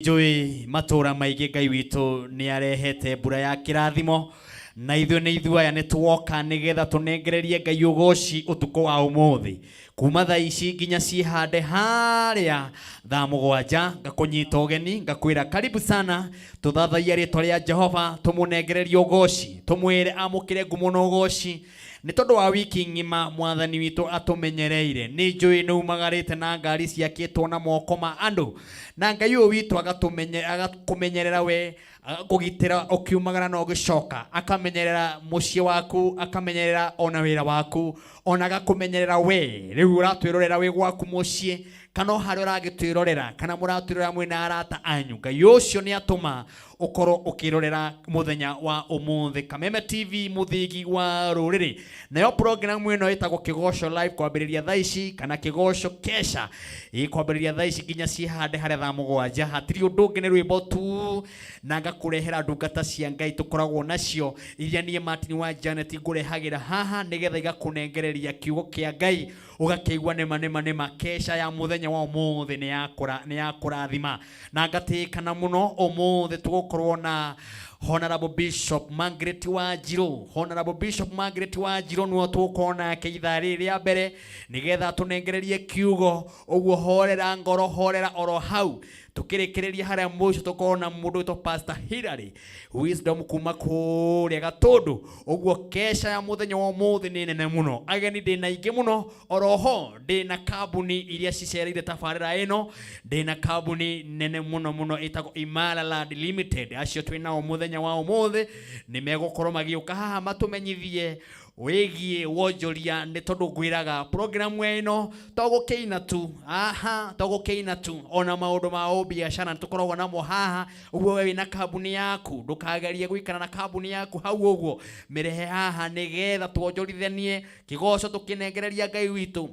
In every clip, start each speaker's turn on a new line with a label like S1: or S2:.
S1: Njũĩ matũra maingĩ Ngai witũ nĩ arehete mbura ya kĩrathimo, na ithuĩ nĩ ithuĩ aya nĩ tuoka nĩgetha tũnengererie Ngai ũgoci ũtukũ wa ũmũthĩ kuma thaa ici nginya ciĩhande harĩa thaa 7. Ngakũnyita ũgeni, ngakwĩra karibu sana, tũthathaia rĩtwa rĩa Jehova, tũmũnengererie ũgoci, tũmwĩre amũkĩre ngumo na ũgoci nĩ tondũ wa wiki ng'ima mwathani witũ atũmenyereire. Nĩ njũĩ nĩ umagarĩte na ngari ciakĩtwo na moko ma andũ, na Ngai ũyũ witũ agakũmenyerera we, agakũgitĩra ũkiumagara na ũgĩcoka, akamenyerera mũciĩ waku, akamenyerera ona wĩra waku, ona agakũmenyerera we rĩu ũratwĩrorera wĩ gwaku mũciĩ kana o harĩa ũragĩtwĩrorera, kana mũratwĩrorera mwĩna arata anyu. Ngai ũcio nĩ atũma ũkorwo ũkĩrorera mũthenya wa ũmũthĩ Kameme TV, mũthigi wa rũrĩrĩ. Nayo programu ĩno ĩtagwo Kĩgoco Live, kwambĩrĩria thaa ici, kana Kĩgoco Kesha, ĩkwambĩrĩria thaa ici nginya ciĩhande harĩa thaa 7. Hatirĩ ũndũ ũngĩ, nĩ rwĩmbo tu, na ngakũrehera ndungata cia Ngai tũkoragwo nacio, iria niĩ Martin wa Janet ngũrehagĩra haha nĩgetha igakũnengereria kiugo kĩa Ngai ũgakĩigua nĩma nĩma nĩma. Kesha ya mũthenya wa ũmũthĩ nĩ ya kũrathima na ngatĩkana mũno. Ũmũthĩ tũgũkorwo na Honorable Bishop Margaret Wanjiru. Honorable Bishop Margaret Wanjiru nĩwe tũgũkorwo nake ithaa rĩrĩ rĩa mbere nĩgetha tũnengererie kiugo. Ũguo horera ngoro, horera oro hau. Tũkĩrĩkĩrĩria harĩa mũico tũkorwo na mũndũ wĩtwo Pastor Hillary Wisdom kuma kũrĩa Gatũndũ. Ũguo kesha ya mũthenya wa ũmũthĩ nĩ nene mũno, ageni ndĩna aingĩ mũno. Oroho ndĩna kambuni iria cicereire tabarĩra ĩno, ndĩna kambuni nene mũno mũno ĩtagwo Imara Land Limited. Acio twĩ nao mũthenya wa ũmũthĩ, nĩ megũkorwo magĩũka haha matũmenyithie wĩgiĩ wonjoria, nĩ tondũ ngwĩraga programu ĩno to gũkĩina tu aha, to gũkĩina tu, ona maũndũ ma ũbiacara nĩ tũkoragwo namo haha. Ũguo we wĩna kambuni yaku, ndũkagerie gũikara na kambuni yaku hau ũguo, mĩrehe haha nĩgetha tuonjorithanie kĩgoco, tũkĩnengereria Ngai witũ,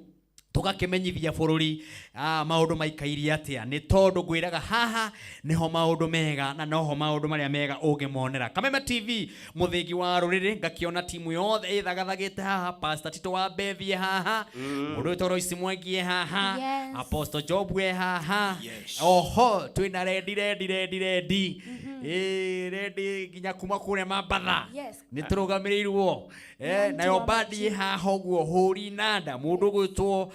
S1: tũgakĩmenyithia bũrũri maũndũ maikairie atĩa, nĩ tondũ ngwĩraga haha nĩho maũndũ mega na noho maũndũ marĩa mega ũngĩmonera. Kameme TV, mũthĩgi wa rũrĩrĩ. Ngakĩona timu yothe ĩthagathagĩte haha, Pastor Tito wa Bethie haha, mũndũ wĩtwo Royce Mwangi e haha. Apostle Job e haha. Oho twĩna rendi rendi rendi rendi, ĩĩ, rendi nginya kuma kũrĩa Mambatha. Nĩ tũrũgamĩrĩirwo. Nayo bandi ĩ haha ũguo, hũri nanda, mũndũ ũgwĩtwo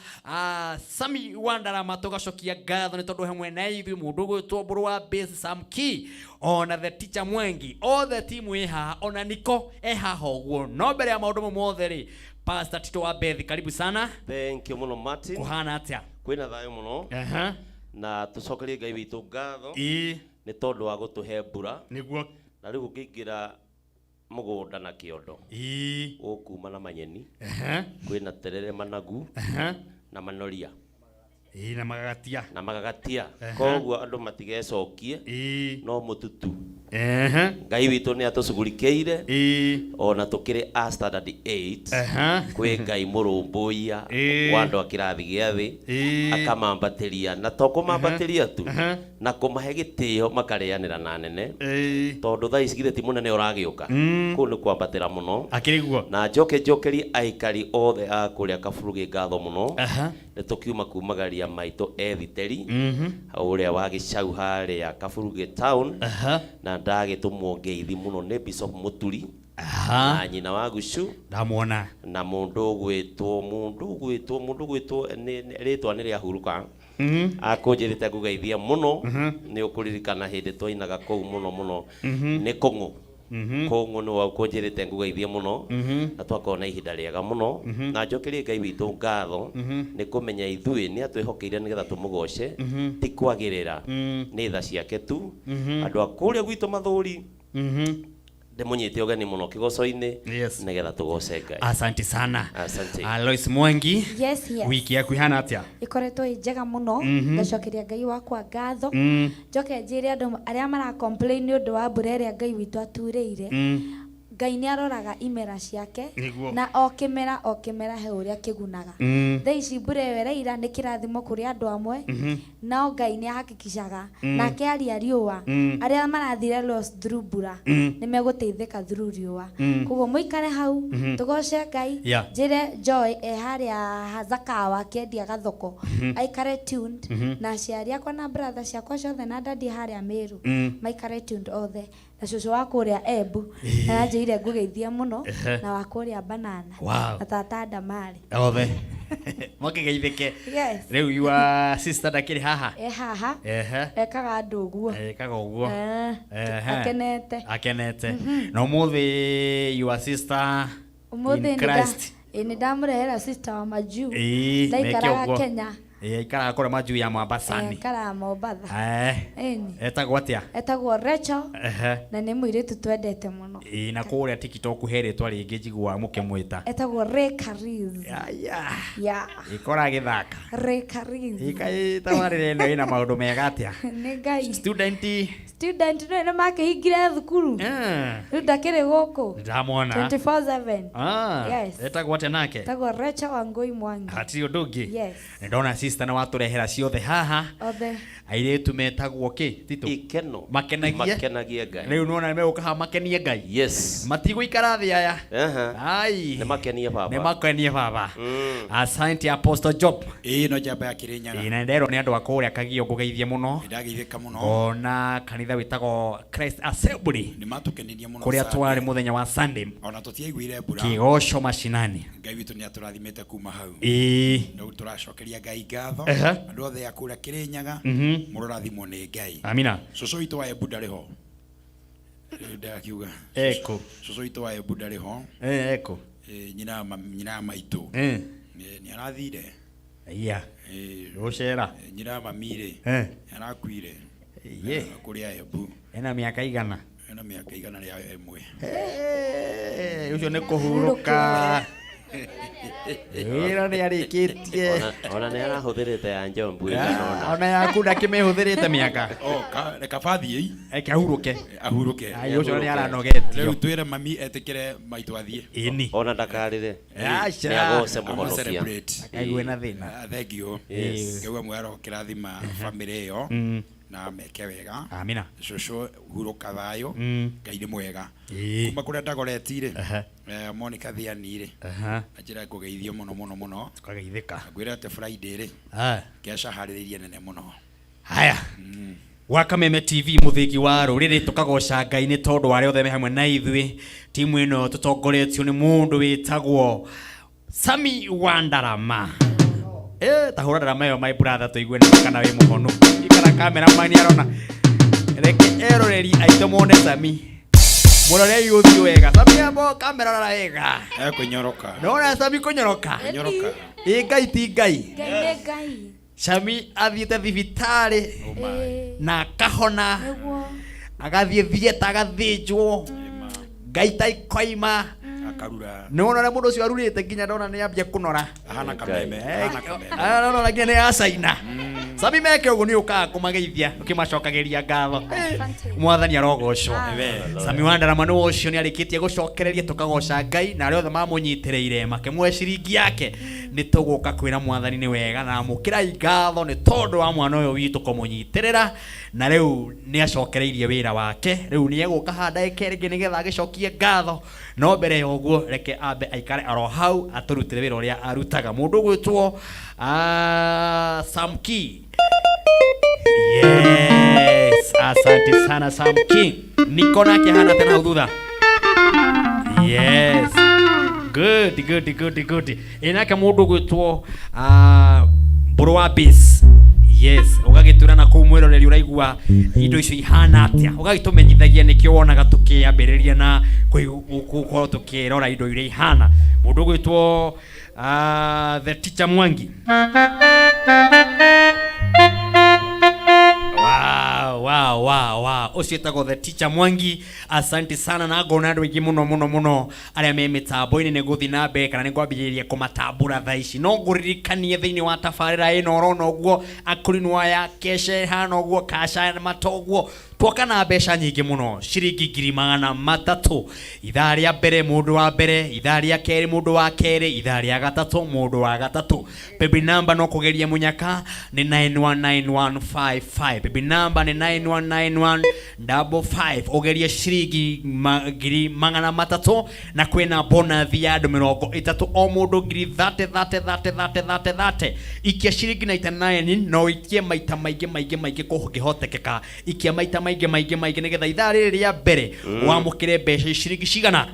S1: Sami Wandarama, tũgacokia ngatho nĩ tondũ hamwe na ithuĩ, mũndũ ũgwĩtwo Mbũrũ wa Bass, Sam Key, ona the teacher Mwangi, othe timu ĩ haha, ona Niko e haha ũguo. No mbere ya maũndũ mau mothe rĩ, Pastor Tito wa Beth, karibu sana.
S2: Thank you mũno, Martin.
S1: Kũhana atĩa?
S2: Kwĩna thayũ mũno. Na tũcokerie Ngai witũ ngatho nĩ tondũ wa gũtũhe mbura. Na rĩu ũngĩingĩra mũgũnda na kĩondo, ũkuma na manyeni. Kwĩna terere, managu na manoria.
S1: Ĩĩ, na magagatia.
S2: Na magagatia. Koguo andũ matigecokie no mũtutu. Ngai witũ nĩ atũcugurikĩire ona tũkĩrĩ a standard 8. Kwĩ Ngai mũrũmbũiya wa andũ a kĩrathi gĩa thĩ, akamambatĩria, na to kũmambatĩria tu, na kũmahe gĩtĩo makarĩanĩra na nene, tondũ thaa ici githĩ ti mũnene ũragĩũka? Kũu nĩ kwambatĩra mũno.
S1: Akĩrĩ guo.
S2: Na njoke njokerie aikari othe a kũrĩa Kaburugĩ ngatho mũno. Nĩ tũkiuma kumagaria maitũ Ethiteri ũrĩa wa gĩcau harĩa Kaburugĩ town. Na ndagĩtũmwo ngeithi mũno nĩ Bishop Mũturi na nyina wa Gucu.
S1: Ndamuona.
S2: Na mũndũ ũgwĩtwo rĩtwa nĩ rĩahurũka, akũnjĩrĩte ngũgeithia mũno. Nĩ ũkũririkana hĩndĩ twainaga kũu mũno mũno, nĩ Kũng'ũ. Kũng'ũ nĩ ũkũnjĩrĩte ngũgeithia mũno, na twakorwo na ihinda rĩega mũno. Na njokerie Ngai witũ ngatho nĩ kũmenya ithuĩ nĩ atwĩhokeire nĩgetha tũmũgoce, ti kwagĩrĩra, nĩ tha ciake tu. Andũ a kũrĩa gwitũ Mathũri, ndĩmũnyite ũgeni mũno kĩgoco-inĩ nĩgetha tũgoce Ngai.
S1: Asante sana.
S2: Asante.
S1: Lois Mwangi.
S3: Yes.
S1: Wiki yaku ihana atĩa?
S3: Ĩkoretwo ĩ njega mũno. Ngacokeria Ngai wakwa ngatho. Njoke njĩre andũ arĩa mara complain nĩ ũndũ wa mbura ĩrĩa Ngai witũ aturĩire. Ngai nĩ aroraga imera ciake.
S1: Nĩguo.
S3: Na o kĩmera o kĩmera he ũrĩa kĩgunaga. Thaa ici mbura ĩyo ĩraira nĩ kĩrathimo kũrĩ andũ amwe, no Ngai nĩ ahakikicaga nake aria riũa, arĩa marathire loss through mbura nĩ megũteithĩka through riũa. Koguo mũikare hau tũgoce Ngai. Njĩre Joy e harĩa Zakawa akĩendia gathoko aikare tuned, na aciari akwa na brother ciakwa ciothe na dadi harĩa Meru maikare tuned othe, na cũcũ wa kũrĩa Embu aranjĩire ngũgeithie mũno, na wa kũrĩa Banana na tata Ndamari.
S1: Othe makigeithĩke.
S3: Yes.
S1: Rĩu your sister ndakĩrĩ haha?
S3: E haha. Ekaga andũ ũguo.
S1: Ekaga ũguo.
S3: Akenete.
S1: Akenete. Na ũmũthĩ your sister
S3: Ũmũthĩ
S1: in Christ.
S3: Nĩ ndamũrehera sister wa majuu.
S1: Ĩĩ, meke
S3: Ndaikaraga
S1: ũguo.
S3: Kenya.
S1: Ĩĩ, aikaraga kũrĩa majuu ya Mombasani.
S3: Aikaraga Mombatha. Ĩni.
S1: Etagwo atĩa?
S3: Etagwo Rachel. Na nĩ mũirĩtu twendete mũno.
S1: Ĩĩ, na kũrĩa TikTok he rĩtwa rĩngĩ njiguaga mũkĩmwĩta.
S3: Etagwo Ray Kariz.
S1: Aya.
S3: Yeah.
S1: Ĩkora agĩthaka.
S3: Ray Kariz.
S1: Ĩkaĩ tabarĩra ĩno ĩna maũndũ mega atĩa?
S3: Nĩ Ngai.
S1: Student.
S3: Student nĩ makĩhingire thukuru. Rĩu ndakĩrĩ gũkũ.
S1: Ndamwona.
S3: 24/7.
S1: Ah.
S3: Yes.
S1: Etagwo atĩa nake?
S3: Etagwo Rachel Wangui Mwangi.
S1: Hatirĩ ũndũ ũngĩ.
S3: Yes.
S1: Nĩ ndona sister nĩ watũrehera ciothe haha.
S3: Othe.
S1: Airĩtu metagwo kĩ? Tito.
S2: Ikeno.
S1: Makenagie.
S2: Makenagie Ngai.
S1: Rĩu nĩwona nĩ megũka haha makenie Ngai.
S2: Yes.
S1: Matigũikara thĩ aya. Ai.
S2: Nĩ makenie baba.
S1: Nĩ makenie baba. Asante Apostle Job.
S4: Ĩĩ, no njamba ya Kĩrĩnyaga.
S1: Ĩĩ, na nĩnderwo nĩ andũ a kũrĩa Kagio ngũgeithie mũno.
S4: Nĩndageithĩka mũno.
S1: Ona kanitha wĩtagwo Christ Assembly.
S4: Nĩ matũkenirie mũno
S1: Kũrĩa
S4: Sunday.
S1: twarĩ mũthenya wa Sunday.
S4: Ona tũtiaiguire mbura.
S1: Kĩgoco macinani.
S4: Ngai witũ nĩ atũrathimĩte kuma hau.
S1: Ĩĩ.
S4: Rĩu tũracokeria Ngai ngatho. Andũ othe a kũrĩa Kĩrĩnyaga, mũrorathimwo nĩ Ngai.
S1: Amina.
S4: Cũcũ witũ wa Embu ndarĩ ho. Rĩu ndakiuga.
S1: Eko.
S4: Cũcũ witũ wa Embu ndarĩ ho.
S1: Eko.
S4: Nyina wa maitũ. Nĩ arathire.
S1: Iya. Rũcera.
S4: Nyina wa mami rĩ, nĩ arakuire.
S1: Ye.
S4: Kũrĩa Embu.
S1: Ena mĩaka igana.
S4: Ena mĩaka igana rĩa ĩmwe.
S1: Ũcio nĩ kũhurũka. Wĩra nĩ arĩkĩtie.
S2: Ona nĩ arahũthĩrĩte ya Njombu ĩigana ũna.
S1: Ona yaku ndakĩmĩhũthĩrĩte mĩaka.
S4: Oh, reka bathiĩ.
S1: Eke ahurũke.
S4: Ahurũke.
S1: Ai, ũcio nĩ aranogetio.
S4: Rĩu twĩre mami etĩkĩre maitũ athiĩ.
S1: Ĩni.
S2: Ona ndakarĩre.
S1: Aca.
S2: Nĩ agoce mũhonokia.
S4: Celebrate.
S1: Aigue na thĩna.
S4: Thank you.
S2: Yes.
S4: Ngauga mwero kĩrathima family ĩyo. Na meke wega.
S1: Amina.
S4: Cũcũ hurũka thayũ. Ngai nĩ mwega. Kuma kũrĩa ndagoreti rĩ. Monica Thiani rĩ. Anjĩra ngũgeithio mũno mũno mũno.
S1: Tũkageithĩka.
S4: Ngwĩra atĩ Friday rĩ. Kesha harĩrĩirie nene mũno.
S1: Haya. Wa Kameme TV mũthĩgi wa rũrĩrĩ tũkagoca Ngai nĩ tondũ wa arĩa othe me hamwe na ithuĩ. Timu ĩno tũtongoretio nĩ mũndũ wĩtagwo Sami wa Ndarama. Ta hũra ndarama ĩyo my brother tũigue nĩ kana wĩ mũhonu. Ikara cameraman arona. Reke eroreri aitũ mone Sami. Mũrorei ũthiũ wega. Sami ambo kamera rora wega.
S4: Kũnyoroka.
S1: Nona Sami kũnyoroka.
S4: Kũnyoroka.
S1: Ĩ Ngai ti Ngai.
S3: Ngai nĩ Ngai.
S1: Sami athiĩte thibitarĩ na akahona.
S3: Nĩguo.
S1: Agathiĩ theatre agathĩnjwo. Ngai ta ikoima.
S4: Akarura.
S1: Nĩ wona ũrĩa mũndũ ũcio arurĩte nginya ndona nĩ ambia kũnora.
S4: Ahana kameme. Ahana kameme.
S1: Arona nginya nĩ acaina. Sami meke ũguo nĩ ũkaga kũmageithia ũkĩmacokagĩria ngatho. Mwathani arogocwo. Sami wa Ndarama nĩ ũcio nĩ arĩkĩtie gũcokereria tũkagoca Ngai na arĩa othe mamũnyitĩrĩire makĩmuhe ciringi yake. Nĩ tũgũka kwĩra mwathani nĩ wega na amũkĩrai ngatho nĩ tondũ wa mwana ũyũ witũ kũmũnyitĩrĩra. Na rĩu nĩ acokereirie wĩra wake. Rĩu nĩ egũka haha ndagĩka ĩngĩ nĩgetha agĩcokie ngatho. No mbere ya ũguo reke ambe aikare oro hau atũrutĩre wĩra ũrĩa arutaga. Mũndũ ũgwĩtwo, Sam Key. Yes, asante sana Sam Key. Niko nake hana tena hau thutha. Yes. Good, good, good, good. Ĩ nake mũndũ ũgwĩtwo, Mbũrũ wa Bass. Yes, ũgagĩtwĩra na kũu mwĩroreri ũraigua indo icio ihana atĩa. Ũgagĩtũmenyithagia nĩkĩo wonaga tũkĩambĩrĩria na gũkorwo tũkĩrora indo iria ihana. Mũndũ ũgwĩtwo, The Teacher Mwangi. Wow. Wow, wow, wow, wow. Ũcio ĩtagwo The Teacher Mwangi. Asante sana na ngona andũ aingĩ mũno mũno mũno arĩa me mĩtambo-inĩ nĩ gũthiĩ na mbere kana nĩ kwambĩrĩria kũmatambũra thaa ici. No ngũririkanie thĩinĩ wa tabarĩra ĩno ũrona ũguo akũrinwa ya kesha ĩhana ũguo kasha mata ũguo twoka na mbeca nyingĩ mũno ciringi 300,000. Ithaa rĩa mbere mũndũ wa mbere, ithaa rĩa kerĩ mũndũ wa kerĩ, ithaa rĩa gatatũ mũndũ wa gatatũ. Baby number no kũgeria mũnyaka nĩ 919155. Baby number nĩ 919155. Ũgerie ciringi 300,000 na kwĩna bonus ya andũ 30 o mũndũ ngiri 30 30 30 30 30 30. Ikia ciringi 99 no ikie maita maingĩ maingĩ maingĩ kũngĩhotekeka. Ikia maita maingĩ maingĩ maingĩ nĩgetha ithaa rĩrĩ rĩa mbere wamũkĩre mbeca ciringi cigana?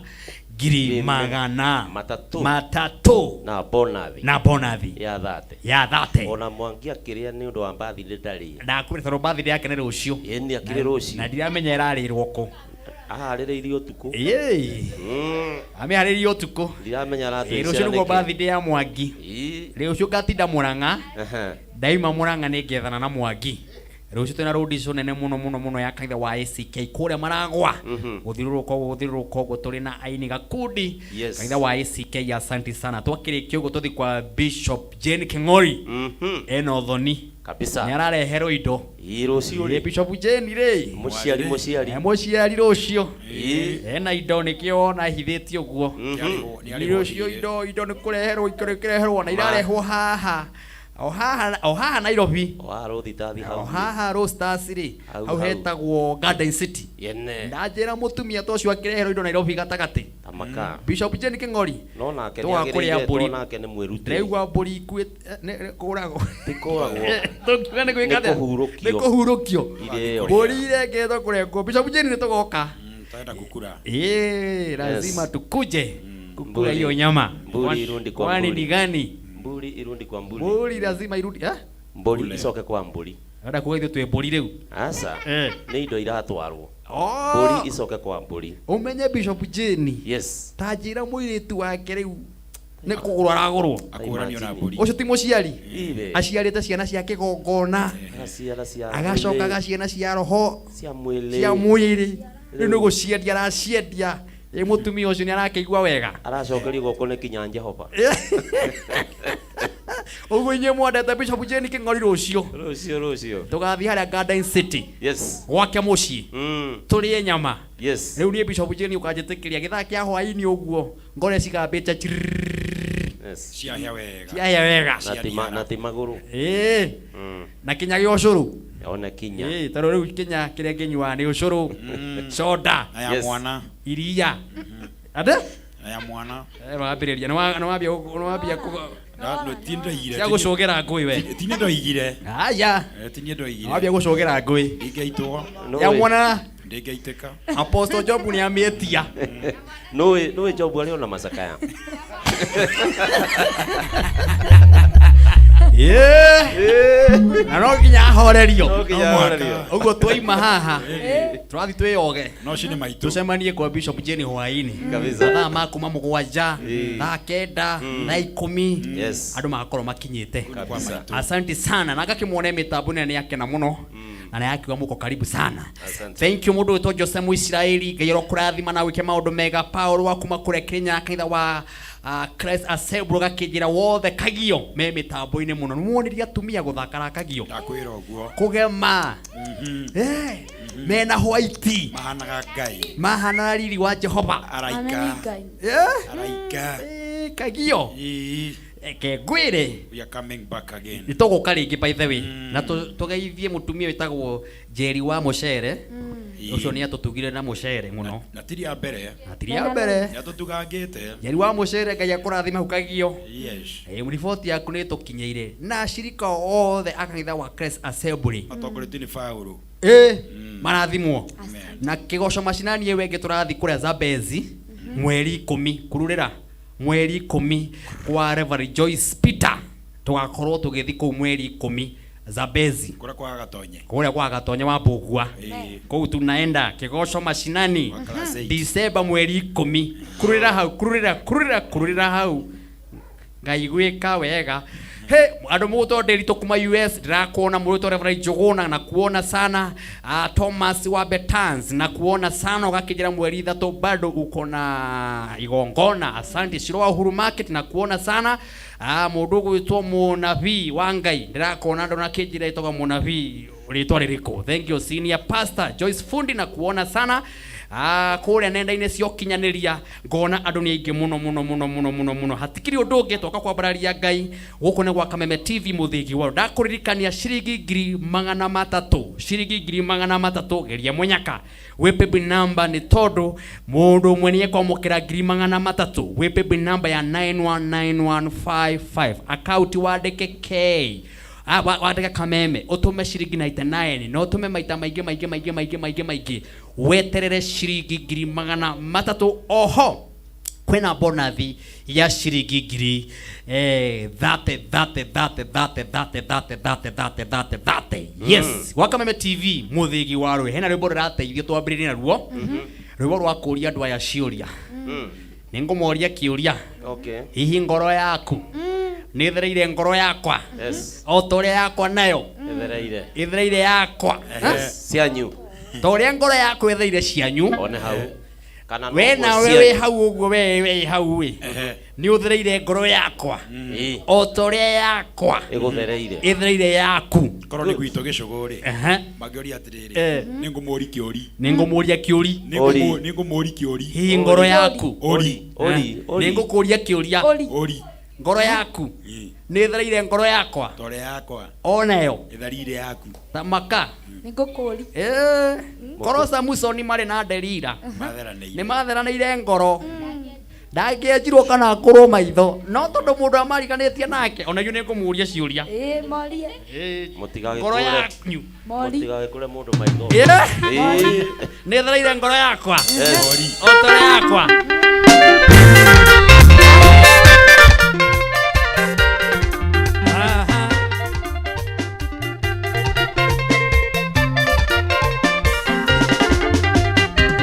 S1: 300,000
S2: Na bonathi.
S1: Na bonathi.
S2: Ya 30.
S1: Ya 30.
S2: Ona Mwangi akĩrĩa nĩ ũndũ wa birthday ndarĩ.
S1: Ndakwĩra tondũ birthday yake nĩ rũciũ.
S2: Ĩni akĩrĩ rũciũ.
S1: Na ndiramenya ĩrarĩrwo kũ.
S2: Aharĩrĩirie ũtukũ.
S1: Ĩĩ. Amĩharĩrĩirie ũtukũ.
S2: Ndiramenya aratwĩcera.
S1: Rũciũ nĩguo birthday ya Mwangi. Rũciũ ngatinda Mũrang'a. Ndaima Mũrang'a nĩ ngethana na Mwangi. Rũciũ twĩna road show nene mũno mũno mũno ya kanitha wa ACK kũrĩa Maragwa. Gũthiũrũrũka ũguo gũthiũrũrũka ũguo tũrĩ na aini gakundi. Kanitha wa ACK, asante sana. Twakĩrĩkia ũguo tũthiĩ kwa Bishop Jane King'ori. Ena ũthoni.
S2: Kabisa.
S1: Nĩ arareherwo indo.
S2: Ĩ rũciũ rĩ.
S1: Bishop Jane rĩ.
S2: Mũciari mũciari.
S1: Mũciari rũciũ. Ena indo nĩkĩo wona hithĩtie ũguo. Rũciũ indo nĩ kũreherwo ikĩreherwo na irarehwo haha. O haha Nairobi.
S2: O haha Road hau.
S1: O haha Road Stars rĩ. Hau hetagwo Garden City.
S2: Yene.
S1: Ndanjĩra mũtumia ta ũcio akĩreherwo indo Nairobi gatagatĩ.
S2: Tamaka.
S1: Bishop Jane King'ori.
S2: No nake nĩ agĩrĩire to nake nĩ mwĩrutĩri.
S1: Ndĩraigua mbũri ikuĩte kũragwo.
S2: Ti kũragwo.
S1: Tũkiuga nĩ gwĩka atĩa?
S2: Nĩ kũhurũkio.
S1: Nĩ kũhurũkio.
S2: Irĩo.
S1: Mbũri irengetwo kũrengwo. Bishop Jane nĩ tũgoka.
S4: Tutaenda kukura.
S1: Lazima tukuje kukula hiyo nyama.
S2: Mburi irundi kwa mburi.
S1: Kwani ni gani?
S2: Mburi irundi kwa mburi.
S1: Mburi lazima irudi, eh?
S2: Mburi icoke kwa mburi.
S1: Arenda kuga ithuĩ twĩ mbũri rĩu.
S2: Aca. Nĩ indo iratwarwo. Mbũri icoke kwa mbũri.
S1: Ũmenye Bishop Jane.
S2: Yes.
S1: Ta njĩra mũirĩtu wake rĩu nĩ kũgũrwo aragũrwo.
S4: Akũranio na mbũri.
S1: Ũcio ti mũciari. Aciarĩte ciana cia kĩgongona.
S2: Agaciara cia
S1: Agacoka agaciana cia roho.
S2: Cia mwĩrĩ.
S1: Cia mwĩrĩ. Rĩu nĩ gũciendia araciendia. Ĩ mũtumia ũcio nĩ arakĩigua wega.
S2: Aracokerio guoko nĩ kinya Jehova.
S1: Ũguo inyuĩ mwendete Bishop Jane King'ori rũciũ.
S2: Rũciũ rũciũ.
S1: Tũgathiĩ harĩa Garden City.
S2: Yes.
S1: Gwake mũciĩ. Tũrĩe nyama.
S2: Yes.
S1: Rĩu niĩ Bishop Jane ũkanjĩtĩkĩria gĩthaa kĩa hwaĩ-inĩ ũguo ngore cigambĩte.
S2: Yes.
S4: Ciahĩa wega.
S1: Ciahĩa wega.
S2: Na ti magũrũ.
S1: Ĩĩ. Na kinya gĩa ũcũrũ.
S2: Ona kinya.
S1: Ĩĩ tondũ rĩu kinya kĩrĩa kĩnyuaga nĩ ũcũrũ. Soda.
S4: Na ya mwana.
S1: Iria. Ande?
S4: Na ya mwana.
S1: Wambĩrĩria. Nĩ wambia
S4: Ti ndoigire.
S1: Cia gũcũgĩra ngũĩ we.
S4: Ti niĩ ndoigire.
S1: Aya.
S4: Ti niĩ ndoigire.
S1: Wambia gũcũgĩra ngũĩ.
S4: Ndingĩitwo.
S1: Ya mwana.
S4: Ndingĩitĩka.
S1: Apostle Job nĩ amĩetia.
S2: Nũĩ Job arĩ ona macakaya.
S1: Na no nginya ahorerio.
S2: No nginya ahorerio.
S1: Ũguo twaima haha. Tũrathiĩ twĩyoge.
S4: No ũcio nĩ maitũ.
S1: Tũcemanie kwa Bishop Jane hwaĩ-inĩ.
S2: Kabisa.
S1: Mathaa ma kuma 7, thaa 9, thaa 10.
S2: Yes.
S1: Andũ magakorwo makinyĩte.
S2: Kabisa.
S1: Asante sana. Na ngakĩmuona mĩtambo-inĩ nĩ akena mũno. Na nĩ akiuga mũko karibu sana.
S2: Asante.
S1: Thank you mũndũ wĩtwo Jose Mũisiraeli. Ngai arokũrathima na wĩke maũndũ mega. Paul wa kuma kũrĩa Kenya kanitha wa Christ Assembly gakĩnjĩra wothe kagio me mĩtambo-inĩ mũno. Nĩmuonirie atumia gũthakara kagio.
S4: Ndakwĩra ũguo.
S1: Kũgema. Mena white.
S4: Mahanaga Ngai.
S1: Mahana riri wa Jehova.
S4: Araika. Araika.
S1: Kagio. Ke ngwĩre.
S4: We are coming back again.
S1: Nĩ tũgũka rĩngĩ by the way. Na tũgeithie mũtumia wĩtagwo Njeri wa mũcere. Ũcio nĩ atũtugire na mũcere mũno.
S4: Na ti rĩa mbere.
S1: Na ti rĩa mbere.
S4: Nĩ atũtugangĩte.
S1: Njeri wa mũcere Ngai akũrathime hau kagio.
S4: Yes.
S1: Riboti yaku nĩ ĩtũkinyĩire. Na acirika othe a kanitha wa Christ Assembly.
S4: Matongoretio nĩ Paũlũ.
S1: Marathimwo. Na kĩgoco macinani ĩyo ĩngĩ tũrathiĩ kũrĩa Zambezi mweri 10 kururĩra mweri 10 kwa Reverend Joyce Peter. Tũgakorwo tũgĩthiĩ kũu mweri 10 Zambezi.
S4: Kũrĩa kwa Gatonye.
S1: Kũrĩa kwa Gatonye wa Mbũgua. Kũu tunaenda kĩgoco macinani December mweri 10. Kururĩra hau, kururĩra, kururĩra, kururĩra hau. Ngai gwĩka wega. He andå må gå Ndiritu kuma US ndirakuona må rå Reverend Njuguna na kuona sana. Thomas wa Betans na kuona sana ugakijira mweri 3 bado uko na igongona. Asante Shiro wa Uhuru Market na kuona sana. Mundu gwitwo munabii wa Ngai ndirakuona ndona kijira itoga munabii ritwa ririko. Thank you senior pastor Joyce Fundi na kuona sana. Kuria nenda-inĩ cia ũkinyanĩria ngona andũ nĩ aingĩ mũno mũno mũno mũno mũno mũno. Hatikiri ũndũ ũngĩ twoka kwambararia Ngai. Gũkũ nĩ gwa Kameme TV mũthĩgi wao. Ndakũririkania ciringi 300,000, ciringi 300,000 geria mũnyaka wĩ paybill number nĩ tondũ mũndũ ũmwe nĩ ekwamũkĩra 300,000 wĩ paybill number ya 919155 account wandĩke K wandĩke Kameme ũtũme ciringi 99 na ũtũme maita maingĩ maingĩ maingĩ maingĩ maingĩ maingĩ weterere ciringi 300,000. Oho kwĩna bonathi ya ciringi ngiri thate thate thate thate thate thate thate thate thate thate. Yes, gwa Kameme TV mũthĩgi wa rũĩ hena rwĩmbo rũrateithio twambĩrĩrie naruo, rwĩmbo rwa kũria andũ aya ciũria. Nĩ ngũmoria kĩũria.
S2: Okay.
S1: Hihi ngoro yaku nĩ ĩthereire ngoro yakwa?
S2: Yes.
S1: O ta ũrĩa yakwa nayo
S2: Ethereire.
S1: ĩthereire yakwa.
S2: Yes. Cianyu.
S1: Ta ũrĩa ngoro yakwa ĩthereire cianyu.
S2: One hau. Kana
S1: we
S2: noguo
S1: nawe
S2: cianyu.
S1: wĩ hau ũguo we wĩ hau ĩ nĩ ũthereire ngoro yakwa
S2: Ĩĩ.
S1: o ta ũrĩa yakwa
S2: Ĩgũthereire.
S1: ĩthereire yaku.
S4: Korwo nĩ gwitũ gĩcũgũ rĩ,
S1: Ehe.
S4: mangĩũria atĩrĩrĩ,
S1: Eh.
S4: nĩ ngũmũri kĩũri.
S1: Nĩ ngũmũria kĩũri.
S4: Nĩ
S2: Ori.
S4: ngũmũ- nĩ ngũmũri kĩũri.
S1: Hihi ngoro yaku.
S4: Ori.
S2: Ori. Ori.
S1: Nĩ ngũkũria kĩũria.
S3: Ori.
S4: Ori.
S1: Ngoro yaku
S4: Ĩĩ.
S1: nĩ ĩthereire ngoro yakwa
S4: Ta ũrĩa yakwa
S1: onayo
S4: ĩtherire yaku.
S1: tamaka.
S3: Nĩ ngũkũri.
S1: Ngoro Samusoni marĩ na Delila
S4: Matheranĩire.
S1: nĩ matheranĩire ngoro. Ndangĩenjirwo kana akũrwo maitho no tondũ mũndũ amariganĩtie nake ona inyuĩ nĩ ngũmũria ciũria.
S3: Ĩĩ, morie.
S2: Mũtigagĩkũre.
S1: Ngoro yanyu.
S3: Mori.
S2: Mũtigagĩkũre mũndũ maitho.
S1: Ĩĩ.
S2: Ĩĩ.
S1: Nĩ ĩthereire ngoro yakwa
S2: Yes.
S1: o ta ũrĩa yakwa. Aha.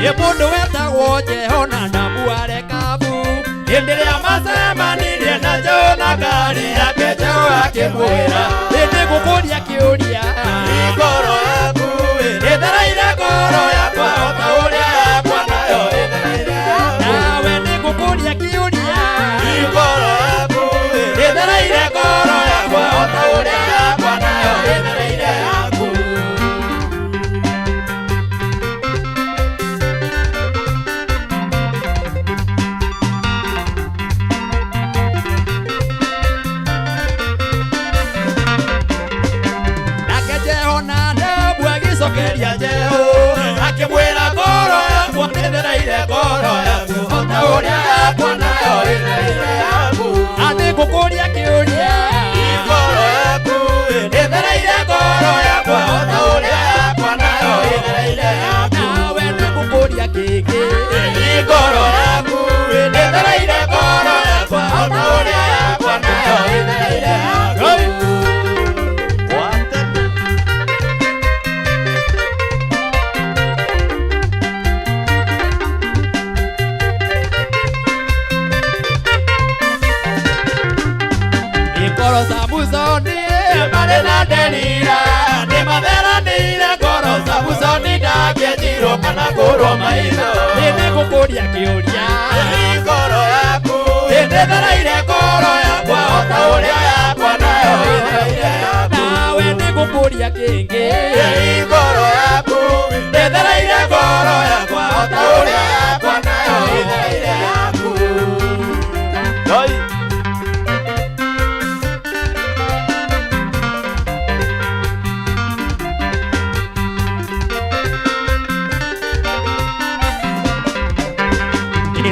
S1: Nĩ mũndũ wetagwo Jehonadabu wa Rekabu hĩndĩ ĩrĩa macemanirie na Jehu na ngari yake Jehu akĩmwĩra hĩndĩ ngũkũria kĩũria
S4: Ngoro yaku
S1: ĩthereire ngoro yakwa o ta ũrĩa yakwa nayo ĩthereire. Nawe nĩ ngũkũria kĩũria
S4: Ngoro yaku
S1: ĩthereire ngoro yakwa o ta ũrĩa yakwa nayo ĩthereire yaku. Nake Jehonadabu agĩcokeria Jehu akĩmwĩra ngoro yakwa nĩthereire ngoro yaku o ta ũrĩa yakwa nayo ĩthereire yaku. Nĩ ngũkũria kĩũria
S4: Ngoro yaku
S1: ĩthereire ngoro yakwa o ta ũrĩa yakwa nayo ĩthereire yaku. Nawe nĩ ngũkũria kĩngĩ
S4: Ngoro yaku
S1: ĩthereire ngoro yakwa o ta ũrĩa yakwa nayo ĩthereire yaku. Ngoro Samusoni marĩ na Delila nĩ matheranĩire ngoro Samusoni ndangĩenjirwo kana kũrwo maitho. Nĩ ngũkũria kĩũria
S4: Ngoro yaku
S1: ĩthereire ngoro yakwa o ta ũrĩa yakwa nayo ĩthereire yaku. Nawe nĩ ngũkũria kĩngĩ
S4: Ngoro yaku
S1: ĩthereire ngoro yakwa o ta ũrĩa yakwa nayo ĩthereire yaku.
S2: Oi.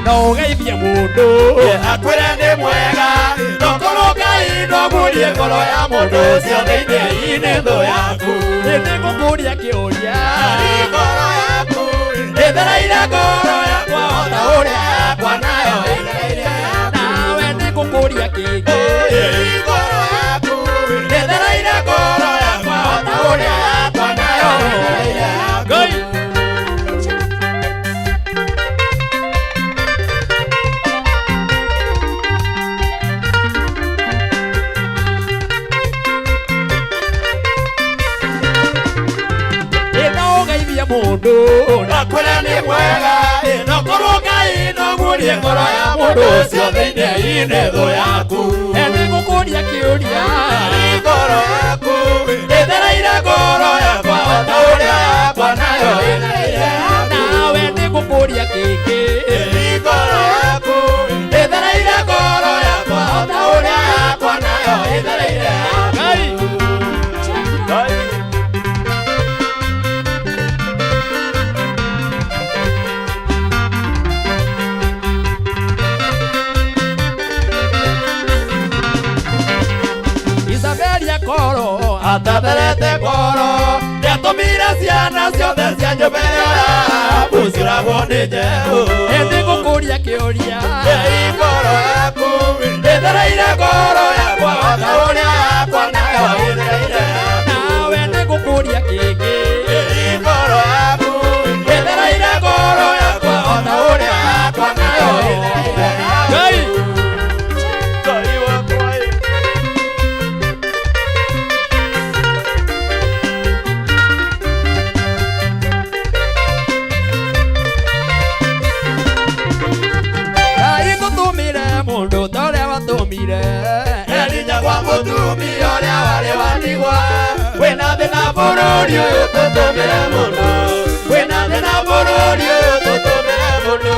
S1: No ũgeithie mũndũ
S4: akwĩre nĩ mwega
S1: no korwo Ngai no agurie ngoro ya mũndũ ũcio thĩinĩ thũ yaku. Nĩ ngũkũria kĩũria
S4: Ngoro yaku
S1: ĩthereire ngoro yakwa o ta ũrĩa yakwa nayo ĩthereire yaku. Nawe nĩ ngũkũria kĩngĩ
S4: Ngoro yaku
S1: ĩthereire ngoro yakwa o ta ũrĩa yakwa nayo ĩthereire yaku. Ngai. Ngũgeithia mũndũ na kwĩre nĩ mwega no korwo Ngai no gurie ngoro ya mũndũ ũcio thĩinĩ-inĩ thũ yaku. Nĩ ngũkũria kĩũria
S4: ngoro yaku ĩthereire ngoro yakwa o ta ũrĩa yakwa nayo ĩthereire
S1: nawe nĩ ngũkũria kĩngĩ
S4: ngoro yaku ĩthereire ngoro yakwa o ta ũrĩa yakwa nayo ĩthereire
S1: Ngai.
S4: Ngai.
S1: Isabeli akoro
S4: atatherete ngoro nĩatũmire ciana ciothe cia nyũmba ĩyo yaku ciũragwo nĩ Jehu.
S1: Nĩ ngũkũria kĩũria
S4: ngoro yaku ĩthereire ngoro yakwa o ta ũrĩa yakwa nayo ĩthereire
S1: nawe nĩ ngũkũria kĩngĩ
S4: ngoro yaku ĩthereire ngoro yakwa o ta ũrĩa yakwa nayo ĩthereire
S1: Ngai.
S4: Ngai wakwa.
S1: Ngai tũtũmĩre mũndũ ta ũrĩa watũmire
S4: Elija kwa mũtumia ũrĩa warĩ wa ndigwa kwĩna thĩna bũrũri ũyũ tũtũmĩre mũndũ kwĩna thĩna bũrũri ũyũ tũtũmĩre mũndũ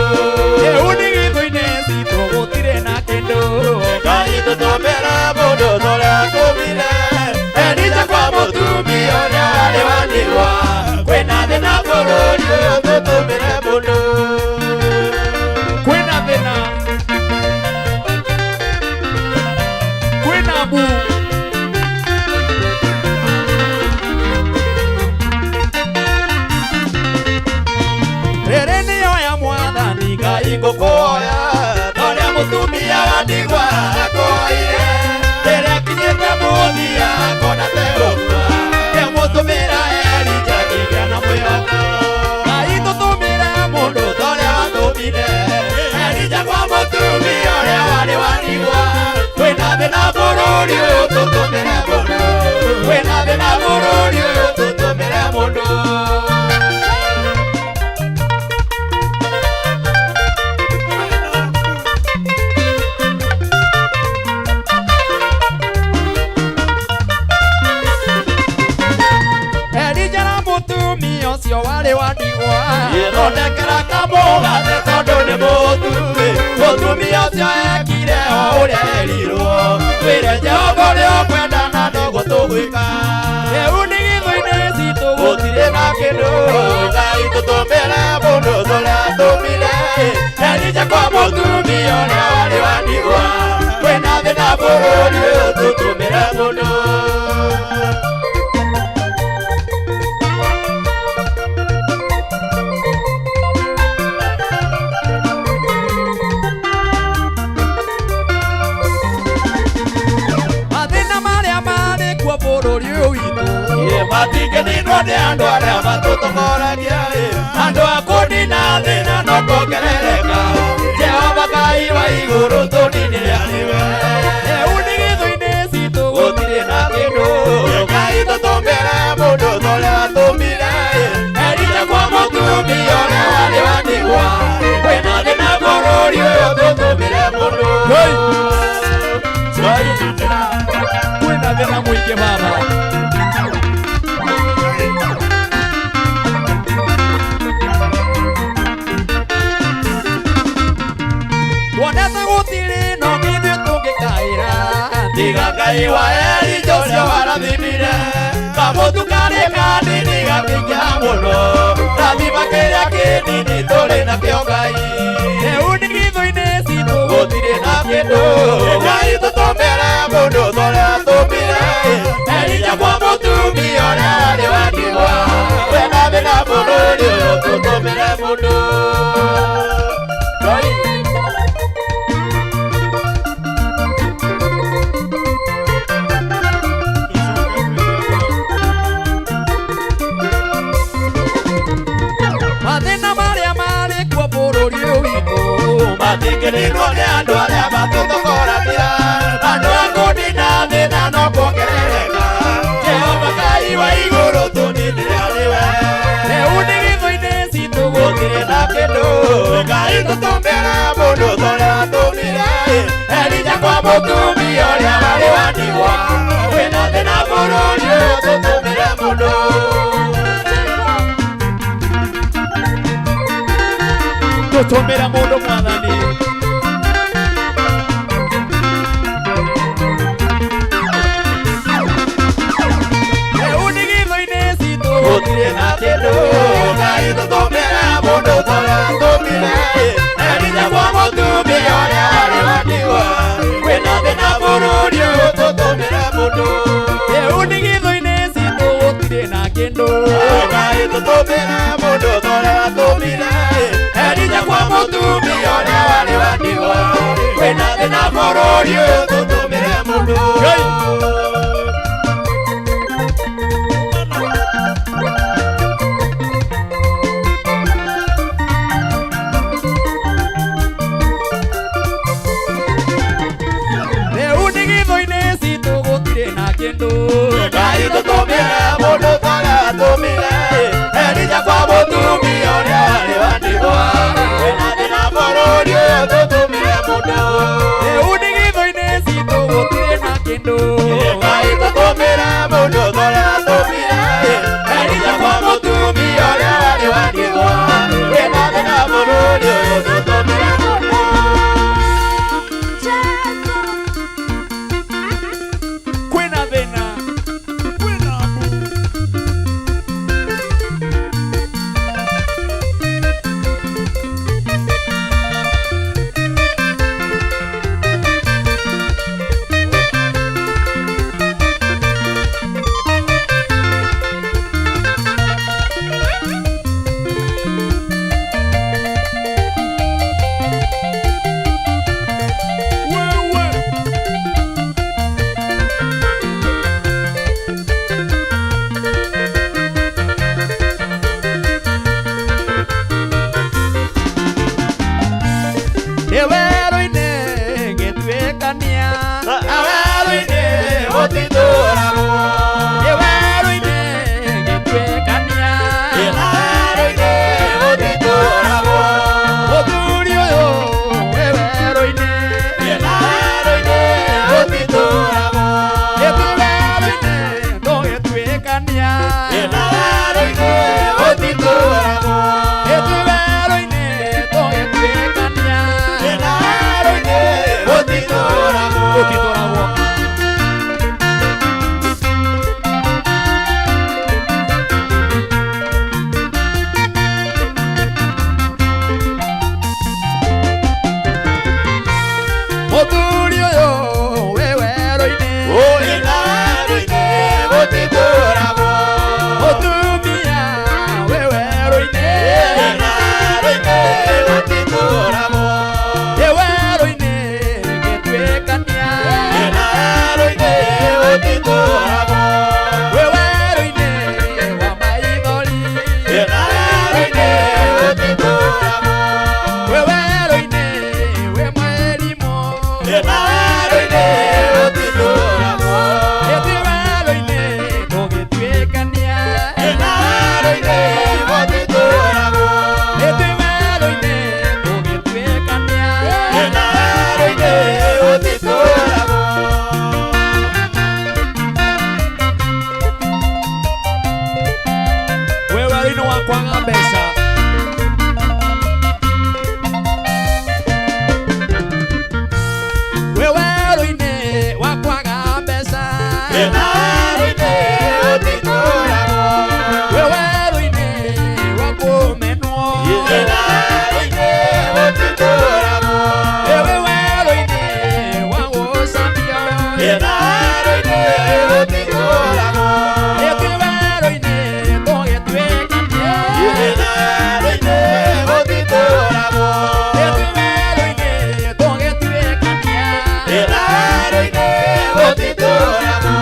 S1: rĩu ndigithũ-inĩ citũ gũtirĩ na kĩndũ
S4: Ngai tũtũmĩre mũndũ ta ũrĩa atũmire Elija kwa mũtumia ũrĩa warĩ wa ndigwa kwĩna thĩna bũrũri ũyũ tũtũmĩre mũndũ
S1: kwĩna thĩna kwĩna mbu rĩrĩ nĩyo ya mwathani
S4: Ngai ngũkũhoya ta ũrĩa mũtumia wa ndigwa akũhoire rĩrĩa akinyĩte mũthia akona tegũkua kĩmũtũmĩra Elija kĩgĩa na mwĩhoko
S1: Ngai tũtũmĩre mũndũ
S4: ta ũrĩa watũmire Elija kwa mũtumia ũrĩa warĩ wa ndigwa kwĩna thĩna bũrũri ũyũ tũtũmĩre mũndũ kwĩna thĩna bũrũri ũyũ tũtũmĩre mũndũ.
S1: Elija na mũtumia ũcio warĩ wa ndigwa
S4: Thondekera kamũgate tondũ nĩ mũtui mũtumia ũcio ekire o ũrĩa erirwo twĩre Jehova ũrĩa ũkwenda na noguo tũgwĩka
S1: rĩu ndigithũ-inĩ citũ
S4: gũtirĩ na kĩndũ Ngai tũtũmĩre mũndũ ta ũrĩa atũmire Elija kwa mũtumia ũrĩa warĩ wa ndigwa kwĩna thĩna bũrũri ũyũ tũtũmĩre mũndũ.
S1: Mathĩna marĩa marĩ kuo bũrũri ũyũ witũ
S4: Matingĩninwo nĩ andũ arĩa matũtongoragia andũ a kũnina thĩna no kuongerereka Jehova Ngai wa igũrũ tũninĩre arĩ we
S1: rĩu ndigithũ-inĩ citũ
S4: gũtirĩ na kĩndũ Ngai tũtũmĩre mũndũ ta ũrĩa watũmire Elija kwa mũtumia ũrĩa warĩ wa ndigwa kwĩna thĩna bũrũri ũyũ tũtũmĩre mũndũ.
S1: Kwĩna thĩna mũingĩ baba tuonete gũtirĩ no ithuĩ tũngĩkaĩra
S4: Tiga Ngai wa Elija ũcio warathimire kamũtu karĩ kanini gakĩingĩha mũno rathima kĩrĩa kĩnini tũrĩ nakĩo Ngai
S1: rĩu ndigithũ-inĩ citũ
S4: gũtirĩ na kĩndũ Ngai tũtũmĩre mũndũ ta ũrĩa atũmire Elija kwa mũtumia ũrĩa warĩ wa ndigwa kwĩna thĩna bũrũri ũyũ tũtũmĩre mũndũ. Ngai.
S1: Mathĩna marĩa marĩ kuo bũrũri ũyũ witũ
S4: Matingĩninwo nĩ andũ arĩa matũtongoragia andũ a kũnina thĩna no kuongerereka Jehova Ngai wa igũrũ tũninĩre arĩ we.
S1: Rĩu
S4: Ngai tũtũmĩre mũndũ ta ũrĩa watũmire Elija kwa mũtumia ũrĩa warĩ wa ndigwa. Kwĩna thĩna bũrũri ũyũ, tũtũmĩre mũndũ.
S1: Tũtũmĩre mũndũ, Mwathani. Rĩu ndigithũ-inĩ citũ
S4: gũtirĩ na kĩndũ. Ngai tũtũmĩre mũndũ ta ũrĩa watũmire Elija kwa mũtumia ũrĩa warĩ wa ndigwa. Kwĩna thĩna bũrũri ũyũ, tũtũmĩre mũndũ.
S1: Rĩu ndigithũ-inĩ citũ gũtirĩ na kĩndũ.
S4: Ngai tũtũmĩre mũndũ ta ũrĩa watũmire Elija kwa mũtumia ũrĩa warĩ wa ndigwa. Kwĩna thĩna bũrũri ũyũ, tũtũmĩre mũndũ.
S1: Rĩu ndigithũ-inĩ citũ gũtirĩ na kĩndũ.
S4: Ngai tũtũmĩre mũndũ ta ũrĩa watũmire Elija kwa mũtumia ũrĩa warĩ wa ndigwa. Kwĩna thĩna bũrũri ũyũ, tũtũmĩre mũndũ.
S1: Rĩu ndigithũ-inĩ citũ gũtirĩ na kĩndũ.
S4: Ngai tũtũmĩre mũndũ ta ũrĩa watũmire Elija kwa mũtumia ũrĩa warĩ wa ndigwa. Kwĩna thĩna bũrũri ũyũ, tũtũmĩre mũndũ.
S1: Kwĩna thĩna, kwĩna mbu. Wewe. Ndĩ werũ-inĩ ngĩtuĩkania.
S4: Na werũ-inĩ gũtitũragwo.
S1: Ndĩ werũ-inĩ ngĩtuĩkania.
S4: Na werũ-inĩ gũtitũragwo.
S1: Mũthuri ũyũ wĩ werũ-inĩ.
S4: Na werũ-inĩ gũtitũragwo.
S1: Ndĩ werũ-inĩ tũgĩtuĩkania.
S4: Na werũ-inĩ gũtitũragwo.
S1: Ndĩ werũ-inĩ tũgĩtuĩkania.
S4: Na werũ-inĩ gũtitũragwo.
S1: Gũtitũragwo. Mũthuri ũyũ wĩ werũ-inĩ.
S4: Oi, na werũ-inĩ gũtitũragwo.
S1: Mũtumia wĩ werũ-inĩ.
S4: Na werũ-inĩ gũtitũragwo.
S1: Ndĩ werũ-inĩ ngĩtuĩkania.
S4: Na werũ-inĩ gũtitũragwo.
S1: Wĩ werũ-inĩ wa maithori.
S4: Na werũ-inĩ gũtitũragwo.
S1: Wĩ werũ-inĩ wĩ mwerimũ.
S4: Na werũ-inĩ gũtitũragwo.
S1: Ndĩ werũ-inĩ tũgĩtuĩkania.
S4: Na werũ-inĩ gũtitũragwo.
S1: Ndĩ werũ-inĩ tũgĩtuĩkania.
S4: Na werũ-inĩ gũtitũragwo.
S1: Wĩ werũ-inĩ wa kwaga mbeca. Wĩ werũ-inĩ wa kwaga mbeca.
S4: Na werũ-inĩ gũtitũragwo.
S1: Wĩ werũ-inĩ wa kũmenwo.
S4: Na werũ-inĩ gũtitũragwo.
S1: Wĩ werũ-inĩ wa gũcambio.
S4: Na werũ-inĩ gũtitũragwo.
S1: Wĩ werũ-inĩ tũgĩtuĩkania.
S4: Na werũ-inĩ gũtitũragwo.
S1: Wĩ werũ-inĩ tũgĩtuĩkania.
S4: Na werũ-inĩ gũtitũragwo.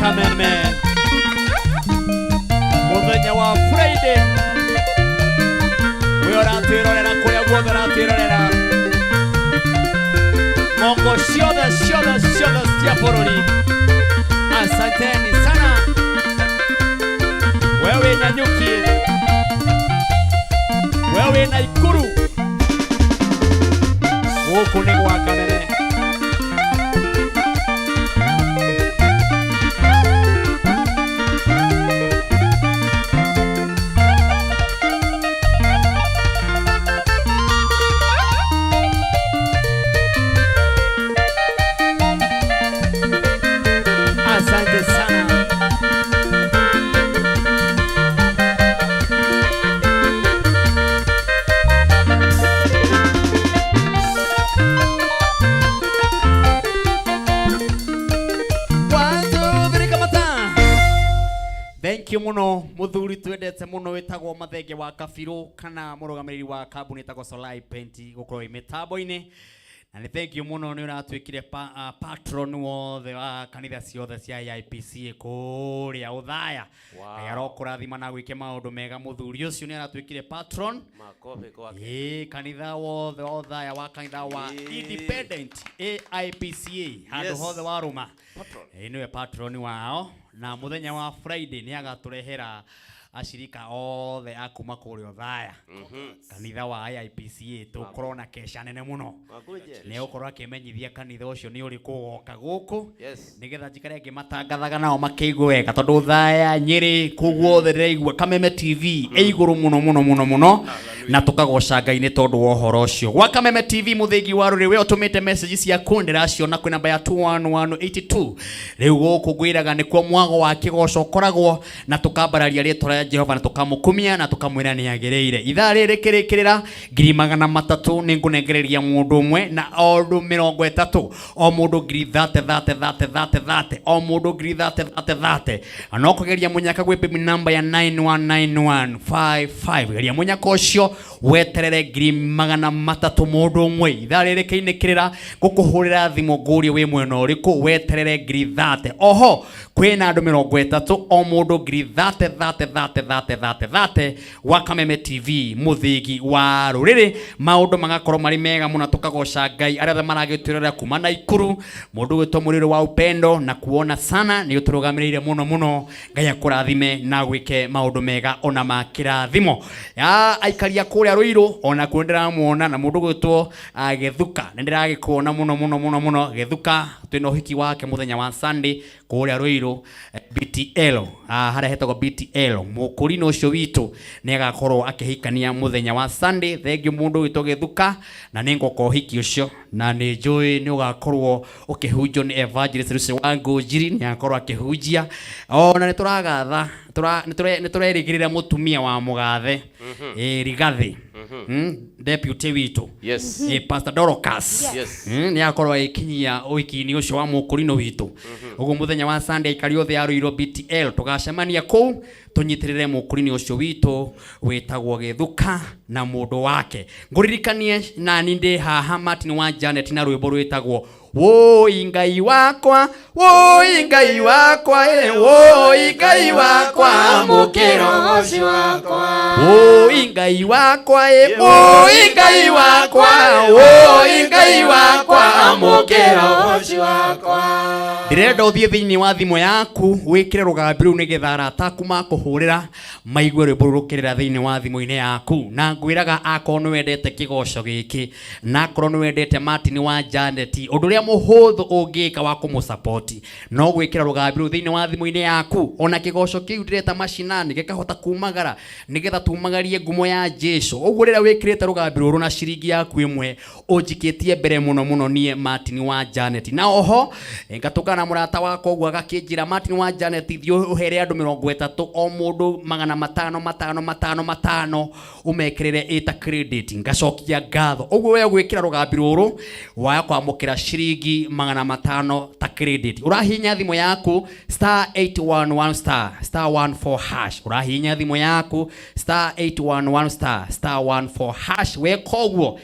S1: Kameme muthenya wa Friday we ũratwĩrorera kũrĩa guothe ũratwĩrorera ng'ongo ciothe ciothe ciothe cia bũrũri. Asanteni sana. Wewe Nanyuki, wewe Naikuru, gũkũ nĩ gwa Kameme. Asante sana. One, two, three, kamata. Thank you muno muthuri twendete muno witagwo Mathenge wa Kabiru kana murugamiriri wa kambuni ĩtagwo Solai Paint gukorwo ĩ mĩtambo-inĩ na nĩ thank you muno nĩ ũratuĩkire patron wothe wa kanitha ciothe cia AIPCA kũrĩa Ũthaya. Ngai arokũrathima na gwĩke maũndũ mega. Mũthuri ũcio nĩ aratuĩkire patron.
S2: Makobi kwake.
S1: Ĩĩ, kanitha wothe wa Ũthaya wa kanitha wa Independent AIPCA handũ hothe warũma.
S2: Patron.
S1: Ĩĩ, nĩwe patron wao na muthenya wa Friday nĩ agatũrehera acirika othe a kuma kũrĩa Ũthaya kanitha wa AIPCA tũkorwo na kesha nene mũno.
S2: Makuje.
S1: Nĩ egũkorwo akĩmenyithia kanitha ũcio nĩ ũrĩkũ ũgoka gũkũ nĩgetha njikare ngĩmatangathaga nao makĩigue wega tondũ Ũthaya Nyĩrĩ kũu guothe ndĩraigua Kameme TV ĩ igũrũ mũno mũno mũno mũno na tũkagoca Ngai nĩ tondũ wa ũhoro ũcio. Gwa Kameme TV mũthĩgi wa rũrĩ we ũtũmĩte message ciaku ndĩraciona kwĩ namba ya 21182. Rĩu gũkũ ngwĩraga nĩkuo mwago wa kĩgoco ũkoragwo na tũkambararia rĩtwa rĩa Jehova na tũkamũkumia na tũkamwĩra nĩ agĩrĩire. Ithaa rĩrĩ rĩkĩrĩkĩrĩra 300,000 nĩ ngũnengereria mũndũ ũmwe na andũ 30 o mũndũ ngiri thate thate thate thate thate o mũndũ ngiri thate thate thate na no kũgeria mũnyaka gwĩ paybill namba ya 919155. Geria mũnyaka ũcio weterere 300,000 mũndũ ũmwe. Ithaa rĩrĩ kĩinĩkĩrĩra ngũkũhũrĩra thimũ ngũrie wĩ mwena ũrĩkũ weterere ngiri thate. Oho kwĩna andũ 30 o mũndũ ngiri thate thate thate thate thate thate wa Kameme TV mũthĩgi wa rũrĩrĩ. Maũndũ magakorwo marĩ mega mũno tũkagoca Ngai arĩa othe maragĩtwĩrorera kuma Naikuru mũndũ gwĩtwo Mũrĩrĩ wa Upendo na kuona sana nĩ ũtũrũgamĩrĩire mũno mũno. Ngai akũrathime na gwĩke maũndũ mega ona ma kĩrathimo ya aikaria kũrĩa Rũirũ ona kuo ndĩramuona na mũndũ gwĩtwo Gĩthuka nĩ ndĩragĩkuona mũno mũno mũno mũno. Gĩthuka twĩna ũhiki wake mũthenya wa Sunday kũrĩa Rũirũ BTL harĩa hetagwo BTL. Mũkũrinũ ũcio witũ nĩ agakorwo akĩhikania mũthenya wa Sunday. Thengiũ mũndũ witũ Gĩthuka na nĩ ngoka ũhiki ũcio na nĩ njũĩ nĩ ũgakorwo ũkĩhunjio nĩ Evangelist Lucy wa Ngũnjiri nĩ agakorwo akĩhunjia. Ona nĩ tũragatha nĩ tũrerĩgĩrĩra mũtumia wa mũgathe Rigathĩ deputy witũ Pastor Dorcas nĩ akorwo agĩkinyia ũhiki-inĩ ũcio wa mũkũrinũ witũ. Ũguo mũthenya wa Sunday aikari othe a Rũirũ BTL tũgacemania kũu tũnyitĩrĩre mũkũrinĩ ũcio witũ wĩtagwo Gĩthuka na mũndũ wake. Ngũririkanie nani ndĩ haha Martin wa Janet na rwĩmbo rwĩtagwo Woi Ngai wakwa, woi Ngai wakwa, woi Ngai wakwa, mũkĩro
S4: ũcio wakwa.
S1: Woi Ngai wakwa, woi Ngai wakwa, woi Ngai wakwa,
S4: mũkĩro ũcio wakwa.
S1: Ndĩrenda ũthiĩ thĩinĩ wa thimũ yaku wĩkĩre rũgambi rũu nĩgetha arata aku makũhũrĩra maigue rwĩmbo rũu rũkĩrĩra thĩinĩ wa thimũ-inĩ yaku. Na ngwĩraga akorwo nĩ wendete kĩgoco gĩkĩ na akorwo nĩ wendete Martin wa Janet, ũndũ ũrĩa mũhũthũ ũngĩka wa kũmũsupport no gwĩkĩra rũgambi rũu thĩinĩ wa thimũ-inĩ yaku. Ona kĩgoco kĩu ndĩreta macinani gĩkahota kumagara nĩgetha tumagarie ngumo ya Jesu. Ũguo rĩrĩa wĩkĩrĩte rũgambi rũrũ na ciringi yaku ĩmwe ũnjikĩtie mbere mũno mũno niĩ Martin wa Janet. Na oho ngatũngana na mũrata wakwa ũguo agakĩnjĩra Martin wa Janet thiĩ ũhere andũ 30 o mũndũ 500 500 500 500 ũmekĩrĩre ĩta credit. Ngacokia ngatho. Ũguo we gwĩkĩra rũgambi rũrũ waya kwamũkĩra ciringi 500 ta credit. Ũrahihinya thimũ yaku star 811 star star 14 hash. Ũrahihinya thimũ yaku star 811 star star 14 hash. Weka ũguo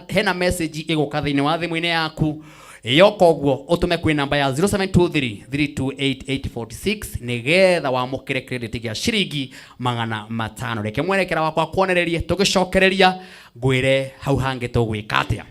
S1: hena message ĩgũka thĩinĩ wa thimũ-inĩ yaku Yoka ũguo ũtũme kwĩ namba ya 0723 328846 nĩgetha wamũkĩre credit gĩa ciringi 500. Reke mwerekera wakwa kuonererie tũgĩcokereria ngwĩre hau hangĩ tũgwĩka atĩa.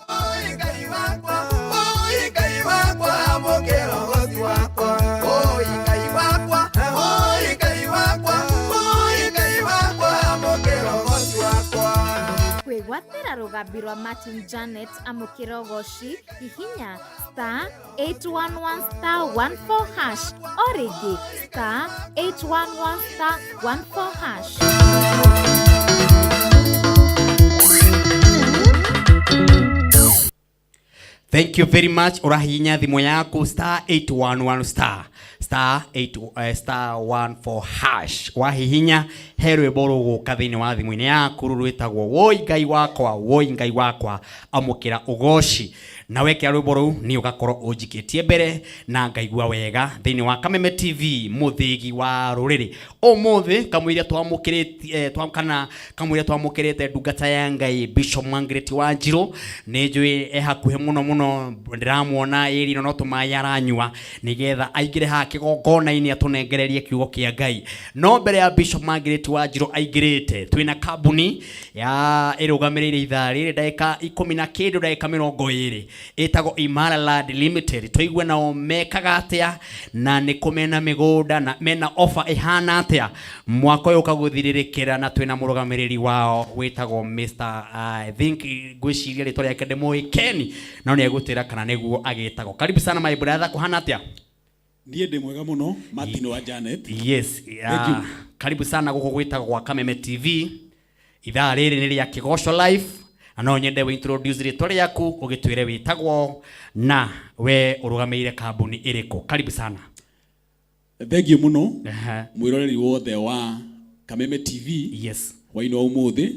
S4: Oi Ngai wakwa, oi Ngai wakwa, amũkĩra ũgoci wakwa. Oi Ngai wakwa, oi Ngai wakwa, oi Ngai wakwa, amũkĩra ũgoci wakwa.
S5: Kwĩgwatĩra rũgambi rwa Martin Janet amũkĩra ũgoci hihinya star 811 star 14 hash o rĩngĩ star 811 star 14 hash.
S1: Thank you very much. Ũrahihinya thimũ yaku star 811 star star 8 star 14 hash. Wahihinya he rwĩmbo rũgũka thĩinĩ wa thimũ-inĩ yaku rũu rwĩtagwo Woi Ngai wakwa, Woi Ngai wakwa, amũkĩra ũgoci. Na wekĩra rwĩmbo rũu niĩ ũgakorwo ũnjikĩtie mbere na ngaigua wega thĩinĩ wa Kameme TV mũthĩgi wa rũrĩrĩ. Ũmũthĩ kamũira twamũkĩrĩtie kana kamũira twamũkĩrĩte ndungata ya Ngai Bishop Margaret Wanjiru, nĩ njũĩ e hakuhĩ mũno mũno, ndĩramuona ĩri ĩno no tũmaĩ aranyua nĩgetha aingĩre haha kĩgongona-inĩ atũnengererie kiugo kĩa Ngai. No mbere ya Bishop Margaret Wanjiru aingĩrĩte, twĩna kambuni ya ĩrũgamĩrĩire ithaa rĩrĩ ndagĩka ikũmi na kĩndũ ndagĩka mĩrongo ĩrĩ ĩtagwo Imara Land Limited. Tũigue nao mekaga atĩa na nĩkũ mena mĩgũnda na mena offer ĩhana atĩa mwaka ũyũ ũkagũthirĩrĩkĩra, na twĩna mũrũgamĩrĩri wao wĩtagwo Mr. I think ngwĩciria rĩtwa rĩake ndĩmũĩ Ken, no nĩ egũtwĩra kana nĩguo agĩtagwo. Karibu sana my brother, kũhana atĩa?
S6: Niĩ ndĩ mwega mũno Martin wa Janet.
S1: Yes,
S6: Thank you.
S1: Karibu sana gũkũ gwĩtagwo gwa Kameme TV. Ithaa rĩrĩ nĩ rĩa Kĩgoco Live na no nyende wĩ introduce rĩtwa rĩaku ũgĩtwĩre wĩtagwo na we ũrũgamĩrĩire kambuni ĩrĩkũ. Karibu sana.
S6: Thank you mũno
S1: Aha.
S6: Mwĩroreri wothe wa Kameme TV.
S1: Yes.
S6: Hwainĩ wa ũmũthĩ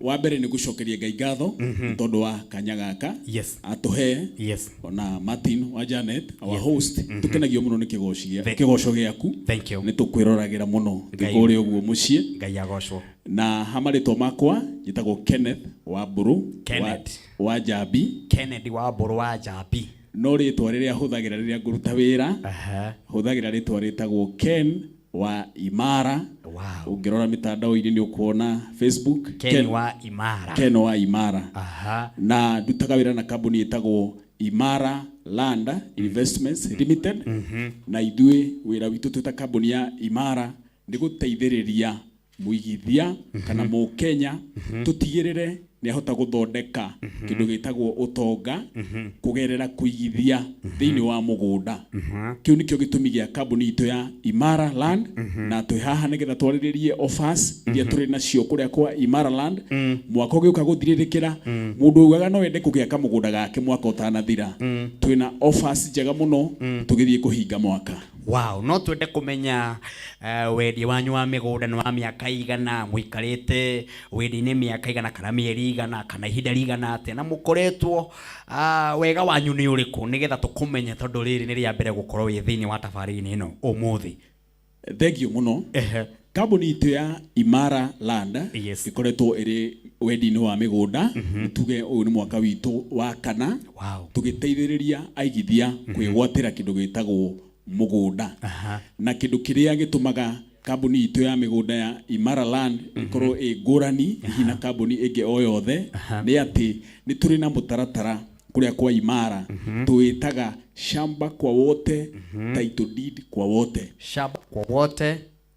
S6: wa mbere nĩ gũcokeria Ngai ngatho nĩ tondũ wa kanya gaka
S1: Yes.
S6: atũhe
S1: Yes.
S6: ona Martin wa Janet our host, tũkenagio mũno nĩ kĩgoco gĩaku.
S1: Thank you.
S6: Nĩ tũkwĩroragĩra mũno
S1: Ngai.
S6: kũrĩa ũguo mũciĩ.
S1: Ngai agocwo.
S6: Na ha marĩtwa makwa njĩtagwo Kenneth wa Mbũrũ
S1: Kenneth.
S6: wa Njambi.
S1: Kennedy wa Mbũrũ wa Njambi.
S6: No rĩtwa rĩrĩa hũthagĩra rĩrĩa ngũruta wĩra,
S1: Aha.
S6: hũthagĩra rĩtwa rĩtagwo Ken wa Imara.
S1: Wow.
S6: Ũngĩrora mĩtandao-inĩ nĩ ũkuona Facebook
S1: Ken wa Imara.
S6: Ken wa Imara.
S1: Aha.
S6: Na ndutaga wĩra na kambuni ĩtagwo Imara Land Investments Limited, na ithuĩ wĩra witũ twĩ ta kambuni ya Imara nĩ gũteithĩrĩria mũigithia kana mũkenya tũtigĩrĩre nĩ ahota gũthondeka kĩndũ gĩtagwo ũtonga kũgerera kũigithia thĩinĩ wa mũgũnda. Kĩu nĩkĩo gĩtũmi gĩa kambuni itũ ya Imara Land, na twĩ haha nĩgetha twarĩrĩrie offers iria tũrĩ nacio kũrĩa kwa Imara Land mwaka ũgĩũka gũthirĩrĩkĩra. Mũndũ ugaga no ende kũgĩa kamũgũnda gake mwaka ũtanathira, twĩna offers njega mũno tũgĩthiĩ kũhinga mwaka.
S1: Wow, no twende kũmenya wendia wanyu wa mĩgũnda nĩ wa mĩaka igana, mũikarĩte wendia-inĩ mĩaka igana kana mĩeri igana kana ihinda rĩigana atĩa, na mũkoretwo wega wanyu nĩ ũrĩkũ nĩgetha tũkũmenye, tondũ rĩrĩ nĩ rĩa mbere gũkorwo wĩ thĩinĩ wa tabarĩra ĩno ũmũthĩ.
S6: Thank you mũno.
S1: Ehe.
S6: Kambuni itũ ya Imara Land
S1: Yes.
S6: ĩkoretwo ĩrĩ wendi-inĩ wa mĩgũnda, tuge ũyũ nĩ mwaka witũ wa kana
S1: Wow.
S6: tũgĩteithĩrĩria aigithia kwĩgwatĩra kĩndũ gĩtagwo mũgũnda.
S1: Aha.
S6: Na kĩndũ kĩrĩa gĩtũmaga kambuni itũ ya mĩgũnda ya Imara Land ĩkorwo ĩ ngũrani hihi na kambuni ĩngĩ o yothe nĩ atĩ nĩ tũrĩ na mũtaratara kũrĩa kwa Imara tũwĩtaga shamba kwa wote, title deed kwa wote.
S1: Shamba kwa wote,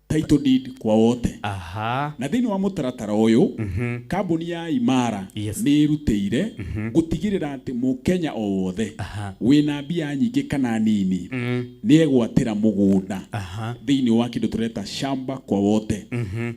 S6: title deed kwa wote.
S1: Aha.
S6: Na thĩinĩ wa mũtaratara ũyũ kambuni ya Imara
S1: Yes.
S6: nĩ ĩrutĩire gũtigĩrĩra atĩ mũkenya o wothe
S1: Aha.
S6: wĩna mbia nyingĩ kana nini nĩ egwatĩra mũgũnda
S1: Aha.
S6: thĩinĩ wa kĩndũ tũreta shamba kwa wote.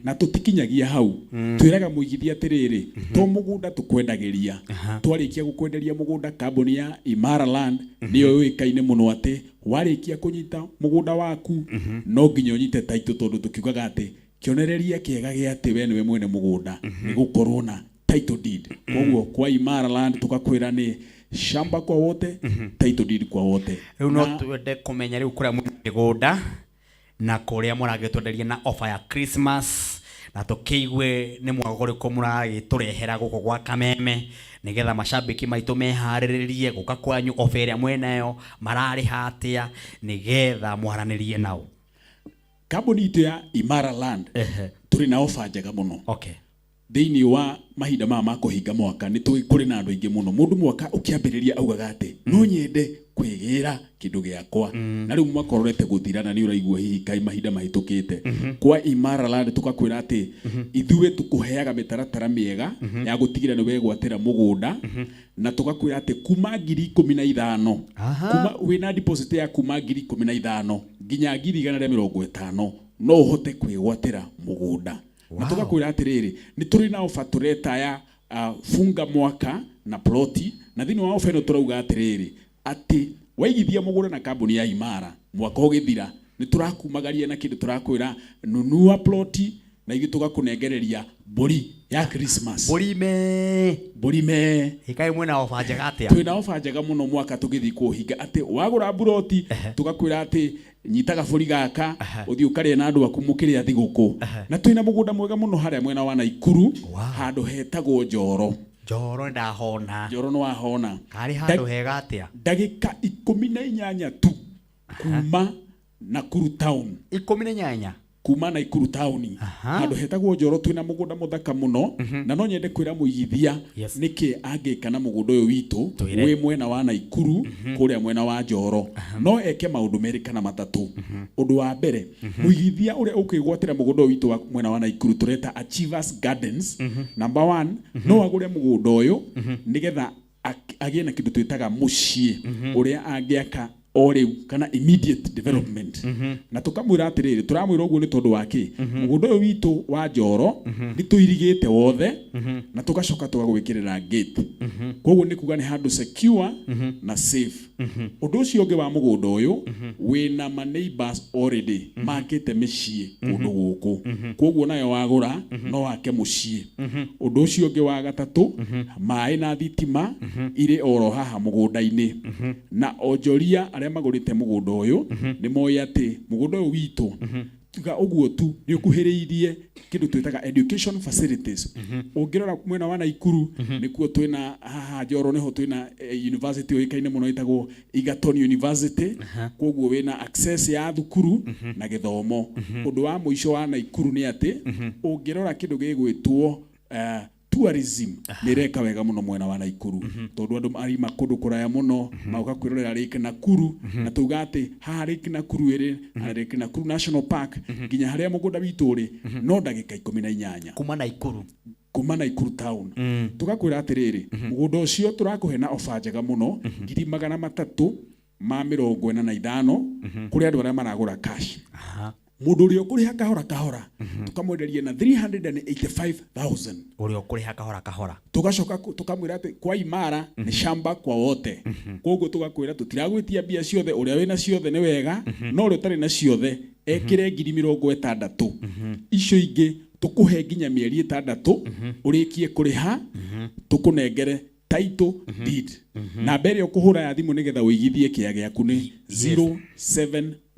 S6: Na tũtikinyagia hau, twĩraga mũigithia atĩrĩrĩ, to mũgũnda tũkwendagĩria, twarĩkia gũkwenderia mũgũnda, kambuni ya Imara Land nĩyo yũĩkaine mũno atĩ warĩkia kũnyita mũgũnda waku no nginya ũnyite title, tondũ tũkiugaga atĩ kĩonereria kĩega gĩa atĩ we nĩwe mwene mũgũnda nĩ gũkorwo na title deed. Koguo kwa Imara Land tũkakwĩra nĩ shamba kwa wote, title deed kwa wote.
S1: Rĩu no twende kũmenya rĩu kũrĩa mwĩ mĩgũnda na kũrĩa mũragĩtwenderia na offer ya Christmas. Na tũkĩigue nĩ mwaka ũrĩkũ mũragĩtũrehera gũkũ gwa Kameme, nĩgetha macambĩki maitũ meharĩrĩrie gũka kwanyu, oba ĩrĩa mwĩnayo, mararĩha atĩa, nĩgetha mwaranĩrie nao.
S6: Kambuni itũ ya Imara Land, tũrĩ na ofa njega mũno. Thĩinĩ wa mahinda maya ma kũhinga mwaka, nĩ tũĩ kũrĩ na andũ aingĩ mũno. Mũndũ mwaka ũkĩambĩrĩria augaga atĩ no nyende kwĩgĩra kĩndũ gĩakwa, na rĩu mwaka ũrorete gũthira na nĩ ũraigua hihi kaĩ mahinda mahĩtũkĩte. Kwa Imara Land tũkakwĩra atĩ ithuĩ tũkũheaga mĩtaratara mĩega ya gũtigĩra nĩ wegwatĩra mũgũnda, na tũgakwĩra atĩ kuma 15,000, kuma wĩna deposit ya kuma 15,000 nginya 150,000, no ũhote kwĩgwatĩra mũgũnda. Na tũgakwĩra atĩrĩrĩ, nĩ tũrĩ na ofa tũreta ya funga mwaka na ploti, na thĩinĩ wa ofa ĩno tũrauga atĩrĩrĩ, atĩ waigithia mũgũnda na kambuni ya Imara, mwaka ũgĩthira nĩ tũrakumagaria na kĩndũ tũrakwĩra nunua ploti, na ithuĩ tũgakũnengereria mbũri ya Christmas.
S1: Mbũri me.
S6: Mbũri me.
S1: Ĩkaĩ mwĩna ofa njega atĩa?
S6: Twĩna ofa njega mũno mwaka tũgĩthiĩ kũũhinga, atĩ wagũra mburoti, tũgakwĩra atĩ nyita gabũri gaka, ũthiĩ ũkarĩe na andũ aku mũkĩrĩa thigũkũ. Na twĩna mũgũnda mwega mũno harĩa mwena wa Naikuru, handũ hetagwo Njoro.
S1: Njoro ndahona.
S6: Njoro nĩ wahona.
S1: Karĩ handũ hega atĩa?
S6: Ndagĩka 18 tu kuma Nakuru town.
S1: 18?
S6: Kuma Naikuru town. Handũ hetagwo Njoro twĩna mũgũnda mũthaka mũno, na no nyende kwĩra mũigithia nĩkĩ angĩka na mũgũnda ũyũ witũ
S1: Twĩre.
S6: wĩ mwena wa Naikuru, kũrĩa mwena wa Njoro. No eke maũndũ merĩ kana matatũ. Ũndũ wa mbere, mũigithia ũrĩa ũkwĩgwatĩra mũgũnda ũyũ witũ wa mwena wa Naikuru tũreta Achievers Gardens. Number 1, no agũre mũgũnda ũyũ nĩgetha agĩe na kĩndũ twĩtaga mũciĩ ũrĩa angĩaka o rĩu, kana immediate development. Na tũkamwĩra atĩrĩrĩ, tũramwĩra ũguo nĩ tondũ wa kĩ? Mũgũnda ũyũ witũ wa Njoro nĩ tũirigĩte wothe, na tũgacoka tũgagwĩkĩrĩra gate. Koguo nĩ kuga nĩ handũ secure na safe. Ũndũ ũcio ũngĩ wa mũgũnda ũyũ, wĩna ma neighbors already makĩte mĩciĩ kũndũ gũkũ, koguo nayo wagũra no wake mũciĩ. Ũndũ ũcio ũngĩ wa gatatũ, maĩ na thitima irĩ oro haha mũgũnda-inĩ. Na onjoria arĩa magũrĩte mũgũnda ũyũ nĩ moĩ atĩ mũgũnda ũyũ witũ, tiga ũguo tu, nĩ ũkuhĩrĩirie kĩndũ twĩtaga education facilities. Ũngĩrora mwena wa Naikuru, nĩkuo twĩna haha Njoro, nĩho twĩna university ũĩkaine mũno ĩtagwo Egerton University. Koguo wĩna access ya thukuru na gĩthomo. Ũndũ wa mũico wa Naikuru nĩ atĩ ũngĩrora kĩndũ gĩgwĩtwo tourism nĩ ĩreka wega mũno mwena wa Naikuru, tondũ andũ marima kũndũ kũraya mũno magoka kwĩrorera Lake Nakuru. Na tuga atĩ haha Lake Nakuru ĩrĩ na Lake Nakuru National Park nginya harĩa mũgũnda witũ ũrĩ no ndagĩka 18.
S1: Kuma Naikuru.
S6: Kuma Naikuru town. Tugakwĩra atĩrĩrĩ, mũgũnda ũcio tũrakũhe na ofa njega mũno, 345,000 kũrĩ andũ arĩa maragũra cash. Mũndũ ũrĩa ũkũrĩha kahora kahora, tũkamwenderia na 385,000.
S1: Ũrĩa ũkũrĩha kahora kahora.
S6: Tũgacoka tũkamwĩra atĩ kwa Imara nĩ shamba kwa wote. Koguo tũgakwĩra tũtiragwĩtia mbia ciothe, ũrĩa wĩna ciothe nĩ wega, no ũrĩa ũtarĩ na ciothe ekĩre 60,000. Icio ingĩ tũkũhe nginya mĩeri 6 ũrĩkie kũrĩha, tũkũnengere title deed. Namba ĩrĩa ũkũhũra ya thimũ nĩgetha ũigithie kĩa gĩaku nĩ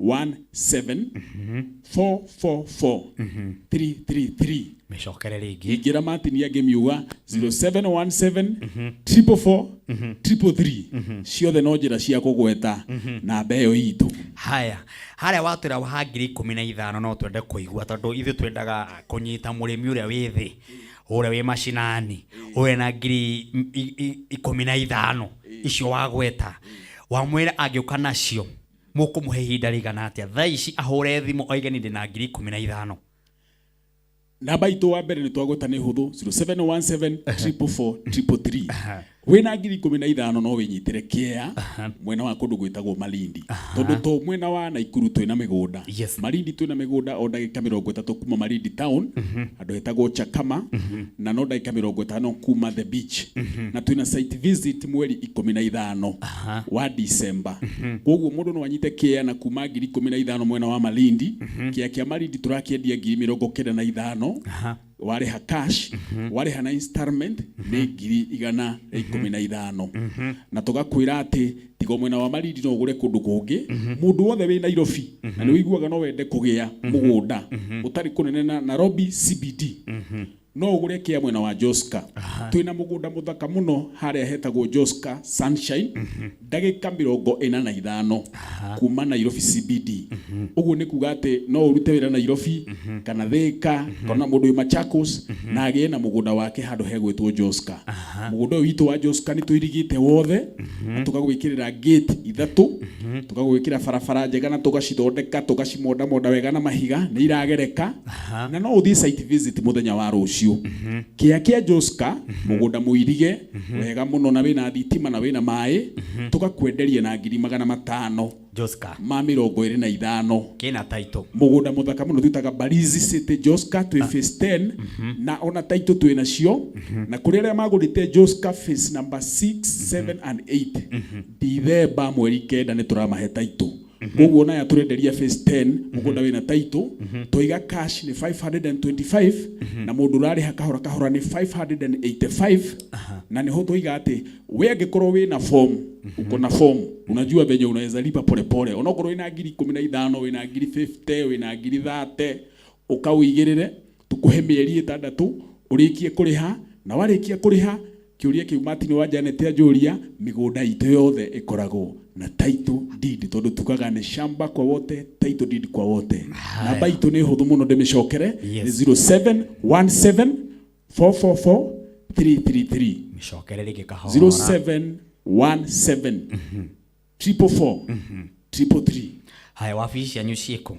S6: 0717 444 333.
S1: Mĩcokere rĩngĩ.
S6: Ingĩra Martin angĩmiuga 0717 444 333. Ciothe no njĩra cia kũgweta namba ĩyo itũ.
S1: Haya, harĩa watwĩra wa 15,000, no twende kũigua, tondũ ithuĩ twendaga kũnyita mũrĩmi ũrĩa wĩ thĩ, ũrĩa wĩ macinani, ũrĩa na 15,000 icio wagweta, wamwĩra angĩũka nacio mũkũmũhe ihinda rĩigana atĩa? Thaa ici ahũre thimũ oige nĩ ndĩna 15,000.
S6: Namba itũ wa mbere nĩ twagweta nĩ hũthũ, 0717 444 333. Wĩna 15,000 no wĩnyitĩre kĩea mwena wa kũndũ gwĩtagwo Malindi, tondũ to mwena wa Naikuru twĩna mĩgũnda. Malindi twĩna mĩgũnda o ndagĩka 30 kuma Malindi town, handũ hetagwo Chakama, na no ndagĩka 50 kuma the beach. Na twĩna site visit mweri 15 wa December. Koguo mũndũ no anyite kĩea na kuma 15,000 mwena wa Malindi. Kĩea kĩa Malindi tũrakĩendia 95,000 warĩha cash, warĩha na installment nĩ 115,000. Na tũgakwĩra atĩ tiga Tiga mwena wa Malindi no ũgũre kũndũ kũngĩ. Mũndũ wothe wĩ Nairobi na nĩ ũiguaga no wende kũgĩa mũgũnda ũtarĩ kũnene na Nairobi CBD, no ũgũre kĩa mwena wa Joska. Twĩna mũgũnda mũthaka mũno harĩa hetagwo Joska Sunshine, ndagĩka 45 kuma Nairobi CBD. Ũguo nĩ kuga atĩ no ũrute wĩra Nairobi kana Thĩka kana mũndũ wĩ Machakos na agĩe na mũgũnda wake handũ hegwĩtwo Joska. Mũgũnda ũyũ witũ wa Joska nĩ tũirigĩte wothe na tũkagwĩkĩrĩra gate ithatũ, tũkagwĩkĩra barabara njega na tũgacithondeka, tũgacimondamonda wega na mahiga nĩ iragereka, na no ũthiĩ site visit mũthenya wa rũciũ. Kĩa kĩa Joska, mũgũnda mũirige wega mũno na wĩna thitima na wĩna maĩ, tũgakwenderia na 500,000
S1: Joska
S6: ma 25.
S1: Kĩna title.
S6: Mũgũnda mũthaka mũno twĩtaga Barizi City Joska, twĩ phase 10 na ona title twĩ nacio. Na kũrĩ arĩa magũrĩte Joska phase number 6, 7 and 8, Dithemba mweri 9 nĩ tũramahe title. Koguo naya tũrenderia phase 10 mũgũnda wĩna title, twaiga cash nĩ 525 na mũndũ ũrarĩha kahora kahora nĩ 585. Na nĩho twaiga atĩ we angĩkorwo wĩna form, uko na form, unajua venye unaweza lipa polepole, onokorwo wĩna 15,000, wĩna 50,000, wĩna 30,000, ũkawĩigĩrĩre tũkũhe mĩeri 6 ũrĩkie kũrĩha. Na warĩkia kũrĩha, kĩũria kĩu Martin wa Janet anjũria, mĩgũnda itũ yothe ĩkoragwo na title deed, tondũ tugaga nĩ shamba kwa wote, title deed kwa wote. Namba itũ nĩ hũthũ mũno, ndĩmĩcokere.
S1: Yes.
S6: Nĩ 0717 444 333.
S1: Mĩcokere rĩngĩ kahora.
S6: 0717 444 333.
S1: Haya, wabici cianyu ciĩkũ?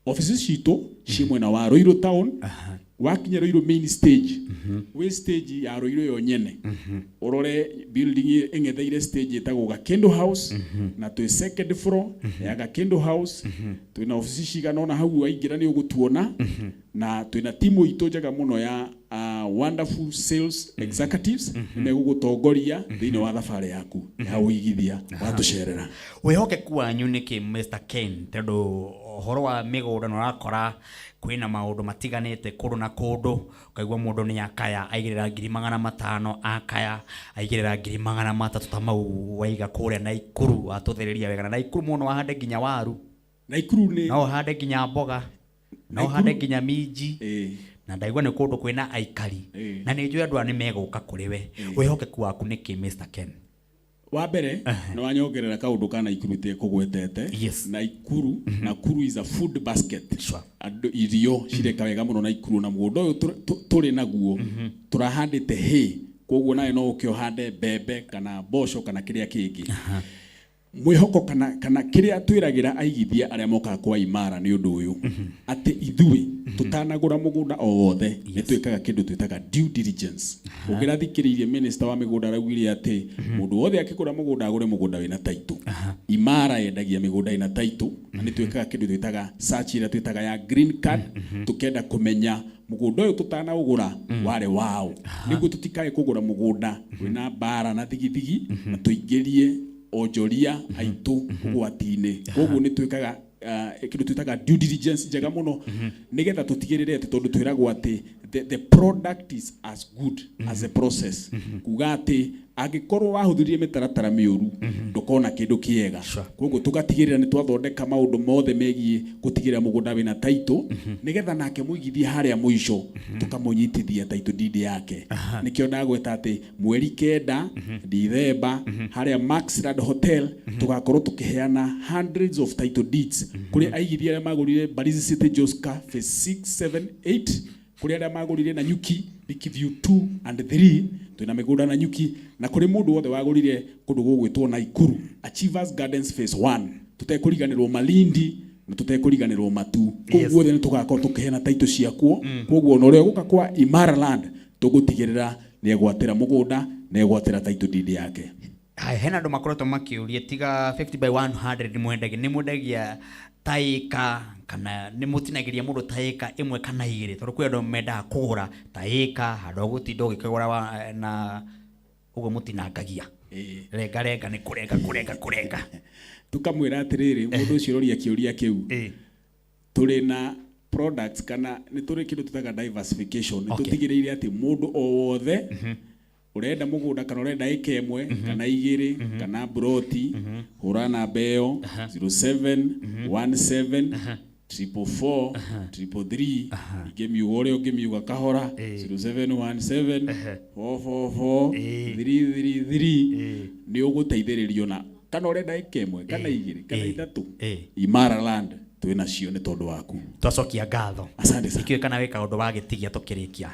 S6: Ofici citũ ciĩ mwena wa Ruiru town. Wakinya Ruiru main stage, wĩ stage ya Ruiru yo nyene, ũrore building ĩng'etheire stage ĩtagwo Gakendo House, na twĩ second floor ya Gakendo House. Twĩna ofici cigana ũna hau, waingĩra nĩ ũgũtuona. Na twĩna timu itũ njega mũno ya wonderful sales executives, nĩ megũgũtongoria thĩinĩ wa thabarĩ yaku ya ũigithia watũcerera.
S1: Wĩhokeku wanyu nĩkĩ, Mr Ken? Tondũ ũhoro wa mĩgũnda nĩ ũrakora kwĩna maũndũ matiganĩte kũndũ na kũndũ, ũkaigua mũndũ nĩ akaya aigĩrĩra 500,000, akaya aigĩrĩra 300,000, ta mau waiga kũrĩa Naikuru watũthĩrĩria wega. Na Naikuru mũno wahande nginya waru.
S6: Naikuru nĩ
S1: No ũhande nginya mboga, no
S6: Naikuru-
S1: ũhande nginya minji. Na ndaigua nĩ kũndũ kwĩna aikari na nĩ njũĩ andũ aya nĩ megũka kũrĩ we. Wĩhokeku waku nĩkĩ, Mr Ken?
S6: Wa mbere nĩ wanyongerera kaũndũ ka Naikuru itekũgwetete. Naikuru, Nakuru is a food basket. Andũ irio cireka wega mũno Naikuru, na mũgũnda ũyũ tũrĩ naguo tũrahandĩte hay, koguo nawe no ũke ũhande mbembe kana mboco kana kĩrĩa kĩngĩ. Mwĩhoko kana kĩrĩa twĩragĩra aigithia arĩa mokaga kwa Imara nĩ ũndũ ũyũ, atĩ ithuĩ tũtanagũra mũgũnda o wothe nĩ twĩkaga kĩndũ twĩtaga due diligence. Ũngĩrathikĩrĩirie minister wa mĩgũnda, araugire atĩ mũndũ wothe akĩgũra mũgũnda agũre mũgũnda wĩna title. Imara yendagia mĩgũnda ĩna title, na nĩ twĩkaga kĩndũ twĩtaga search ĩrĩa twĩtaga ya green card, tũkenda kũmenya mũgũnda ũyũ tũtanaũgũra warĩ waũ, nĩguo tũtikae kũgũra mũgũnda wĩna mbara na thigithigi na tũingĩrie onjoria aitũ ũgwati-inĩ. Koguo nĩ twĩkaga kĩndũ twĩtaga due diligence njega mũno, nĩgetha tũtigĩrĩre atĩ, tondũ twĩragwo atĩ the product is as good as a process, kuga atĩ angĩkorwo wahũthĩrire mĩtaratara mĩũru ndũkona kĩndũ kĩega. Koguo tũgatigĩrĩra nĩ twathondeka maũndũ mothe megiĩ gũtigĩrĩra mũgũnda wĩna title, nĩgetha nake mũigithia harĩa mũico tũkamũnyitithia title deed yake. Nĩkĩo ndagweta atĩ mweri 9 Dithemba harĩa Maxland Hotel tũgakorwo tũkĩheana hundreds of title deeds kũrĩ aigithia arĩa magũrire Mbalizi City Joska phase 6, 7, 8, kũrĩ arĩa magũrire Nanyuki View 2 and 3, twĩna mĩgũnda Nanyuki, na kũrĩ mũndũ wothe wagũrire kũndũ gũgwĩtwo Naikuru Achievers Gardens phase 1, tũtekũriganĩrwo Malindi na tũtekũriganĩrwo Matu. Kũu guothe nĩ tũgakorwo tũkĩheana title ciakuo. Koguo ona ũrĩa ũgũka kwa Imara Land tũgũtigĩrĩra nĩ egwatĩra mũgũnda na egwatĩra title deed yake.
S1: Haya, hena andũ makoretwo makĩũria, tiga 50 by 100 nĩ mwendagia, nĩ mwendagia ta ĩka kana nĩ mũtinagĩria mũndũ ta ĩka 1 kana 2, tondũ kwĩ andũ mendaga kũgũra ta ĩka handũ ha gũtinda ũgĩkĩgũra na ũguo mũtinangagia renga renga, nĩ kũrenga kũrenga kũrenga.
S6: Tukamwĩra atĩrĩrĩ, mũndũ ũcio ũroria kĩũria kĩu, tũrĩ na products kana nĩ tũrĩ kĩndũ tũtaga diversification, nĩ tũtigĩrĩire atĩ mũndũ o wothe Urenda mugunda kana urenda ĩka ĩmwe kana igĩrĩ kana broti, hũra namba ĩyo 0717 444 333. Ingĩmiuga ũrĩa ũngĩmiuga kahora, 0717 444 333. Nĩ ũgũteithĩrĩrio na kana ũrenda ĩka ĩmwe kana igĩrĩ kana ithatũ, Imara Land twĩ nacio nĩ tondũ waku.
S1: Twacokia ngatho.
S6: Asante sana.
S1: Ikiũĩ kana wĩ kaũndũ wagĩtigia tũkĩrĩkia?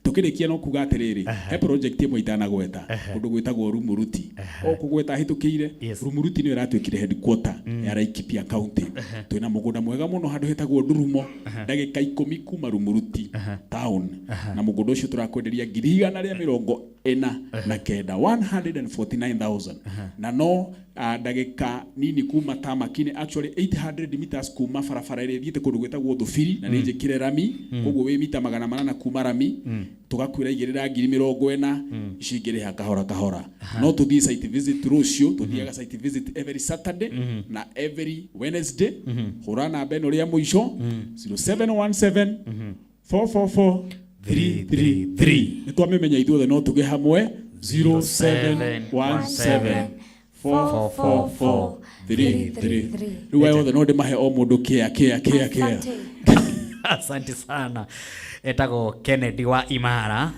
S6: Tukirikia no kuga atiriri, he project imwe itanagweta kundu gwitagwo Rumuruti, o kugweta hitukiire. Rumuruti niyo iratuikire headquarter ya Laikipia County. Twina mugunda mwega muno handu hetagwo Ndurumo, ndagika 10 kuma Rumuruti town, na mugunda ucio turakwenderia 149,000, 149,000, na no ndagika nini kuma tamakini, actually 800 meters kuma barabara ĩrĩa ĩthiĩte kũndũ gwĩtagwo Thubiri, na nĩ njĩkĩre rami, koguo wĩ mita 800 kuma rami. Tugakwĩra igĩrĩra 40,000, icio ingĩrĩha kahora kahora. No tũthiĩ site visit rũciũ, tũthiaga site visit every Saturday na every Wednesday. Hũra namba ĩno rĩa mũico, 0717 444 333. Nĩ twamĩmenya ithuothe, no tuge hamwe, 0717 444 333. Rĩu aya othe no ndĩmahe o mũndũ kĩa kĩa kĩa kĩa.
S3: Asante.
S1: Asante sana. Etagwo Kennedy wa Imara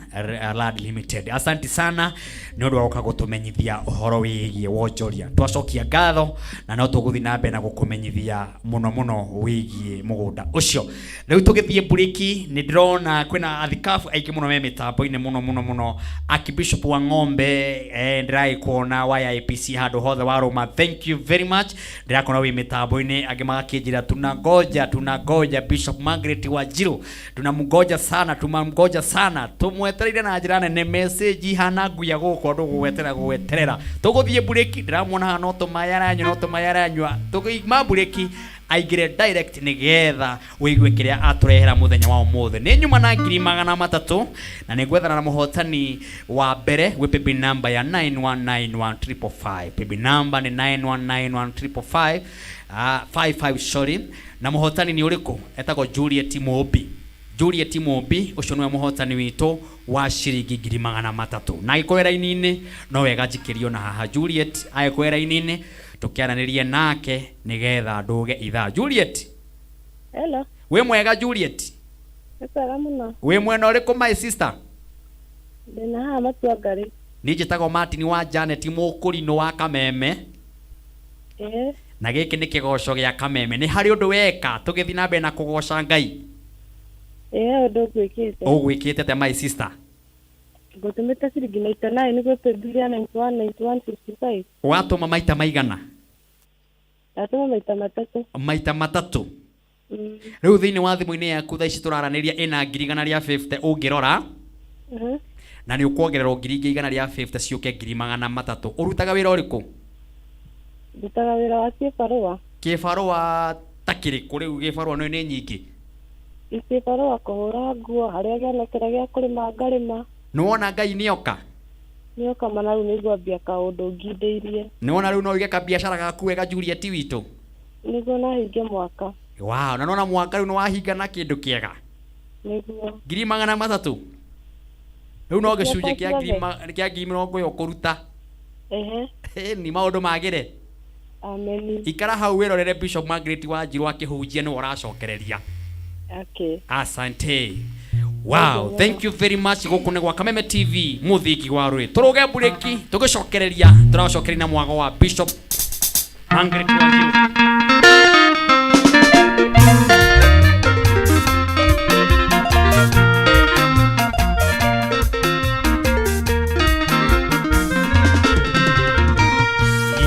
S1: Land Limited. Asante sana nĩ ũndũ wa gũka gũtũmenyithia ũhoro wĩgiĩ wonjoria. Twacokia ngatho na no tũgũthiĩ na mbere na gũkũmenyithia mũno mũno wĩgiĩ mũgũnda ũcio. Rĩu tũgĩthiĩ buriki, nĩ ndĩrona kwĩna athikabu aingĩ mũno me mĩtambo-inĩ mũno mũno mũno. Archbishop wa Ng'ombe, ndĩragĩkuona wa IPC handũ hothe wa Roma. Thank you very much. Ndĩrakona wĩ mĩtambo-inĩ, angĩ magakĩnjĩra tunangoja, tunangoja Bishop Margaret Wanjiru, tunamgoja sana, tumamgoja sana, tumwetereire na njĩra nene. Message ihana nguya gũkũ andũ gũgweterera gũgweterera. Tũgũthiĩ bureki, ndĩramuona haha no tũmayaranyua, no tũmayaranyua. Tũgĩima bureki aingĩre direct nĩgetha ũigue kĩrĩa atũrehera mũthenya wa ũmũthĩ. Nĩ nyuma na 300,000 na nĩ ngwethana na mũhotani wa mbere gwĩ paybill number ya 9191555. Paybill number nĩ 9191555, 55, sorry. Na mũhotani nĩ ũrĩkũ? Etagwo Juliet Mũmbi. Juliet Mũmbi ũcio nĩwe mũhotani witũ wa ciringi 300,000. Na agĩkorwo raini-inĩ no wega njikĩrio na haha. Juliet agĩkorwo raini-inĩ tũkĩaranĩrie nake nĩgetha ndũge ithaa. Juliet.
S7: Hello.
S1: Wĩ mwega Juliet?
S7: Nĩ kwega mũno.
S1: Wĩ mwena ũrĩkũ my sister?
S7: Ndĩna haha Matuangarĩ.
S1: Niĩ njĩtagwo Martin wa Janet Mũkũrinũ wa Kameme.
S7: Ĩĩ.
S1: Na gĩkĩ nĩ kĩgoco gĩa Kameme. Nĩ harĩ ũndũ weka tũgĩthiĩ na mbere na kũgoca Ngai?
S7: Ĩĩ, ũndũ ngwĩkĩte.
S1: Ũgwĩkĩte atĩa my sister?
S7: Ngũtũmĩte ciringi 99 nĩguo paybill ya 919155.
S1: Watũma maita maigana?
S7: Ndatũma maita matatũ.
S1: Maita matatũ. Rĩu thĩinĩ wa thimũ-inĩ yaku thaa ici tũraranĩria ĩna 150,000 ũngĩrora, na nĩ ũkuongererwo 150,000 ciũke 300,000. Ũrutaga wĩra ũrĩkũ?
S7: Ndutaga wĩra wa kĩbarũa.
S1: Kĩbarũa ta kĩrĩkũ rĩu? Gĩbarũa nĩ nyingĩ.
S7: Kĩbarũa kũhũra nguo, harĩa gĩonekera gĩa kũrĩma ngarĩma.
S1: Nĩ wona Ngai nĩoka?
S7: Nĩoka mana rĩu nĩngwambia kaũndũ ngindĩirie.
S1: Nĩ wona rĩu no ũige kabiacara gaku wega Juliet witũ?
S7: Nĩguo nahinge mwaka.
S1: Wow, na nona mwaka rĩu nĩ wahinga na kĩndũ kĩega.
S7: Nĩguo.
S1: 300,000. Rĩu no gĩcunjĩ kĩa kĩa 20,000 ũkũruta.
S7: Ehe.
S1: Ni maũndũ magĩre.
S7: Ameni.
S1: Ikara hau wĩrorere Bishop Margaret Wanjiru akĩhunjia nĩwe ũracokereria.
S7: Okay.
S1: Asante. Wow, thank you very much. Gũkũ nĩ gwa Kameme TV, mũthingi wa rũĩ. Tũrũge bureki, tũgĩcokereria, tũracokereria na mwago wa Bishop Margaret Wanjiru.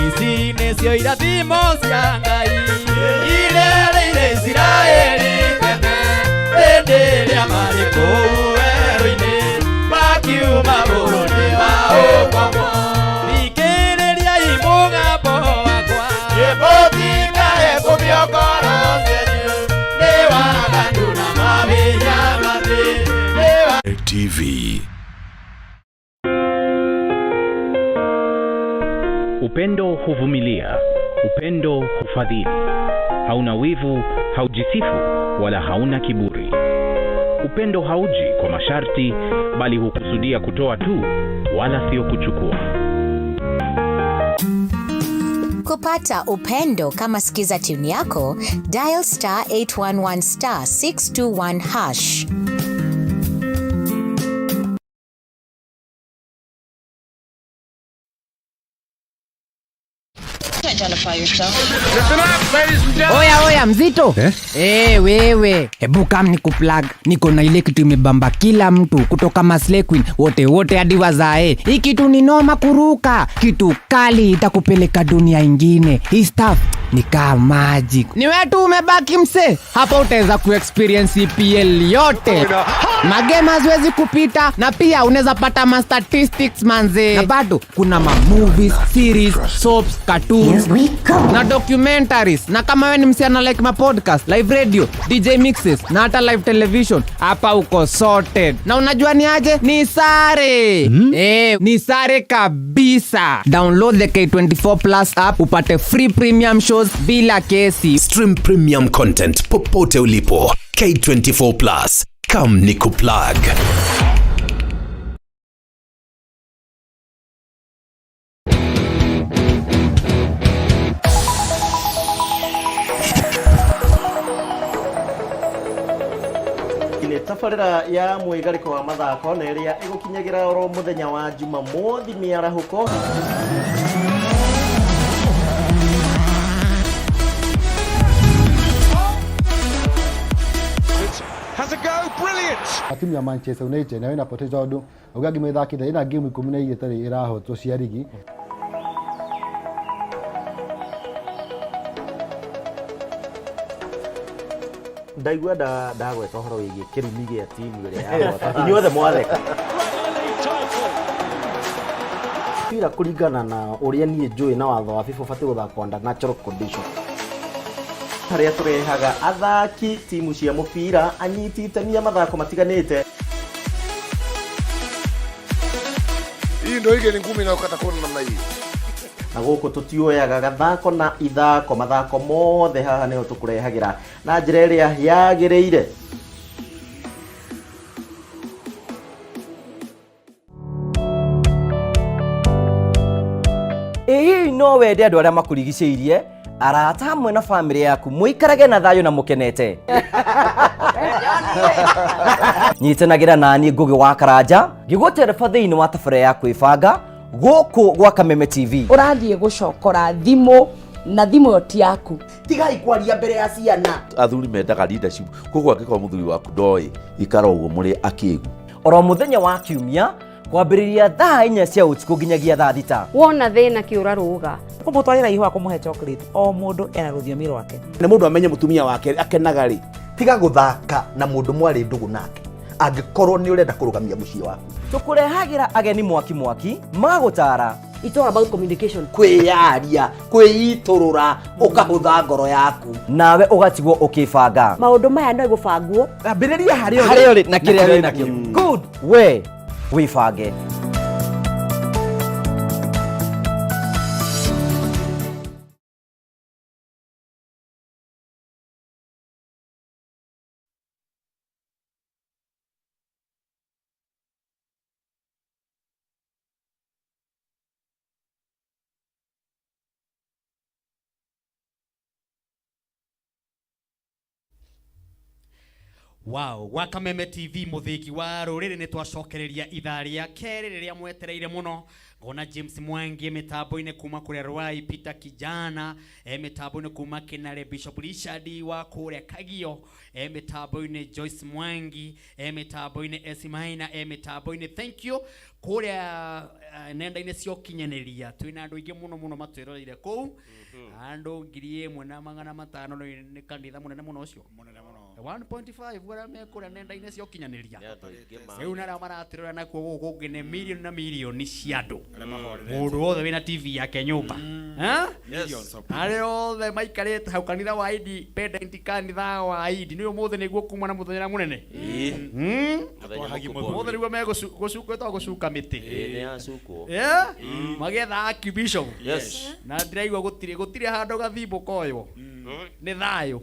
S1: Ici nĩcio irathimo cia Ngai irereire Isiraeli tene, hĩndĩ ĩrĩa marĩ kũu werũ-inĩ makiuma bũrũri wa ũkombo. Thikĩrĩriai mũgambo wakwa,
S4: Mũtikae kũmio ngoro cianyu nĩ waganu na mawĩra mathĩ nĩ wa
S8: TV.
S9: Upendo huvumilia, upendo hufadhili, hauna wivu, haujisifu wala hauna kiburi. Upendo hauji kwa masharti, bali hukusudia kutoa tu, wala sio kuchukua.
S8: Kupata upendo kama skiza tune yako, dial star 811 star 621 hash.
S10: Oya oya mzito eh? Hey, wewe hebu kam ni kuplug niko na ile kitu imebamba kila mtu kutoka Maslay Queen wote wote hadi wazae. Hii kitu ni noma kuruka, kitu kali itakupeleka dunia ingine. Hii stuff ni kaa magic. Ni wewe tu umebaki mse, hapa utaweza kuexperience EPL yote, magame haziwezi kupita, na pia unaweza pata ma statistics manze, na bado kuna ma movies, series, soaps, cartoons na documentaries. Na kama wewe ni msichana like ma podcast, live radio, DJ mixes na hata live television, hapa uko sorted. Na unajua ni aje? Ni sare ni sare kabisa. Download the K24 Plus app upate free premium shows bila kesi.
S11: Stream premium content popote ulipo. K24 Plus. Come ni kuplug.
S12: Nĩ tabarĩra ya mwĩgarĩko wa mathako na ĩrĩa ĩgũkinyagĩra oro mũthenya wa Jumamothi mĩarahũko.
S4: Has a go, brilliant!
S13: Timu ya Manchester United nayo inapoteza tondu uga ngimithakite ina game 12 itarĩ ĩrahotwo cia rigi.
S12: Ndaigua ndagweta ũhoro wĩgiĩ kĩrumi gĩa timu ĩrĩa yahota inyuothe mwatheka bira kũringana na ũrĩa niĩ njũĩ na watho wa FIFA ũbatiĩ gũthakwo under natural condition harĩa tũrehaga athaki timu cia mũbira anyiti itemi a mathako matiganĩte.
S14: Hii ndio ile ni ngumi inayokata kona namna hii.
S12: Na gũkũ tũtioyaga gathako na ithako mathako mothe haha nĩho tũkũrehagĩra na njĩra ĩrĩa yagĩrĩire.
S15: Ĩ hihi no wende andũ arĩa makũrigicĩirie arata hamwe na bamĩrĩ yaku mũikarage na thayũ na mũkenete? Nyitanagĩra nani Ngũgĩ wa Karanja ngĩgũtereba thĩinĩ wa tabarĩra ya kwĩbanga gũkũ gwa Kameme TV.
S16: Ũrathiĩ gũcokora thimũ na thimũ ĩyo ti yaku.
S12: Tigai kwaria mbere ya ciana.
S17: Athuri mendaga leadership, koguo angĩkorwo mũthuri waku ndoĩ ikara ũguo mũrĩ akĩgu.
S15: Oro mũthenya wa kiumia kwambĩrĩria thaa 4 cia ũtukũ nginyagia thaa 6.
S18: Wona thĩna kĩũra rũga.
S19: Kũmũtwarĩra ihũa kũmũhe chocolate, o mũndũ ena rũthiomi rwake.
S20: Na mũndũ amenye mũtumia wake akenaga rĩ.
S12: Tiga gũthaka na mũndũ mwarĩ ndũgũ nake angĩkorwo nĩ ũrenda kũrũgamia mũciĩ waku.
S15: Tũkũrehagĩra ageni mwaki mwaki magũtara.
S18: It's all about communication.
S12: Kwĩyaria, kwĩitũrũra, ũkahũtha ngoro yaku.
S15: Nawe ũgatigwo ũkĩbanga.
S18: Maũndũ maya no gũbangwo.
S20: Ambĩrĩria harĩa
S15: harĩa ũrĩ na kĩrĩa wĩ nakĩo. Good, we wĩbange.
S1: Wow, gwa Kameme TV muthiki wa ruriri ni twacokereria ithaa ria keri riria mwetereire muno. Ngona James Mwangi mitambo-ini kuma kuria Rwai, Peter Kijana mitambo-ini kuma Kinare, Bishop Richard wa kuria Kagio mitambo-ini, Joyce Mwangi mitambo-ini, Esimaina mitambo-ini. Thank you kuria nenda-ini cia ũkinyanĩria twĩna andũ aingĩ mũno mũno matwĩroreire kũu, andũ 1500 nĩ kanitha mũnene mũno ũcio 1.5 arĩa mekũrĩa nenda-inĩ cia ũkinyanĩria rĩu na arĩa maratwĩrora nakuo gũkũ kũngĩ nĩ mirioni na mirioni cia andũ mũndũ wothe wĩna TV yake nyũmba. Arĩa othe maikarĩte hau kanitha wa Independent, kanitha wa Indi nĩ ũmũthĩ nĩguo kuma na mũthenya ũrĩa mũnene. Ũmũthĩ nĩguo megũcuka ĩtagwo gũcuka mĩtĩ. Magetha archbishop. Na ndĩraigua gũtirĩ handũ gathimbo koywo. Nĩ thayũ.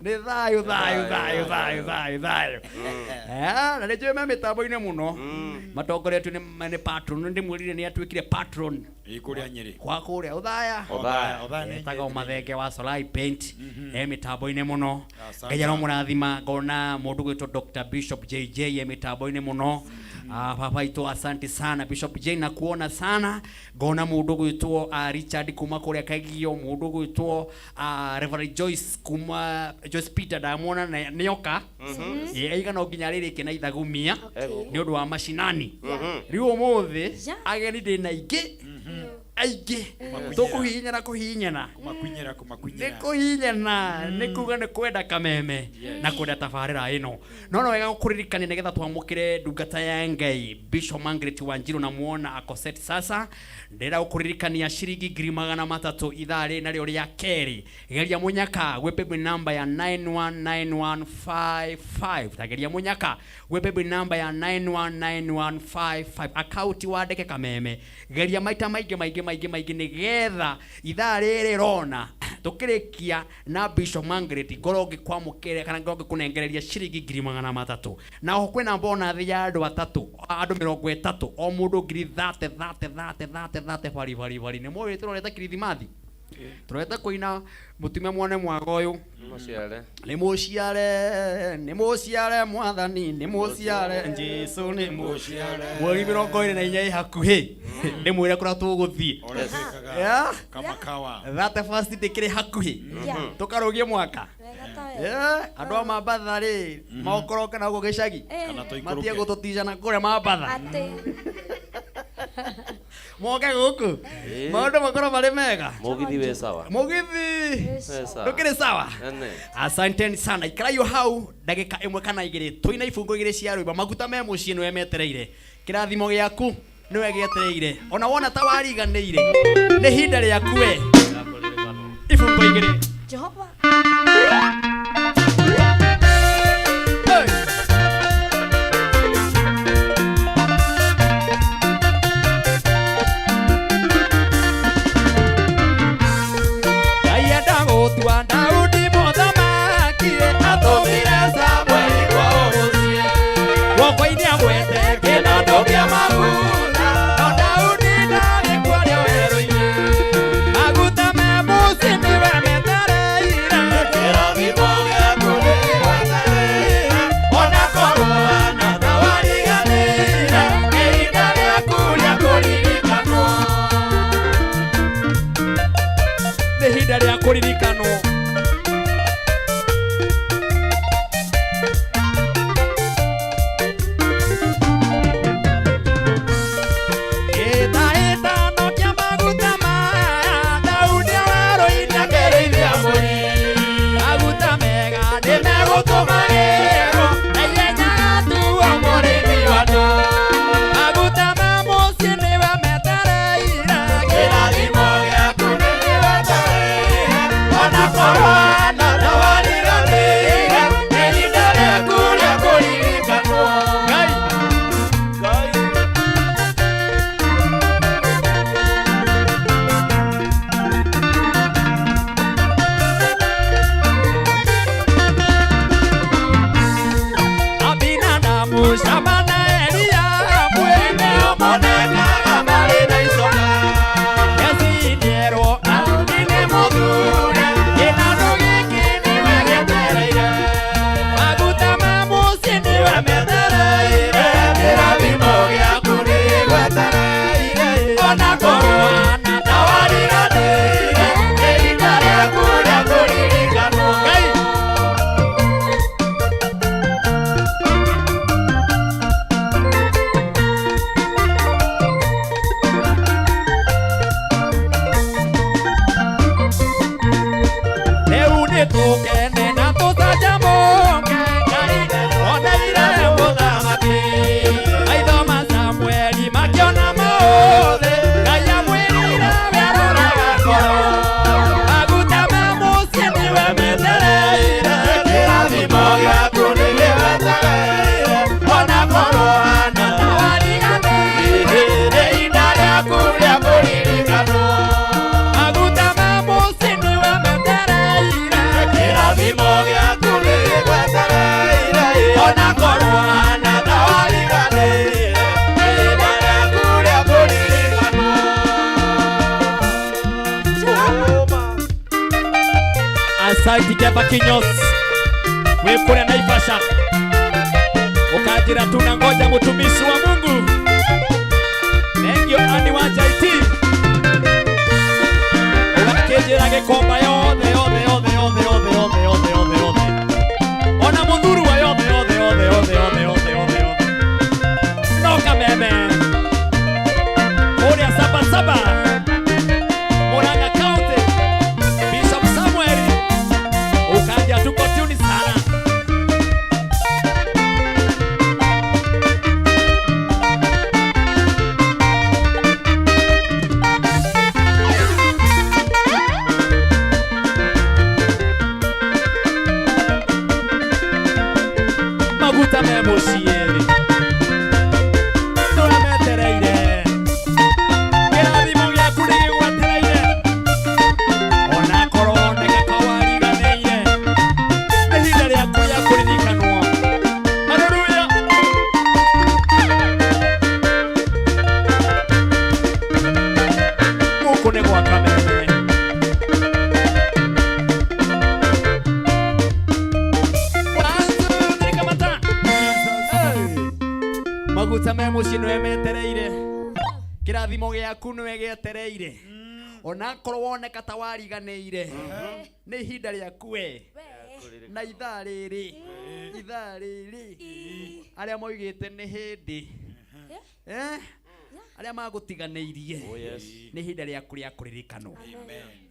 S1: Nĩ thayũ thayũ Thayũ, thayũ, thayũ, thayũ, thayũ. Na nĩ njũĩ me mĩtambo-inĩ mũno matongoretio nĩ patron. Nĩ ndĩmwĩrire nĩ atuĩkire patron
S6: Kũrĩa Nyĩrĩ.
S1: Kwa kũrĩa Ũthaya.
S6: Othaya. Othaya nĩ
S1: Etagwo Mathenge wa Solai Paint, e mĩtambo-inĩ mũno.
S6: Asante.
S1: Ngai aromũrathima. Ngona mũndũ gwĩtwo Dr. Bishop JJ e mĩtambo-inĩ mũno. Baba itũ, asante sana Bishop J, na kuona sana. Ngona mũndũ gwĩtwo Richard kuma kũrĩa Kagio, mũndũ gwĩtwo Reverend Joyce kuma Joyce Peter, ndamuona nĩoka. Aiga no nginya rĩrĩke na ithagumia nĩ ũndũ wa macinani. Rĩu ũmũthĩ ageni ndĩna aingĩ aingĩ, tũkũhihinyana kũhihinyana.
S6: Kũmakunyĩra, kũmakunyĩra.
S1: Nĩ kũhihinyana, nĩ kuga nĩ kwenda kameme na kwenda tabarĩra ĩno. No wega gũkũririkania nĩgetha twamũkĩre ndungata ya Ngai Bishop Margaret Wanjiru, na muona akoset. Sasa ndĩrenda gũkũririkania ciringi 300,000 ithaa rĩ narĩo rĩa kerĩ. Geria mũnyaka gwĩ paybill number ya 919155, tageria mũnyaka gwĩ paybill number ya 919155, akaunti wandĩke kameme. Geria maita maingĩ maingĩ maingĩ maingĩ nĩgetha ithaa rĩrĩ rona tũkĩrĩkia na Bishop Margaret ngorwo ngĩkwamũkĩra kana ngorwo ngĩkũnengereria ciringi 300,000. Na oho kwĩna bonathi ya andũ atatũ, andũ 30, o mũndũ ngiri thate thate thate thate thate, bari bari bari. Nĩ mũĩ tũrorete kirithimathi, tũrorete kũina mũtume mwone mwaga ũyũ.
S2: Mũciare.
S1: Nĩ mũciare, nĩ mũciare mwathani, nĩ mũciare Jesu, nĩ mũciare. Mweri 24 ĩ hakuhĩ, ndĩmwĩre kũrĩa tũgũthiĩ.
S6: Ũrĩa twĩkaga.
S1: Yeah.
S6: Kama kawa.
S1: Thate first ndĩkĩrĩ hakuhĩ, tũkarũgie mwaka. Yeah, andũ a Mambatha rĩ maokoroke na gũkũ gĩcagi.
S6: Kana tũikũrũke.
S1: Matige gũtũticana kũrĩa Mambatha, moke gũkũ maũndũ makorwo marĩ mega.
S2: Mũgithi wĩ sawa.
S1: Mũgithi
S2: Wĩ sawa.
S1: ndũkĩrĩ sawa.
S2: Ene.
S1: Asanteni sana, ikaraio hau ndagĩka ĩmwe kana igĩrĩ, tũina ibungo igĩrĩ cia rwĩmbo. Maguta me mũciĩ nĩwe metereire, kĩrathimo gĩaku nĩwe gĩetereire, ona wona ta wariganĩire nĩ hinda rĩaku we. Ibungo igĩrĩ.
S3: Jehova.
S4: Ngai enda gũtua Daudi mũthamaki, atũmire Samueli kwao mũciĩ. Guoko-inĩ agwete kĩnandũ kĩa maguta, no Daudi ndarĩ kuo arĩ werũ-inĩ. Maguta me mũciĩ nĩwe metereire, kĩrathimo gĩaku nĩgwetereire. Ona korwo hana ta wariganĩire, nĩ ihinda rĩaku rĩa kũririkanwo.
S1: Nĩ ihinda rĩa kũririkanwo. Gĩtahĩtano kĩa maguta maya, Daudi werũ-inĩ akĩrĩithia mbũri. Maguta mega nĩmegũtũma wĩrwo, na ihenya gatuo mũrĩmi wa andũ. Maguta ma mũciĩ nĩwe metereire,
S4: kĩrathimo gĩaku nĩgwetereire. Ona korwo hana ta wariganĩire, nĩ ihinda rĩaku rĩa kũririkanwo.
S1: Ngai. Abinadamu, Shama na Eliabu,
S4: Nĩo monekaga marĩ na icoka.
S1: Jesii nĩerwo
S4: Daudi nĩ mũthure, kĩnandũ gĩkĩ nĩwe gĩetereire.
S1: Maguta ma mũciĩ
S4: Nĩwe metereire, kĩrathimo gĩaku nĩgwetereire. Ona korwo hana ta wariganĩire, nĩ ihinda rĩaku rĩa kũririkanwo.
S1: Ngai. Rĩu nĩtũkene na tũcanjamũke, Ngai oneire mũthamaki. Maitho ma Samueli makĩona maũthĩ, Ngai amwĩrire we aroraga ngoro. Maguta ma mũciĩ nĩwe metereire,
S4: Kĩrathimo gĩaku nĩgĩgwetereire. Ona korwo hana ta wariganĩire, nĩ ihinda rĩaku rĩa kũririkanwo.
S1: Maguta ma mũciĩ nĩwe metereire,
S4: Kĩrathimo
S1: Saiti Keba Kinyos wĩ kũrĩa Naivasha ũkanjĩra tunangoja mũtumishi wa Mungu. Thank you Andy wa JT ũgakĩnjĩra gĩkomba yothe yothe yothe yothe yothe yothe yothe yothe yothe ona mũthurua yothe yothe yothe yothe yothe yothe yothe yothe no kameme kũrĩa sabasaba Murang'a County Bishop Samuel ukaja tuko tuni sana. Maguta me mũciĩ ndũra metereire kĩrathimo gĩaku nĩ gĩgwetereire onakorwo oneka kawariganĩire nĩ ihinda rĩaku rĩa kũririkanwo haleluya gũkũ nĩ gwa kameme Hey! Maguta me mũciĩ nĩwe metereire kĩrathimo gĩaku nĩwe gĩetereire onakorwo woneka ta wariganĩire nĩ ihinda rĩaku we na ithaa rĩrĩ ithaa rĩrĩ arĩa moigĩte nĩ hĩndĩ Eh? arĩa magũtiganĩirie nĩ ihinda rĩaku rĩa kũririkanwo.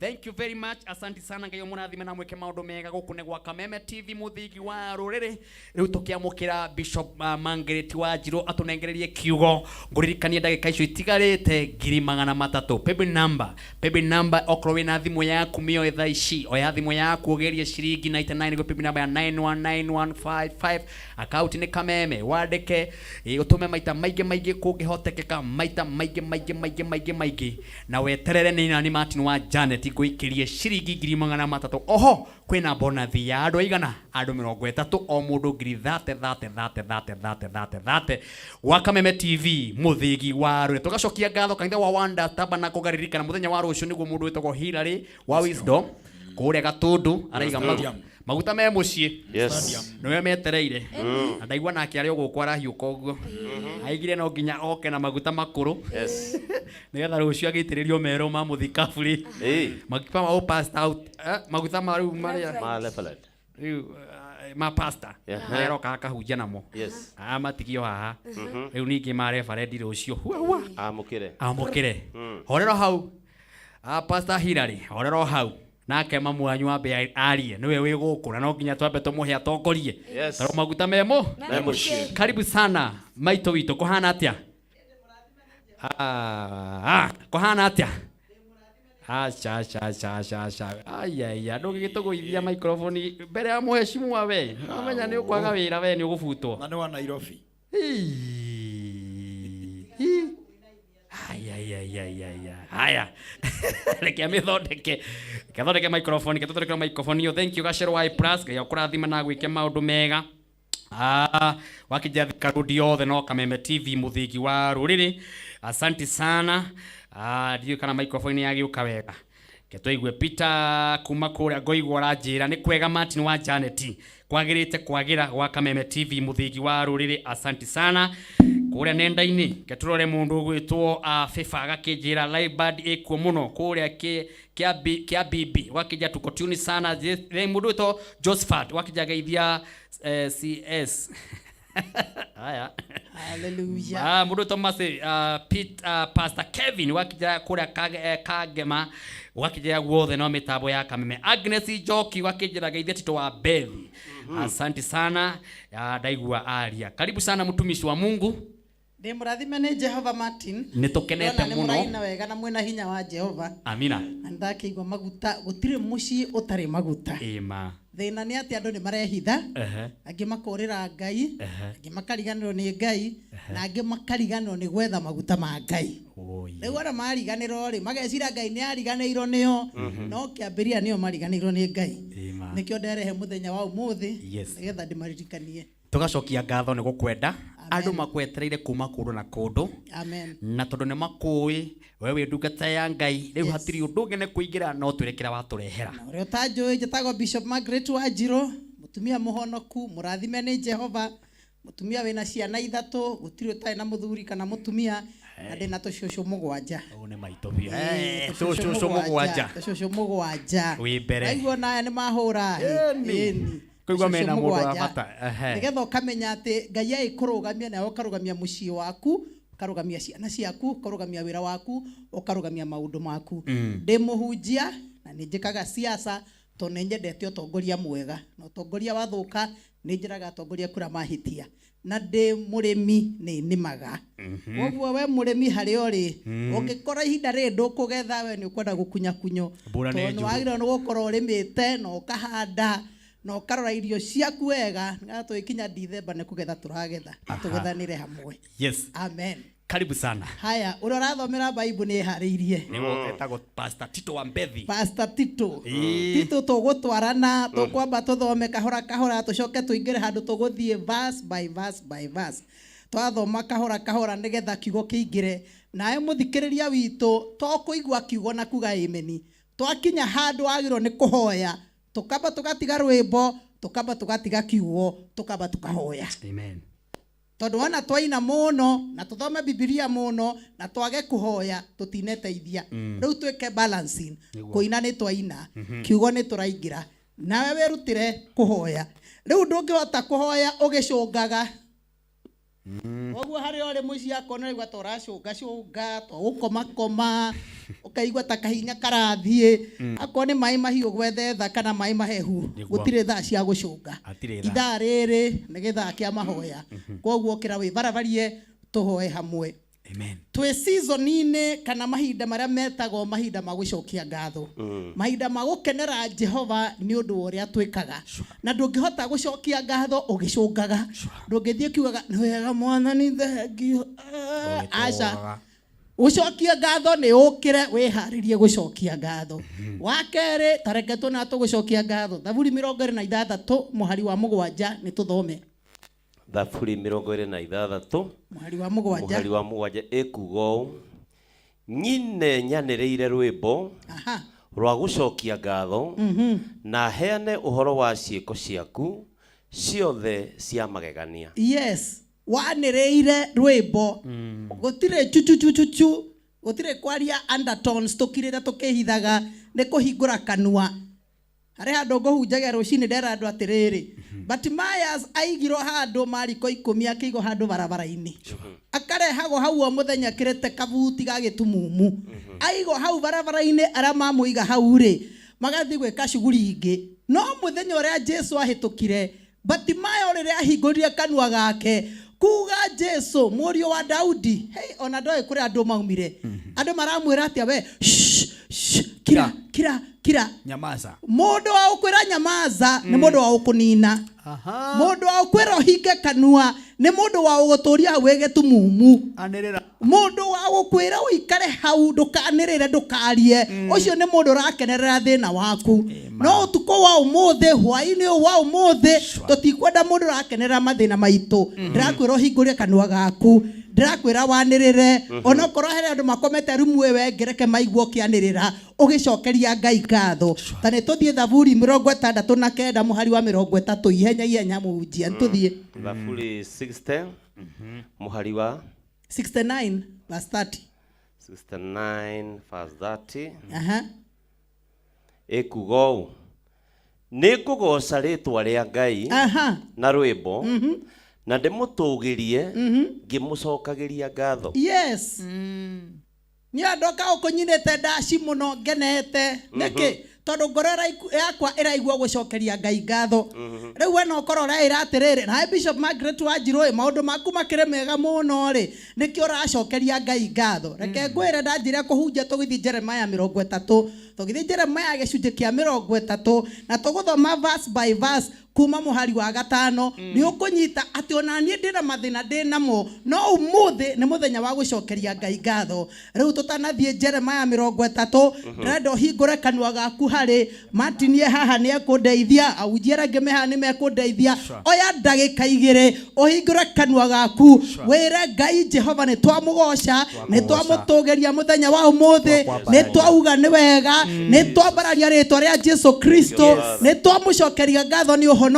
S1: Thank you very much, asante sana. Ngai mũrathime na mwĩke maũndũ mega. Gũkũ nĩ gwa Kameme TV, mũthingi wa rũrĩrĩ. Rĩu tũkĩamũkĩra Bishop Margaret Wanjirũ atũnengererie kiugo. Ngũririkanie ndagĩka icio itigarĩte 300,000 paybill number, paybill number. Okorwo wĩna thimũ yaku mĩoe thaa ici, oya thimũ yaku ũgerie ciringi 99 nĩguo paybill number ya 919155. Akaunti nĩ Kameme, wandĩke ũtũme maita maingĩ maingĩ kũngĩhotekeka, maita maingĩ maingĩ maingĩ maingĩ maingĩ, na weterere nĩ nani Martin wa Janet ngũikĩrie ciringi 300,000. Oho kwĩna bonathi ya andũ aigana? Andũ 30, o mũndũ ngiri thate thate thate thate thate thate thate. Wa Kameme TV, mũthĩgi wa rũrĩrĩ. Tũgacokia ngatho kanitha wa Wanda Tabernacle. Ngaririkana mũthenya wa rũciũ nĩguo mũndũ wĩtagwo Hillary wa Wisdom kũrĩa Gatũndũ araiga maguta me mũciĩ.
S2: Yes.
S1: Nĩwe metereire.
S2: Mm.
S1: Na ndaigua nake arĩ o gũkũ arahiũka ũguo aigire no nginya oke na maguta makũrũ.
S2: Yes.
S1: Nĩgetha rũciũ agĩitĩrĩrio merũ ma mũthikabu rĩ.
S2: Ĩĩ.
S1: Maguta ma ũpasta out maguta ma rĩu marĩa
S2: Ma reverend.
S1: Rĩu ma pasta
S2: Aha.
S1: marĩa aroka akahunjia namo.
S2: Yes.
S1: Matigio haha.
S2: Mhm.
S1: Rĩu ningĩ ma reverend rũciũ hua hua.
S2: Amũkĩre.
S1: Amũkĩre.
S2: Mm.
S1: Horero hau. Pastor Hillary, horero hau. Nake mamu wanyu ambe arie niwe wĩ gũkũ na no nginya twambe tũmũhe atongorie.
S2: Yes.
S1: Tondũ maguta memo
S2: Me mũciĩ.
S1: Karibu sana maitũ witũ, kũhana atĩa? Kũhana atĩa? Aca aca aca aca aca, aiaia, ndũngĩgĩtũgũithia microphone mbere ya mũheshimiwa we. Wamenya nĩ ũkwaga wĩra we, nĩ ũgũbutwo.
S6: Na nĩ wa Nairobi.
S1: Aiaiaiaiaia, haya, reke amĩthondeke, reke athondeke microphone, reke tũthondeke microphone ĩyo. Thank you Gacero wa Plus, Ngai akũrathime na gwĩke maũndũ mega. Wakija karudi yothe no Kameme TV, mũthingi wa rũrĩrĩ. Asante sana. Ndiũĩ kana microphone yagĩũka wega. Reke tũigue Peter kuma kũrĩa ngoigwo aranjĩra nĩ kwega. Martin wa Janet, kwagĩrĩte kwagĩra gwa Kameme TV, mũthingi wa rũrĩrĩ. Asante sana. Kũrĩa nenda-inĩ reke tũrore mũndũ ũgwĩtwo Fifa agakĩnjĩra live band ĩkuo mũno kũrĩa kĩa bibi wakĩnja tuko tuni sana. Mũndũ wĩtwo Josephat wakĩnja geithia CS haya.
S21: Hallelujah.
S1: Mũndũ Thomas Pete, Pastor Kevin wakija kũrĩa Kagema wakija guothe no mĩtambo ya Kameme. Agnes Njoki wakijira geithia Tito wa Bethi. Asante sana. Ndaigua aria. Karibu sana mtumishi wa Mungu.
S21: Ndĩ mũrathime nĩ Jehova Martin.
S1: Nĩ tũkenete
S21: Ndĩrona nĩ
S1: mũno.
S21: mũraina wega na mwĩna hinya wa Jehova.
S1: Amina.
S21: Na nĩndakĩigua maguta, gũtirĩ mũciĩ ũtarĩ maguta.
S1: Ĩma.
S21: Thĩna nĩ atĩ andũ nĩ marehitha, angĩ makorĩra Ngai, angĩ makariganĩrwo nĩ Ngai, na angĩ makariganĩrwo nĩ gwetha maguta ma Ngai. Rĩu ona mariganĩrwo rĩ, mageciria Ngai nĩ ariganĩirwo nĩo, no kĩambĩrĩria nĩo mariganĩirwo nĩ Ngai.
S1: Ĩma.
S21: Nĩkĩo nderehe mũthenya wa ũmũthĩ,
S1: Yes.
S21: nĩgetha ndĩmaririkanie.
S1: Tũgacokia ngatho nĩ gũkwenda. Andũ makwetereire kuma kũndũ na kũndũ.
S21: Amen.
S1: Na tondũ nĩ makũĩ we wĩ ndungata ya Ngai, rĩu hatirĩ ũndũ ũngĩ nĩ kũingĩra no twĩre kĩrĩa watũrehera.
S21: Ũrĩa ũtanjũĩ, njĩtagwo Bishop Margaret Wanjirũ, mũtumia mũhonoku, mũrathime nĩ Jehova, mũtumia wĩna ciana ithatũ, gũtirĩ ũtarĩ na mũthuri kana mũtumia, na ndĩna tũcũcũ 7.
S1: Ũũ nĩ maitũ biũ.
S21: Ĩĩ,
S1: Tũcũcũ 7.
S21: Tũcũcũ 7.
S1: Wĩ mbere.
S21: Naigua onaya nĩ mahũra.
S1: Ĩni. Kũigua
S21: Tũcũcũ
S1: mena mũndũ wa
S21: 7.
S1: bata. Ehe.
S21: Nĩgetha ũkamenya atĩ Ngai agĩkũrũgamia nawe ũkarũgamia mũciĩ waku, ũkarũgamia ciana ciaku, ũkarũgamia wĩra waku, ũkarũgamia maũndũ maku. Ndĩ mũhunjia na nĩ njĩkaga siasa tondũ nĩ nyendete ũtongoria mwega, na ũtongoria wathũka nĩ njĩraga atongoria kũrĩa mahĩtia. Na ndĩ mũrĩmi, nĩ nĩmaga. Koguo we mũrĩmi harĩa ũrĩ, ũngĩkora ihinda rĩrĩ ndũkũgetha, we nĩ ũkwenda gũkunyakunywo.
S1: Mbura nĩ
S21: Tondũ nĩ
S1: njuru.
S21: wagĩrĩirwo nĩ gũkorwo ũrĩmĩte na ũkahanda na ũkarora irio ciaku wega, nĩgetha tũgĩkinya Dithemba nĩ kũgetha tũragetha, na tũgethanĩre hamwe.
S1: Yes.
S21: Amen.
S1: Karibu sana.
S21: Haya, ũrĩa ũrathomera Bible nĩ eharĩirie.
S1: Nĩguo etagwo Pastor Tito Wambethi.
S21: Pastor Tito.
S1: Ĩĩ.
S21: Tito tũgũtwarana, tũkwamba tũthome kahora kahora, tũcoke tũingĩre handũ tũgũthiĩ verse by verse by verse. Twathoma kahora kahora nĩgetha kiugo kĩingĩre. Nawe mũthikĩrĩria witũ to kũigua kiugo na kuga amen. Twakinya handũ wagĩrĩirwo nĩ kũhoya, tũkamba tũgatiga rwĩmbo, tũkamba tũgatiga kiugo, tũkamba tũkahoya.
S1: Amen.
S21: Tondũ wona twaina mũno na tũthome Bibilia mũno na twage kũhoya tũtineteithia. Rĩu twĩke balancing.
S1: Nĩguo.
S21: Kũina nĩ twaina, kiugo nĩ tũraingĩra, nawe wĩrutĩre kũhoya. Rĩu ndũngĩhota kũhoya ũgĩcũngaga. Koguo harĩa ũrĩ mũciĩ akona ũraigua ta ũracũngacũnga, ta ũgũkomakoma, ũkaigua ta kahinya karathiĩ. Akorwo nĩ maĩ mahiũ gwethe tha kana maĩ mahehu,
S1: Nĩguo.
S21: gũtirĩ thaa cia gũcũnga.
S1: Hatirĩ thaa.
S21: Ithaa rĩrĩ nĩ gĩthaa kĩa mahoya. Koguo ũkĩra wĩbarabarie tũhoe hamwe.
S1: Amen.
S21: Twĩ season-inĩ kana mahinda marĩa metagwo mahinda ma gũcokia ngatho. Mahinda ma gũkenera Jehova nĩ ũndũ wa ũrĩa twĩkaga. Na ndũngĩhota gũcokia ngatho ũgĩcũngaga. Ndũngĩthiĩ kiugaga nĩ wega mwathani thengio. Aca. Gũcokia ngatho nĩ ũkĩre wĩharĩrie gũcokia ngatho. Wa kerĩ, ta reke tuone atĩ tũgũcokia ngatho. Thaburi 26 mũhari wa 7 nĩ tũthome.
S2: Thaburi 26
S21: Mũhari wa 7.
S2: Mũhari wa 7 ĩkuga ũũ, nyine nyanĩrĩire rwĩmbo rwa gũcokia ngatho na heane ũhoro wa ciĩko ciaku ciothe cia magegania.
S21: Yes, wanĩrĩire rwĩmbo. Gũtirĩ chuchuchuchuchu, gũtirĩ kwaria undertones tũkirĩte tũkĩhithaga, nĩ kũhingũra kanua. Harĩ handũ ngũhunjagia rũcinĩ ndera andũ atĩrĩrĩ, Bartimaeus aigirwo handũ mariko 10 akĩigwo handũ barabara-inĩ. Akarehagwo hau o mũthenya kĩrĩte kabuti ga gĩtumumu. Aigwo hau barabara-inĩ, arĩa mamũiga hau rĩ, magathiĩ gwĩka shughuli ingĩ. No mũthenya ũrĩa Jesu ahĩtũkire, Bartimaeus rĩrĩa ahingũrire kanua gake kuga Jesu mũriũ wa Daudi, hey, ona ndoĩ kũrĩa andũ maumire. Andũ maramwĩra atĩa we, shh, shh, kira, kira, kira.
S1: Nyamaza.
S21: Mũndũ wa gũkwĩra nyamaza nĩ mũndũ wa gũkũnina. Mũndũ wa gũkwĩra ũhinge kanua nĩ mũndũ wa gũgũtũria hau wĩ gĩtumumu.
S1: Anĩrĩra.
S21: Mũndũ wa gũkwĩra ũikare hau ndũkanĩrĩre ndũkarie, ũcio nĩ mũndũ ũrakenerera thĩna waku. No ũtukũ wa ũmũthĩ, hwaĩ-inĩ ũyũ wa ũmũthĩ, tũtikwenda mũndũ ũrakenerera mathĩna maitũ. Ndĩrakwĩra ũhingũre kanua gaku, ndĩrakwĩra wanĩrĩre, onokorwo harĩ andũ makomete rumu ĩyo ĩngĩ, reke maigue ũkĩanĩrĩra ũgĩcokeria Ngai ngatho. Ta nĩ tũthiĩ Thaburi 69 mũhari wa 30, ihenya ihenya mũhunjia, nĩ tũthiĩ.
S2: Thaburi 60 mũhari wa
S21: 69 verse 30.
S2: 69 verse 30.
S21: Aha.
S2: Ĩkuga ũũ, nĩ ngũgooca rĩĩtwa rĩa Ngai na rwĩmbo, na ndĩmũtũũgĩrie ngĩmũcokagĩria ngatho.
S21: Yes. Niĩ ndoka gũkũ nyinĩte ndaci mũno ngenete. Nĩkĩ? Tondũ ngoro yakwa ĩraigua gũcokeria Ngai ngatho. Rĩu we no ũkorwo ũreĩra atĩrĩrĩ, nawe Bishop Margaret Wanjirũ ĩ, maũndũ maku makĩrĩ mega mũno rĩ, nĩkĩo ũracokeria Ngai ngatho. Reke ngwĩre ndanjire kũhunjia tũgĩthiĩ Jeremiah 30. Tũgĩthiĩ Jeremiah gĩcunjĩ kĩa 30 na tũgũthoma verse by verse kuma mũhari wa gatano. Nĩ ũkũnyita atĩ ona niĩ ndĩna mathĩna ndĩ namo, no ũmũthĩ nĩ mũthenya wa gũcokeria Ngai ngatho. Rĩu tũtanathiĩ Jeremiah 30, ndĩrenda ũhingũre kanua gaku harĩ Martin haha nĩ ekũndeithia, aunjia arĩa angĩ me haha nĩ mekũndeithia. Oya ndagĩka 2 ũhingũre kanua gaku wĩre Ngai Jehova nĩ twamũgoca, nĩ twamũtũgĩria mũthenya wa ũmũthĩ, nĩ twauga nĩ wega, nĩ twambararia rĩtwa rĩa Jesu Kristo, nĩ twamũcokeria ngatho nĩ ũhonokio.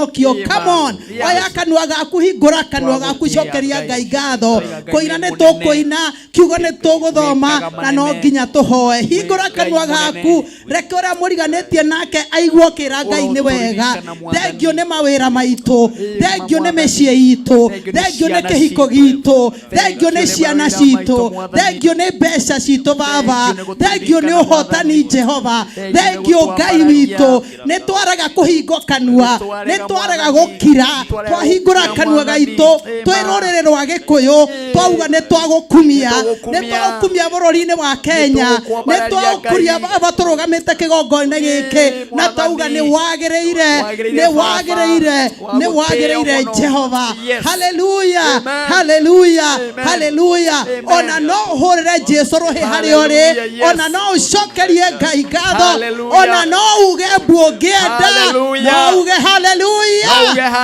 S21: Come on, oya kanua gaku, hingũra kanua gaku, cokeria Ngai ngatho. Kũina nĩ tũkũina, kiugo nĩ tũgũthoma, na no nginya tũhoe. Hingũra kanua gaku, reke ũrĩa mũriganĩtie nake aigue ũkĩra Ngai nĩ wega. Thengio nĩ mawĩra maitũ, thengio nĩ mĩciĩ itũ, thengio nĩ kĩhiko gitũ, thengio nĩ ciana citũ, thengio nĩ mbeca citũ Baba, thengio nĩ ũhotani Jehova, thengio Ngai witũ. Nĩ twarega kũhingo kanua, nĩ twarega gũkira, twahingũra kanua gaitũ twĩ rũrĩrĩ rwa Gĩkũyũ, twauga nĩ twagũkumia, nĩ twagũkumia bũrũri-inĩ wa Kenya, nĩ twagũkuria Baba tũrũgamĩte kĩgongona gĩkĩ, na twauga nĩ wagĩrĩire, nĩ wagĩrĩire, nĩ wagĩrĩire Jehova. Haleluya, haleluya, haleluya. Ona no ũhũrĩre Jesu rũhĩ harĩa ũrĩ, ona no ũcokerie Ngai ngatho, ona no uge mbu ũngĩenda, no uge haleluya.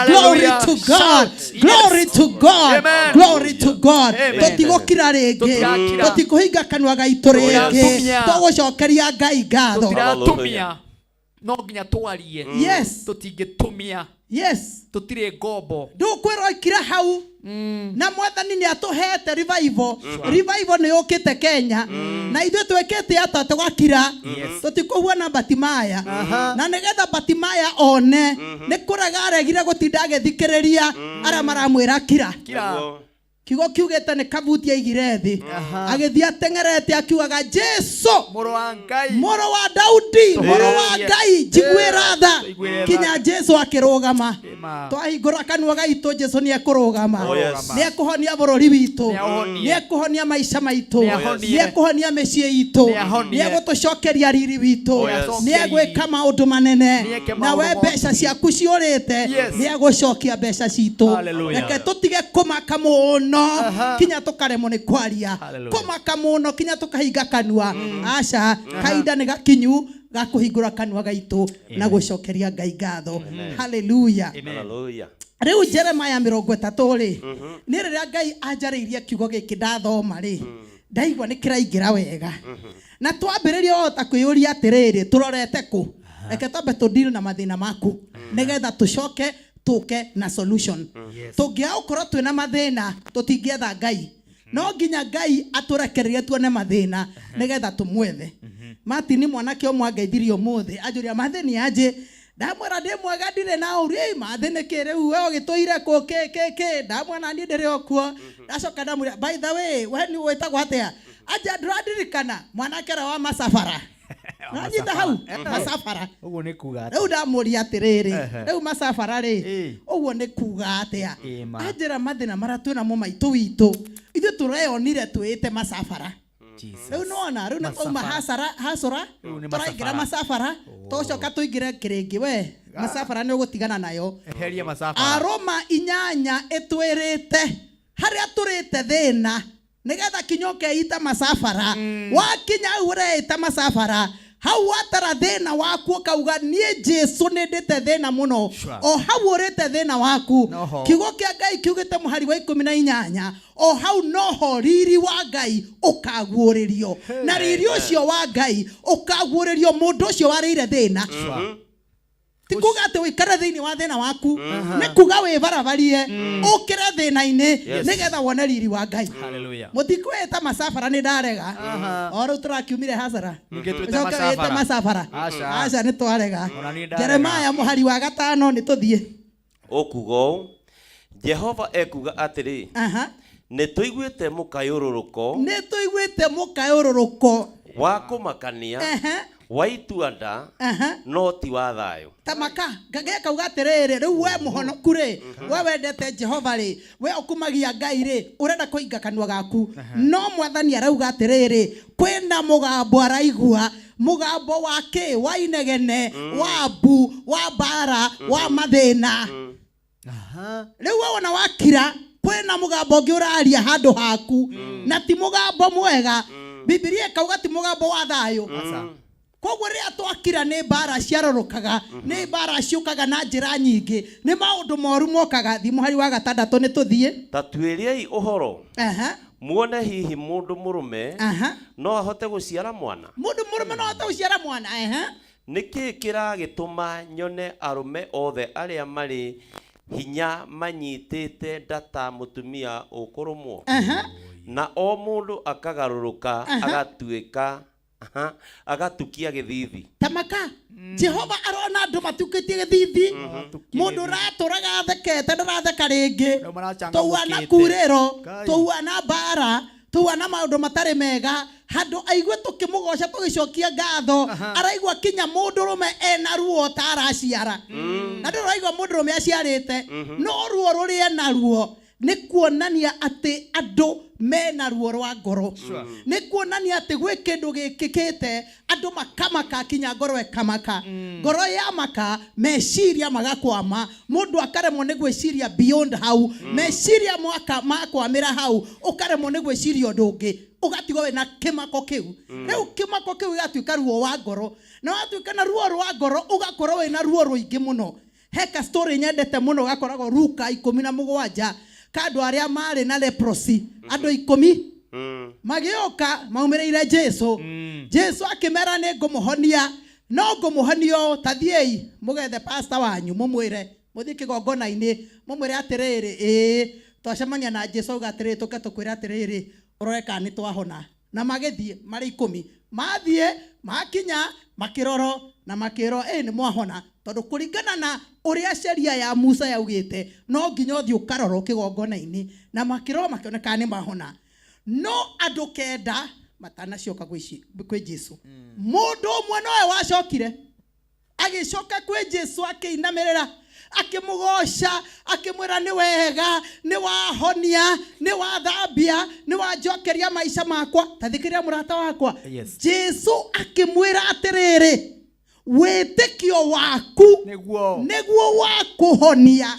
S21: Glory to God, glory to God, glory to God. Tũtigũkira rĩngĩ, tũtikũhinga kanua gaitũ rĩngĩ, tũgũcokeria Ngai ngatho.
S1: Tũtiratumia, no nginya twarie.
S21: Yes.
S1: Tũtingĩtumia.
S21: Yes.
S1: Tũtirĩ ngombo.
S21: Ndũkwĩrwo ikira hau, na Mwathani nĩ atũhete revival. Revival nĩ yũkĩte Kenya, na ithuĩ twĩkĩte atĩa? Tũgakira, tũtikũhuana Batimaya. Na nĩgetha Batimaya one nĩ kũrega aregire gũtinda agĩthikĩrĩria arĩa maramwĩra kira. Kiugo kiugĩte nĩ kabuti aigire thĩ, agĩthiĩ ateng'erete akiugaga, Jesu
S1: mũrũ wa Ngai,
S21: mũrũ wa Daudi, mũrũ wa Ngai, njiguĩra tha. Kinya Jesu akĩrũgama. Twahingũra kanua gaitũ, Jesu nĩ ekũrũgama, nĩ ekũhonia bũrũri witũ, nĩ ekũhonia maica maitũ, nĩ ekũhonia mĩciĩ itũ, nĩ egũtũcokeria riri witũ, nĩ egwĩka maũndũ manene. Na we mbeca ciaku ciũrĩte, nĩ egũcokia mbeca citũ. Reke tũtige kũmaka mũno kinya tũkaremwo nĩ kwaria, kũmaka mũno kinya tũkahinga kanua. Aca, kahinda nĩ gakinyu ga kũhingũra kanua gaitũ na gũcokeria Ngai ngatho. Haleluya. Rĩu Jeremiah 30 rĩ, nĩ rĩrĩa Ngai anjarĩirie kiugo gĩkĩ ndathoma rĩ, ndaigua nĩ kĩraingĩra wega. Na twambĩrĩria wahota kwĩyũria atĩrĩrĩ, tũrorete kũ? Reke twambe tũ deal na mathĩna maku nĩgetha tũcoke tũke na solution. Tũngĩaga gũkorwo twĩna mathĩna, tũtingĩetha Ngai. No nginya Ngai atũrekererie tuone mathĩna nĩgetha tũmwethe. Martin mwanake ũmwe angeithirie ũmũthĩ, anjũria mathĩni anjĩ, ndamwĩra ndĩ mwega, ndirĩ na ũru. Ĩ mathĩ nĩkĩ rĩu we ũgĩtũire kũ kĩ kĩ kĩ? Ndamwĩra na niĩ ndĩrĩ o kuo. Ndacoka ndamwĩra, by the way, we nĩ wĩtagwo atĩa? Anja ndũrandirikana, mwanake ũrĩa wa macabara. Nanyita hau macabara.
S1: Ũguo nĩ kuga
S21: Rĩu ndamũria atĩrĩrĩ, rĩu macabara rĩ, ũguo nĩ kuga atĩa? Anjĩra mathĩna marĩa twĩnamo maitũ witũ, ithuĩ tũreyonire twĩĩte macabara. Rĩu nĩwona rĩu nĩ twauma hasara, tũraingĩra macabara, tũcoka tũingĩre kĩrĩngĩ. We macabara nĩ ũgũtigana nayo.
S1: Eheria macabara.
S21: Aroma 8 ĩtwĩrĩte harĩa tũrĩte thĩna nĩgetha kinya ũkeita macabara. Wakinya hau ũreĩta macabara, hau watara thĩna waku ũkauga niĩ Jesu nĩ ndĩte thĩna mũno. O hau ũrĩte thĩna waku, kiugo kĩa Ngai kiugĩte mũhari wa 18, o hau noho riri wa Ngai ũkaguũrĩrio, na riri ũcio wa Ngai ũkaguũrĩrio mũndũ ũcio warĩire thĩna. Ti kuga atĩ ũikare thĩinĩ wa thĩna waku, nĩ kuga wĩbarabarie ũkĩre thĩna-inĩ nĩgetha wone riri wa Ngai. Mũtikwĩta macabara, nĩ ndarega. O rĩu tũrakiumire hasara, ũcoke wĩte macabara. Aca, nĩ twarega. Jeremiah mũhari wa 5, nĩ tũthiĩ.
S2: Ũkuga ũũ, Jehova ekuga atĩrĩ, nĩ tũiguĩte mũkayũrũrũko
S21: Nĩ tũiguĩte mũkayũrũrũko.
S2: Wa kũmakania
S21: Ehe.
S2: wa itua nda
S21: Aha.
S2: no ti wa thayũ.
S21: Tamaka ngagä kauga atä rä u we må honoku rä we wendete Jehova rä, we å kumagia Ngai rä, å renda kå inga kanua gaku, no mwathani arauga atä rä rä kwä na må gambo, araigua må gambo wa kä wa inegene, wa mbu, wa mbara, wa mathä na. Rä u we wona wakira, kwä na må gambo å ngä å raria handå haku, na ti må gambo mwega. Bibilia ĩkauga ti mũgambo wa thayũ. Koguo rĩrĩa twakira, nĩ mbara ciarorũkaga, nĩ mbara ciũkaga na njĩra nyingĩ, nĩ maũndũ moru mokaga. Thiĩ mũhari wa gatandatũ, nĩ tũthiĩ.
S2: Ta tuĩriai ũhoro muone hihi mũndũ mũrũme no ahote gũciara mwana.
S21: Mũndũ mũrũme no ahote gũciara mwana? Ehe.
S2: Nĩ kĩĩ kĩragĩtũma nyone arũme othe arĩa marĩ hinya manyitĩte nda ta mũtumia ũkũrũmwo, na o mũndũ akagarũrũka agatuĩka agatukia gĩthithi?
S21: Tamaka, Jehova arona andũ matukĩtie gĩthithi. Mũndũ ũratũraga athekete ndaratheka rĩngĩ, tũhuana kurĩro, tũhuana mbara, tũhuana maũndũ matarĩ mega. Handũ aigue tũkĩmũgoca, tũgĩcokia ngatho, araigua kinya mũndũrũme ena ruo ta araciara, na ndũraigua mũndũrũme aciarĩte, no ruo rũrĩa ena ruo nĩ kuonania atĩ andũ mena ruo rwa ngoro, nĩ kuonania atĩ gwĩ kĩndũ gĩkĩkĩte andũ makamaka, kinya ngoro ĩkamaka. Ngoro yamaka, meciria magakwama, mũndũ akaremwo nĩ gwĩciria beyond hau. Meciria mwaka makwamĩra hau, ũkaremwo nĩ gwĩciria ũndũ ũngĩ, ũgatigwo wĩna kĩmako kĩu. Rĩu kĩmako kĩu gĩgatuĩka ruo wa ngoro, na watuĩka na ruo rwa ngoro, ũgakorwo wĩna ruo rũingĩ mũno. Heka story nyendete mũno, gakoragwo Luka 17, ka andũ arĩa marĩ na leprosy, andũ 10 magĩũka maumĩrĩire Jesu. Jesu akĩmera, "Nĩ ngũmũhonia, no ngũmũhonia ũũ, ta thiĩi mũgethe pastor wanyu, mũmwĩre mũthiĩ kĩgongona-inĩ, mũmwĩre atĩrĩrĩ, ĩĩ twacemania na Jesu auga atĩrĩrĩ, tũke tũkwĩre atĩrĩrĩ, ũrore kana nĩ twahona." Na magĩthiĩ marĩ 10, mathiĩ makinya, makĩrorwo na makĩrwo, "Ĩ nĩ mwahona," tondũ kũringana na ũrĩa sheria ya Musa yaugĩte, no nginya ũthiĩ ũkarorwo kĩgongona-inĩ. Na makĩrorwo, makĩoneka nĩ mahona. No andũ 9 matanacoka kwĩ Jesu, mũndũ ũmwe nowe wacokire, agĩcoka kwĩ Jesu, akĩinamĩrĩra, akĩmũgoca, akĩmwĩra, "Nĩ wega, nĩ wahonia, nĩ wathambia, nĩ wanjokeria maica makwa." Ta thikĩrĩria, mũrata wakwa. Jesu akĩmwĩra atĩrĩrĩ, "Wĩtĩkio waku nĩguo wakũhonia."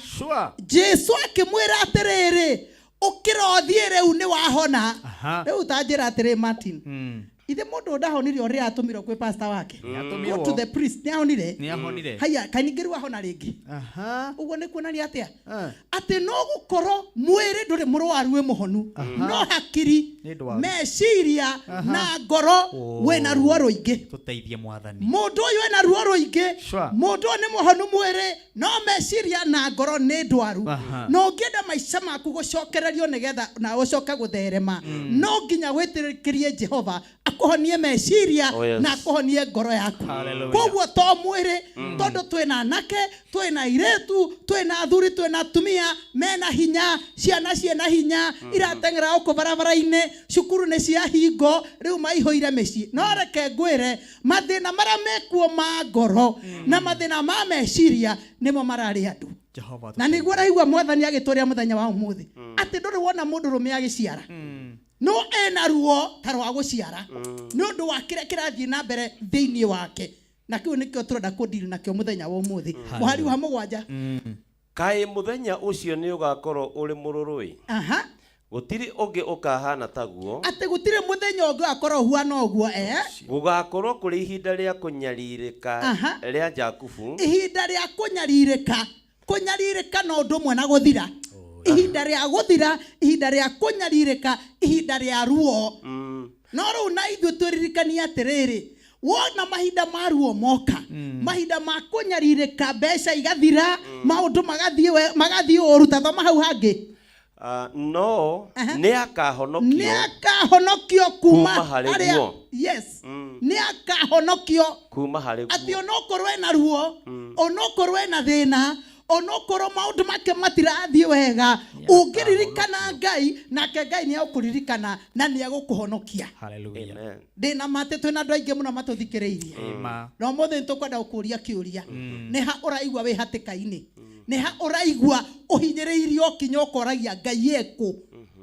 S21: Jesu akĩmwĩra atĩrĩrĩ, "Ũkĩra ũthiĩ, rĩu nĩ wahona." Rĩu ta njĩra atĩrĩ, Martin, ithe mũndũ ndahonire ũrĩa atũmirwo kwĩ pastor wake?
S1: Nĩatũmirwo.
S21: Go to the priest, nĩahonire?
S1: Nĩahonire.
S21: Haya, kaĩ ningĩ rĩu ahona rĩngĩ? Ũguo nĩ kuonania atĩa? Atĩ no gũkorwo mwĩrĩ ndũrĩ mũrwaru, wĩ mũhonu, no hakiri,
S1: Nĩ ndwaru.
S21: meciria na ngoro wĩna ruo rũingĩ.
S1: Tũteithie mwathani.
S21: Mũndũ ũyũ ena ruo rũingĩ. Mũndũ ũyũ nĩ mũhonu mwĩrĩ, no meciria na ngoro nĩ ndwaru. Na ũngĩenda maica maku gũcokererio nĩgetha na ũcoke gũtherema, no nginya wĩtĩkĩrie Jehova akũhonie meciria na akũhonie ngoro yaku.
S1: Hallelujah.
S21: Koguo to mwĩrĩ, tondũ twĩna anake, twĩna airĩtu, twĩna athuri, twĩna atumia mena hinya, ciana ciĩna hinya, irateng'era gũkũ barabara-inĩ, cukuru nĩ cia hingo, rĩu maihũire mĩciĩ. No reke ngwĩre, mathĩna marĩa mekuo ma ngoro na mathĩna ma meciria nĩmo mararĩ andũ.
S1: Jehova.
S21: Na nĩguo araigua mwathani agĩtũrĩa mũthenya wa ũmũthĩ atĩ ndũrĩ wona mũndũ rũme agĩciara, no ena ruo ta rwa gũciara nĩ ũndũ wa kĩrĩa kĩrathiĩ na mbere thĩinĩ wake. Na kĩu nĩkĩo tũrenda kũndiri nakĩo mũthenya wa ũmũthĩ. Mũhari wa 7.
S2: Kaĩ mũthenya ũcio nĩ ũgakorwo ũrĩ mũrũrũ-ĩ! Gũtirĩ ũngĩ ũkahana taguo.
S21: Atĩ gũtirĩ mũthenya ũngĩ ũgakorwo ũhuana ũguo, eh?
S2: Gũgakorwo kũrĩ ihinda rĩa kũnyarirĩka rĩa Jakubu.
S21: Ihinda rĩa kũnyarirĩka. Kũnyarirĩka no ũndũ ũmwe na gũthira, ihinda rĩa gũthira, ihinda rĩa kũnyarirĩka, ihinda rĩa ruo. No rĩu na ithuĩ twĩririkanie atĩrĩrĩ, wona mahinda ma ruo moka, mahinda ma kũnyarirĩka, mbeca igathira, maũndũ magathiĩ magathiĩ ũru. Ta thoma hau hangĩ.
S2: Ah, no nĩ akahonokio
S21: Nĩ akahonokio kuma
S2: Kuuma harĩ
S21: harĩa-
S2: guo.
S21: Yes, nĩ akahonokio.
S2: Kuma harĩ
S21: Atĩ
S2: guo.
S21: onokorwo ena ruo, onokorwo ena thĩna, Onokorwo maũndũ make matirathiĩ wega, ũngĩririkana Ngai, nake Ngai nĩ egũkũririkana na nĩ egũkũhonokia.
S1: Hallelujah.
S2: Amen.
S21: Ndĩna ma atĩ twĩna andũ aingĩ mũno matũthikĩrĩirie.
S1: Ĩma.
S21: Na ũmũthĩ nĩ tũkwenda gũkũria kĩũria. Nĩ ha ũraigua wĩ hatĩka-inĩ? Nĩ ha ũraigua ũhinyĩrĩirio kinya ũkoragia Ngai ekũ?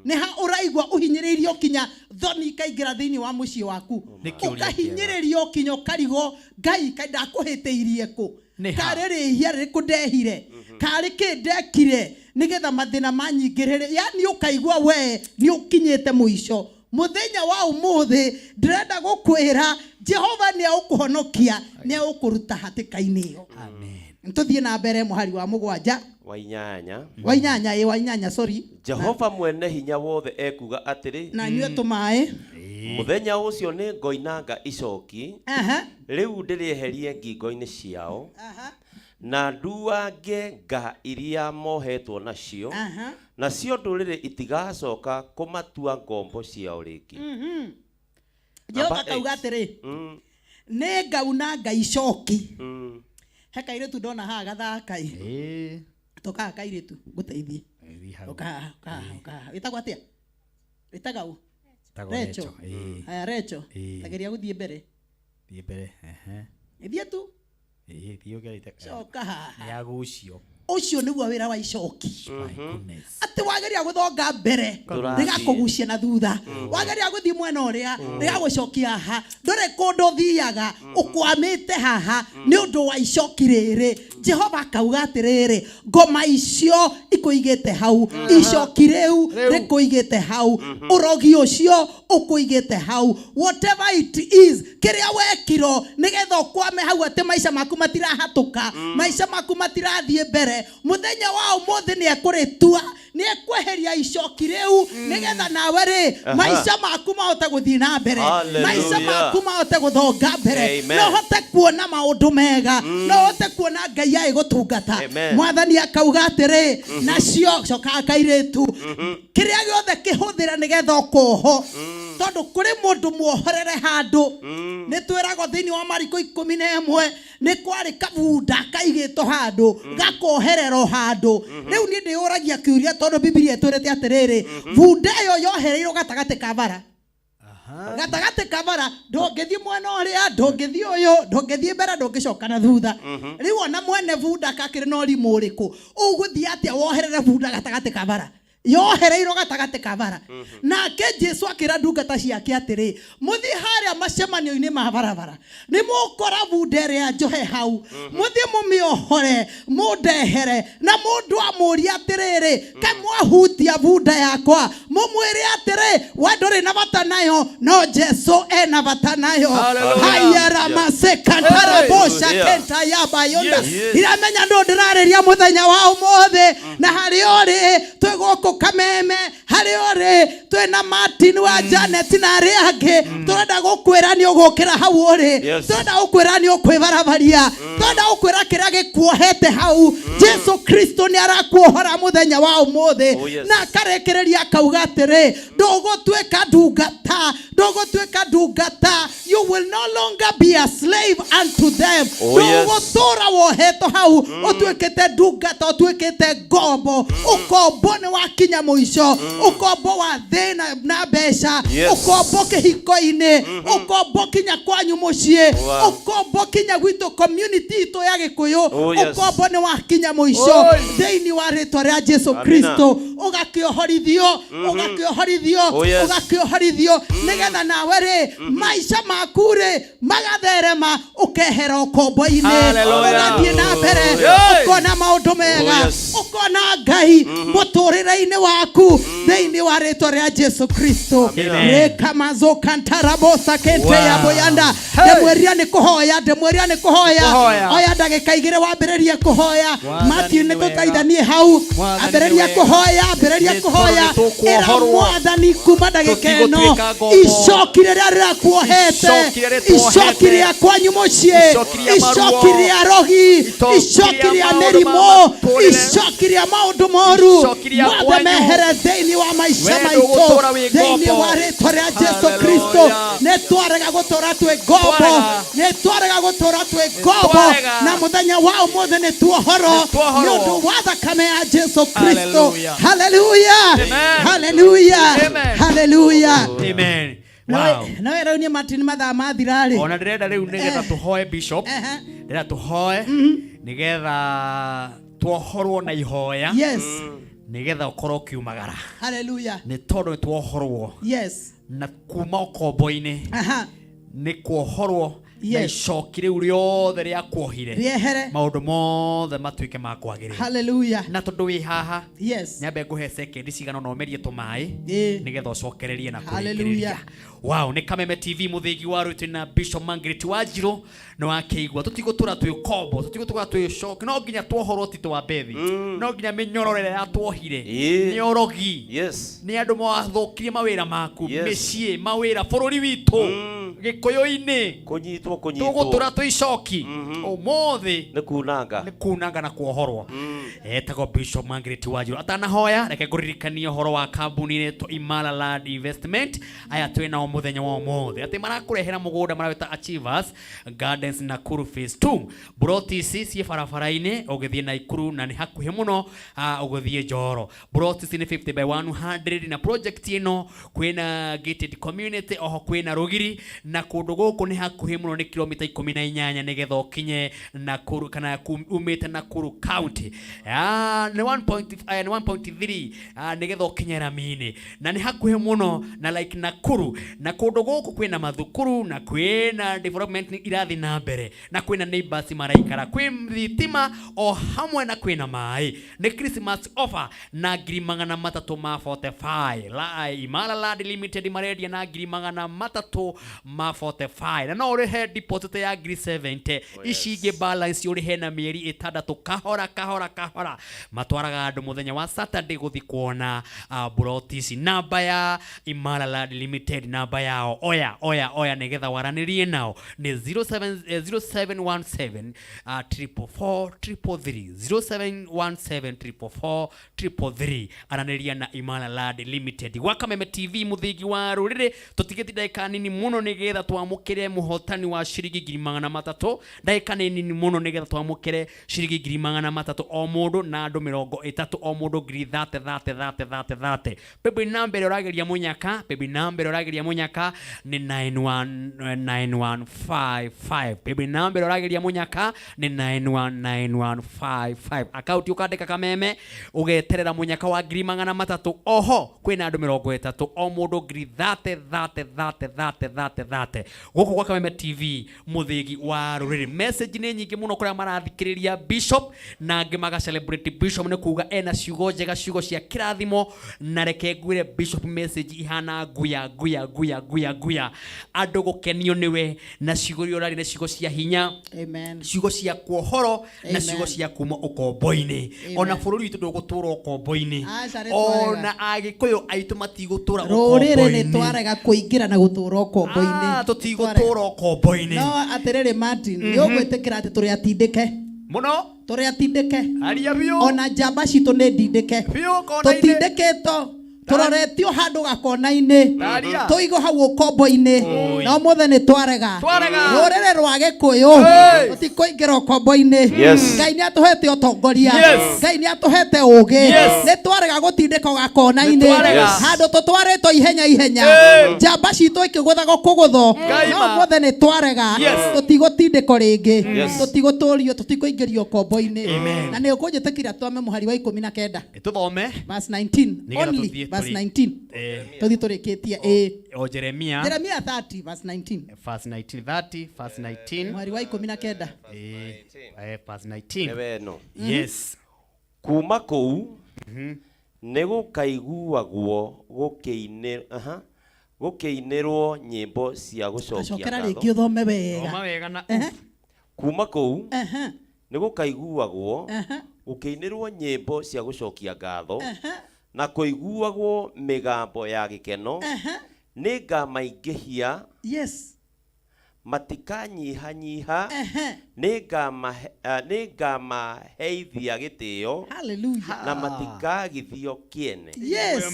S21: Nĩ ha ũraigua ũhinyĩrĩirio kinya thoni ikaingĩra thĩinĩ wa mũciĩ waku?
S1: Nĩ kĩũria kĩega.
S21: Ũkahinyĩrĩrio kinya ũkarigwo Ngai kaĩ ndakũhĩtĩirie kũ?
S1: Nĩ ha?
S21: Karĩ rĩhia rĩrĩkũ ndehire? Karĩ kĩ ndekire nĩgetha mathĩna manyingĩrĩre? Yani ũkaigua we nĩ ũkinyĩte mũico. Mũthenya wa ũmũthĩ ndĩrenda gũkwĩra Jehova nĩ egũkũhonokia, nĩ egũkũruta hatĩka-inĩ ĩyo. Tũthiĩ na mbere mũhari wa mũgwanja.
S2: Wa inyanya.
S21: Wa inyanya, ĩ, wa inyanya, sorry.
S2: Jehova mwene hinya wothe ekuga atĩrĩ,
S21: Na nyue tũmaĩ.
S2: Mũthenya ũcio nĩ ngoinanga icoki
S21: Aha.
S2: rĩu ndĩrĩeherie ngingo-inĩ ciao na nduange nga iria mohetwo nacio,
S21: Aha.
S2: nacio ndũrĩrĩ itigacoka kũmatua ngombo ciao rĩngĩ.
S21: Jehova
S2: Number
S21: akauga
S2: eight.
S21: atĩrĩ, nĩ ngaunanga icoki. He kairĩtu ndona haha gathaka ĩ. Toka haha kairĩtu ngũteithie. Ũka haha, ũka haha, ũka haha. Wĩtagwo atĩa? Wĩtaga ũ?
S1: Wĩtagwo
S21: Recho.
S1: Recho, ĩĩ.
S21: Haya Recho.
S1: Ĩĩ.
S21: Tageria gũthiĩ mbere.
S1: Thiĩ mbere. Ehe.
S21: Thiĩ tu.
S1: Ĩĩ, thiĩ ũgerete.
S21: Coka haha.
S1: Nĩ agucio.
S21: Ũcio nĩguo wĩra wa icoki. Atĩ wageria gũthonga mbere
S2: Ndũrathiĩ.
S21: rĩgakũgucia na thutha, wageria gũthiĩ mwena ũrĩa rĩgagũcokia haha, ndũrĩ kũndũ ũthiaga, ũkwamĩte haha nĩ ũndũ wa icoki rĩrĩ. Jehova akauga atĩrĩrĩ, ngoma icio ikũigĩte hau, icoki rĩu rĩkũigĩte hau, ũrogi ũcio ũkũigĩte hau, whatever it is, kĩrĩa wekirwo nĩgetha ũkwame hau atĩ maica maku matirahatũka, maica maku matirathiĩ mbere, mũthenya wa ũmũthĩ nĩ ekũrĩtua, nĩ ekweheria icoki rĩu nĩgetha nawe rĩ maica maku mahote gũthiĩ na mbere,
S2: Hallelujah.
S21: maica maku mahote gũthonga mbere,
S2: Amen.
S21: no ũhote kuona maũndũ mega, no ũhote kuona Ngai agĩgũtungata.
S2: Amen.
S21: Mwathani akauga atĩrĩ, nacio coka kairĩtu, kĩrĩa gĩothe kĩhũthĩra nĩgetha ũkoho, tondũ kũrĩ mũndũ muohorere handũ. Nĩ twĩragwo thĩinĩ wa Mariko 11 nĩ kwarĩ kabunda kaigĩtwo handũ gakohererwo handũ. Rĩu niĩ ndĩyũragia kĩũria, tondũ Bibilia ĩtwĩrĩte atĩrĩrĩ, bunda ĩyo yohereirwo gatagatĩ ka bara, gatagatĩ ka bara, ndũngĩthiĩ mwena ũrĩa, ndũngĩthiĩ ũyũ, ndũngĩthiĩ mbere, ndũngĩcoka na thutha. Rĩu ona mwene bunda kakĩrĩ na ũrimũ ũrĩkũ? Ũgũthiĩ atĩa woherere bunda gatagatĩ ka bara? Yohereirwo gatagatĩ ka bara. Nake Jesu akĩra ndungata ciake atĩrĩ, mũthiĩ harĩa macemanio-inĩ ma barabara, nĩ mũkora bunda ĩrĩa njohe hau, mũthiĩ mũmĩohore mũndehere. Na mũndũ amũria atĩrĩrĩ, kaĩ mwahutia bunda yakwa? Mũmwĩre atĩrĩ, we ndũrĩ na bata nayo, no Jesu ena bata nayo.
S2: Hallelujah.
S21: Hayaramasekantarabosha
S2: Hallelujah.
S21: kenta yabayonda.
S2: Yes.
S21: Iramenya ndũ ndĩrarĩria mũthenya wa ũmũthĩ, na harĩa ũrĩ twĩ gũkũ Kameme, harĩa ũrĩ twĩna Martin wa Janet na arĩa angĩ, tũrenda gũkwĩra nĩ ũgũkĩra hau ũrĩ.
S2: Yes.
S21: Tũrenda gũkwĩra nĩ ũkwĩbarabaria, tũrenda gũkwĩra kĩrĩa gĩkuohete hau, Jesu Kristo nĩ arakuohora mũthenya wa ũmũthĩ.
S2: Oh, yes.
S21: Na akarĩkĩrĩria akauga atĩrĩ, ndũgũtuĩka ndungata, ndũgũtuĩka ndungata, you will no longer be a slave unto them.
S2: Oh, yes.
S21: Ndũgũtũra wohetwo hau ũtuĩkĩte ndungata, ũtuĩkĩte ngombo. Ũkombo nĩ wakinya mũico, ũkombo wa thĩna na mbeca,
S2: Yes.
S21: ũkombo kĩhiko-inĩ, ũkombo kinya kwanyu mũciĩ,
S2: Wow.
S21: ũkombo kinya gwitũ community itũ ya Gĩkũyũ.
S2: Oh, yes.
S21: Ũkombo nĩ wakinya mũico thĩinĩ wa rĩtwa rĩa Jesu
S2: Amina.
S21: Kristo. Ũgakĩohorithio, ũgakĩohorithio,
S2: Oh, yes.
S21: ũgakĩohorithio nĩgetha nawe rĩ maica maku rĩ magatherema, ũkehera ũkombo-inĩ,
S4: Hallelujah.
S21: ũgathiĩ na mbere,
S4: Yes.
S21: ũkona maũndũ mega,
S2: Oh, yes.
S21: ũkona Ngai mũtũrĩre-inĩ waku thĩinĩ wa rĩtwa rĩa Jesu Kristo.
S2: Amen.
S21: Rekamazokantarabosakente
S4: Wow.
S21: yaboyanda. Ndĩmwĩrire nĩ kũhoya, ndĩmwĩrire nĩ kũhoya.
S4: Kũhoya.
S21: Oya ndagĩka igĩrĩ wambĩrĩrie kũhoya.
S4: Mwathani
S21: Matthew,
S4: nĩ
S21: nĩ
S4: wega.
S21: tũteithanie hau.
S4: Mwathani nĩ
S21: Ambĩrĩria
S4: wega.
S21: kũhoya, ambĩrĩria
S4: Nĩ
S21: kũhoya.
S4: tondũ nĩ
S21: Ĩra
S4: tũkuohorwo.
S21: Mwathani kuma ndagĩka ĩno
S4: Tũtigũtuĩka ngombo.
S21: icoki rĩrĩa rĩrakuohete,
S4: Icoki rĩrĩa rĩtuohete.
S21: icoki rĩa kwanyu mũciĩ,
S4: Icoki rĩa maruo.
S21: icoki rĩa rogi,
S4: Icoki
S21: icoki
S4: rĩa
S21: rĩa
S4: maũndũ ma
S21: mĩrimũ,
S4: mũtũrĩre.
S21: icoki Icoki rĩa maũndũ moru
S1: Icoki rĩa
S21: mothe
S1: kwanyu.
S21: mehere thĩinĩ wa maica
S1: Wee
S21: maitũ
S1: ndũgũtũũra wĩ
S21: thĩinĩ
S1: ngombo.
S21: wa rĩtwa rĩa Jesu Kristo.
S1: Hallelujah.
S21: Nĩ twarega gũtũũra twĩ ngombo,
S1: Twarega.
S21: nĩ twarega gũtũũra twĩ ngombo,
S1: Twarega.
S21: na mũthenya wa ũmũthĩ nĩ tuohorwo
S1: Nĩ tuohorwo.
S21: nĩ ũndũ wa thakame ya Jesu Kristo.
S1: Hallelujah.
S21: Hallelujah.
S1: Amen.
S21: Hallelujah.
S1: Amen.
S21: Hallelujah.
S1: Amen. Wow.
S21: Nawe rĩu niĩ Martin mathaa mathira rĩ
S1: Ona ndĩrenda rĩu nĩgetha tũhoe bishop. Ndĩrenda tũhoe nĩgetha tuohorwo na ihoya.
S21: Yes.
S1: Nĩgetha ũkorwo ũkiumagara.
S21: Hallelujah.
S1: Nĩ tondũ nĩ tuohorwo
S21: Yes.
S1: na kuma ũkombo-inĩ
S21: Aha.
S1: nĩ kuohorwo na
S21: Yes.
S1: icoki rĩu rĩothe rĩa kuohire
S21: Rĩehere.
S1: maũndũ mothe matuĩke ma kwagĩrĩra.
S21: Hallelujah.
S1: Na tondũ wĩ haha
S21: Yes.
S1: nyambe ngũhe sekendi cigana ũna ũmerie tũmaĩ
S21: Ĩĩ.
S1: nĩgetha ũcokererie na kũrĩkĩrĩria.
S21: Hallelujah.
S1: Wow, nĩ Kameme TV mũthĩgi wa rwĩtũ na Bishop Margaret Wanjirũ nĩ wakĩigua tũtigũtũra twĩ kombo tũtigũtũra twĩ coki no nginya tuohorwo titũ wa bethi no nginya mĩnyororo ĩrĩa yatuohire
S2: Ĩĩ.
S1: nĩ orogi
S2: Yes.
S1: nĩ andũ mathũkirie mawĩra maku
S2: Yes.
S1: mĩciĩ mawĩra bũrũri witũ gĩkũyũ-inĩ
S2: Kũnyitwo kũnyitwo.
S1: tũgũtũra twĩ icoki ũmũthĩ
S2: Nĩ kunanga.
S1: nĩ kunanga na kuohorwo etagwo Bishop Margaret Wanjiru atanahoya reke ngũririkanie ũhoro wa kambuni ĩretwo Imara Land Investment aya twĩ nao mũthenya wa ũmũthĩ atĩ marakũrehera mũgũnda marawĩta Achievers Gardens Nakuru Phase 2 mburoti ici ciĩ barabara-inĩ ũgĩthiĩ Naikuru na nĩ hakuhĩ mũno ũgĩthiĩ Njoro mburoti ici nĩ 50 by 100 na project ĩno kwĩna gated community oho kwĩna rũgiri na kũndũ gũkũ nĩ hakuhĩ mũno nĩ kilomita 18 nĩgetha ũkinye Nakuru kana umĩte Nakuru county nĩ 1.5 nĩ 1.3 nĩgetha ũkinye rami-inĩ na nĩ hakuhĩ mũno na like Nakuru na kũndũ gũkũ kwĩna mathukuru na kwĩna development irathiĩ na mbere na kwĩna neighbors maraikara kwĩ thitima o hamwe na kwĩna maĩ nĩ Christmas offer na 345 ma 45 la Imara Land Limited marendia na 345 ma 45 na no ũrĩhe deposit ya 70,000 ici ingĩ balance ũrĩhe na mĩeri 6 kahora kahora kahora matwaraga andũ mũthenya wa Saturday gũthiĩ kuona mburoti ici namba ya Imara Land Limited namba yao oya oya oya nĩgetha waranĩrie nao nĩ 07 0717 444 333 0717 444 333 aranĩria na Imara Land Limited gwa Kameme TV mũthingi wa rũrĩrĩ tũtigĩtie ndagĩka nini mũno nĩgetha twamũkĩre mũhotani wa ciringi 300,000 ndagĩka nĩ nini mũno nĩgetha twamũkĩre ciringi 300,000 o mũndũ na andũ 30 o mũndũ ngiri thate thate thate thate thate paybill number ĩrĩa ũrageria mũnyaka paybill number ĩrĩa ũrageria mũnyaka nĩ 919155 paybill number ĩrĩa ũrageria mũnyaka nĩ 919155 akaunti ũkandĩka Kameme ũgeterera mũnyaka wa 300,000 oho kwĩna andũ 30 o mũndũ ngiri thate thate thate thate thate thate gũkũ gwa Kameme TV mũthĩgi wa rũrĩrĩ message nĩ nyingĩ mũno kũrĩa marathikĩrĩria Bishop na angĩ maga celebrate Bishop nĩ kuga ena ciugo njega ciugo cia kĩrathimo na reke ngwĩre Bishop message ihana nguya nguya nguya nguya nguya andũ gũkenio nĩwe na ciugo iria ũraria nĩ ciugo cia hinya
S21: Amen.
S1: ciugo cia kuohoro na
S21: Amen.
S1: ciugo cia kuma ũkombo-inĩ
S21: Amen.
S1: ona bũrũri witũ ndũgũtũra ũkombo-inĩ
S21: Aca, nĩ twarega.
S1: ona agĩkũyũ aitũ matigũtũra
S21: Rũrĩrĩ nĩ
S1: ũkombo-inĩ
S21: twarega kũingĩra na gũtũra ũkombo-inĩ.
S1: Tũtigũtũra ũkombo-inĩ
S21: No atĩrĩrĩ Martin, nĩ ũgwĩtĩkĩra atĩ tũrĩ atindĩke
S1: mũno
S21: tũrĩ atindĩke
S1: aria biũ
S21: ona njamba citũ nĩ ndindĩke
S1: biũ kona-inĩ
S21: tũtindĩkĩtwo tũroretio handũ gakona-inĩ
S1: Taria.
S21: tũigwo hau ũkombo-inĩ
S1: Oi.
S21: na ũmũthĩ nĩ twarega
S1: Twarega.
S21: Rũrĩrĩ rwa gĩkũyũ
S1: Hey.
S21: tũtikũingĩra ũkombo-inĩ
S2: Yes.
S21: Ngai nĩ atũhete ũtongoria
S1: Yes.
S21: Ngai nĩ atũhete ũgĩ
S1: Yes.
S21: nĩ twarega gũtindĩkwo gakona-inĩ
S1: Nĩ twarega.
S2: Yes.
S21: handũ tũtwarĩtwo ihenya ihenya
S1: Hey.
S21: njamba citũ ikĩgũthagwo kũgũthwo
S1: Ngai
S21: no
S1: ma.
S21: ũmũthĩ nĩ twarega
S1: Yes.
S21: tũtigũtindĩkwo rĩngĩ
S2: Yes.
S21: tũtigũtũrio tũtikũingĩrio ũkombo-inĩ
S1: Amen.
S21: na nĩ ũkũnjĩtĩkĩra twame mũhari wa 19
S1: tũthome
S21: verse 19
S1: Nĩgetha
S21: only
S1: tũthiĩ
S21: verse
S1: tũrĩ-
S21: 19 tũthiĩ tũrĩkĩtie ĩ
S1: o Jeremia
S21: Jeremia 30 verse 19
S1: verse 19 30 verse 19
S21: mũhari wa 19
S1: verse 19
S2: Nĩwe ĩno.
S1: yes
S2: Kuma kũu nĩ gũkaiguagwo gũkĩinĩrwo nyĩmbo cia gũcokia
S21: acokera
S2: ngatho.
S21: rĩngĩ ũthome wega
S1: thoma wega na
S21: Ehe,
S2: Kuma kũu
S21: ehe,
S2: nĩ gũkaiguagwo
S21: ehe,
S2: gũkĩinĩrwo nyĩmbo cia gũcokia ngatho
S21: ehe,
S2: na kũiguagwo mĩgambo ya gĩkeno
S21: ehe.
S2: nĩ ngamaingĩhia
S21: yes
S2: Matikanyihanyiha, nĩngamaheithia gĩtĩo
S21: Hallelujah.
S2: na matikagithio kĩene.
S21: Yes.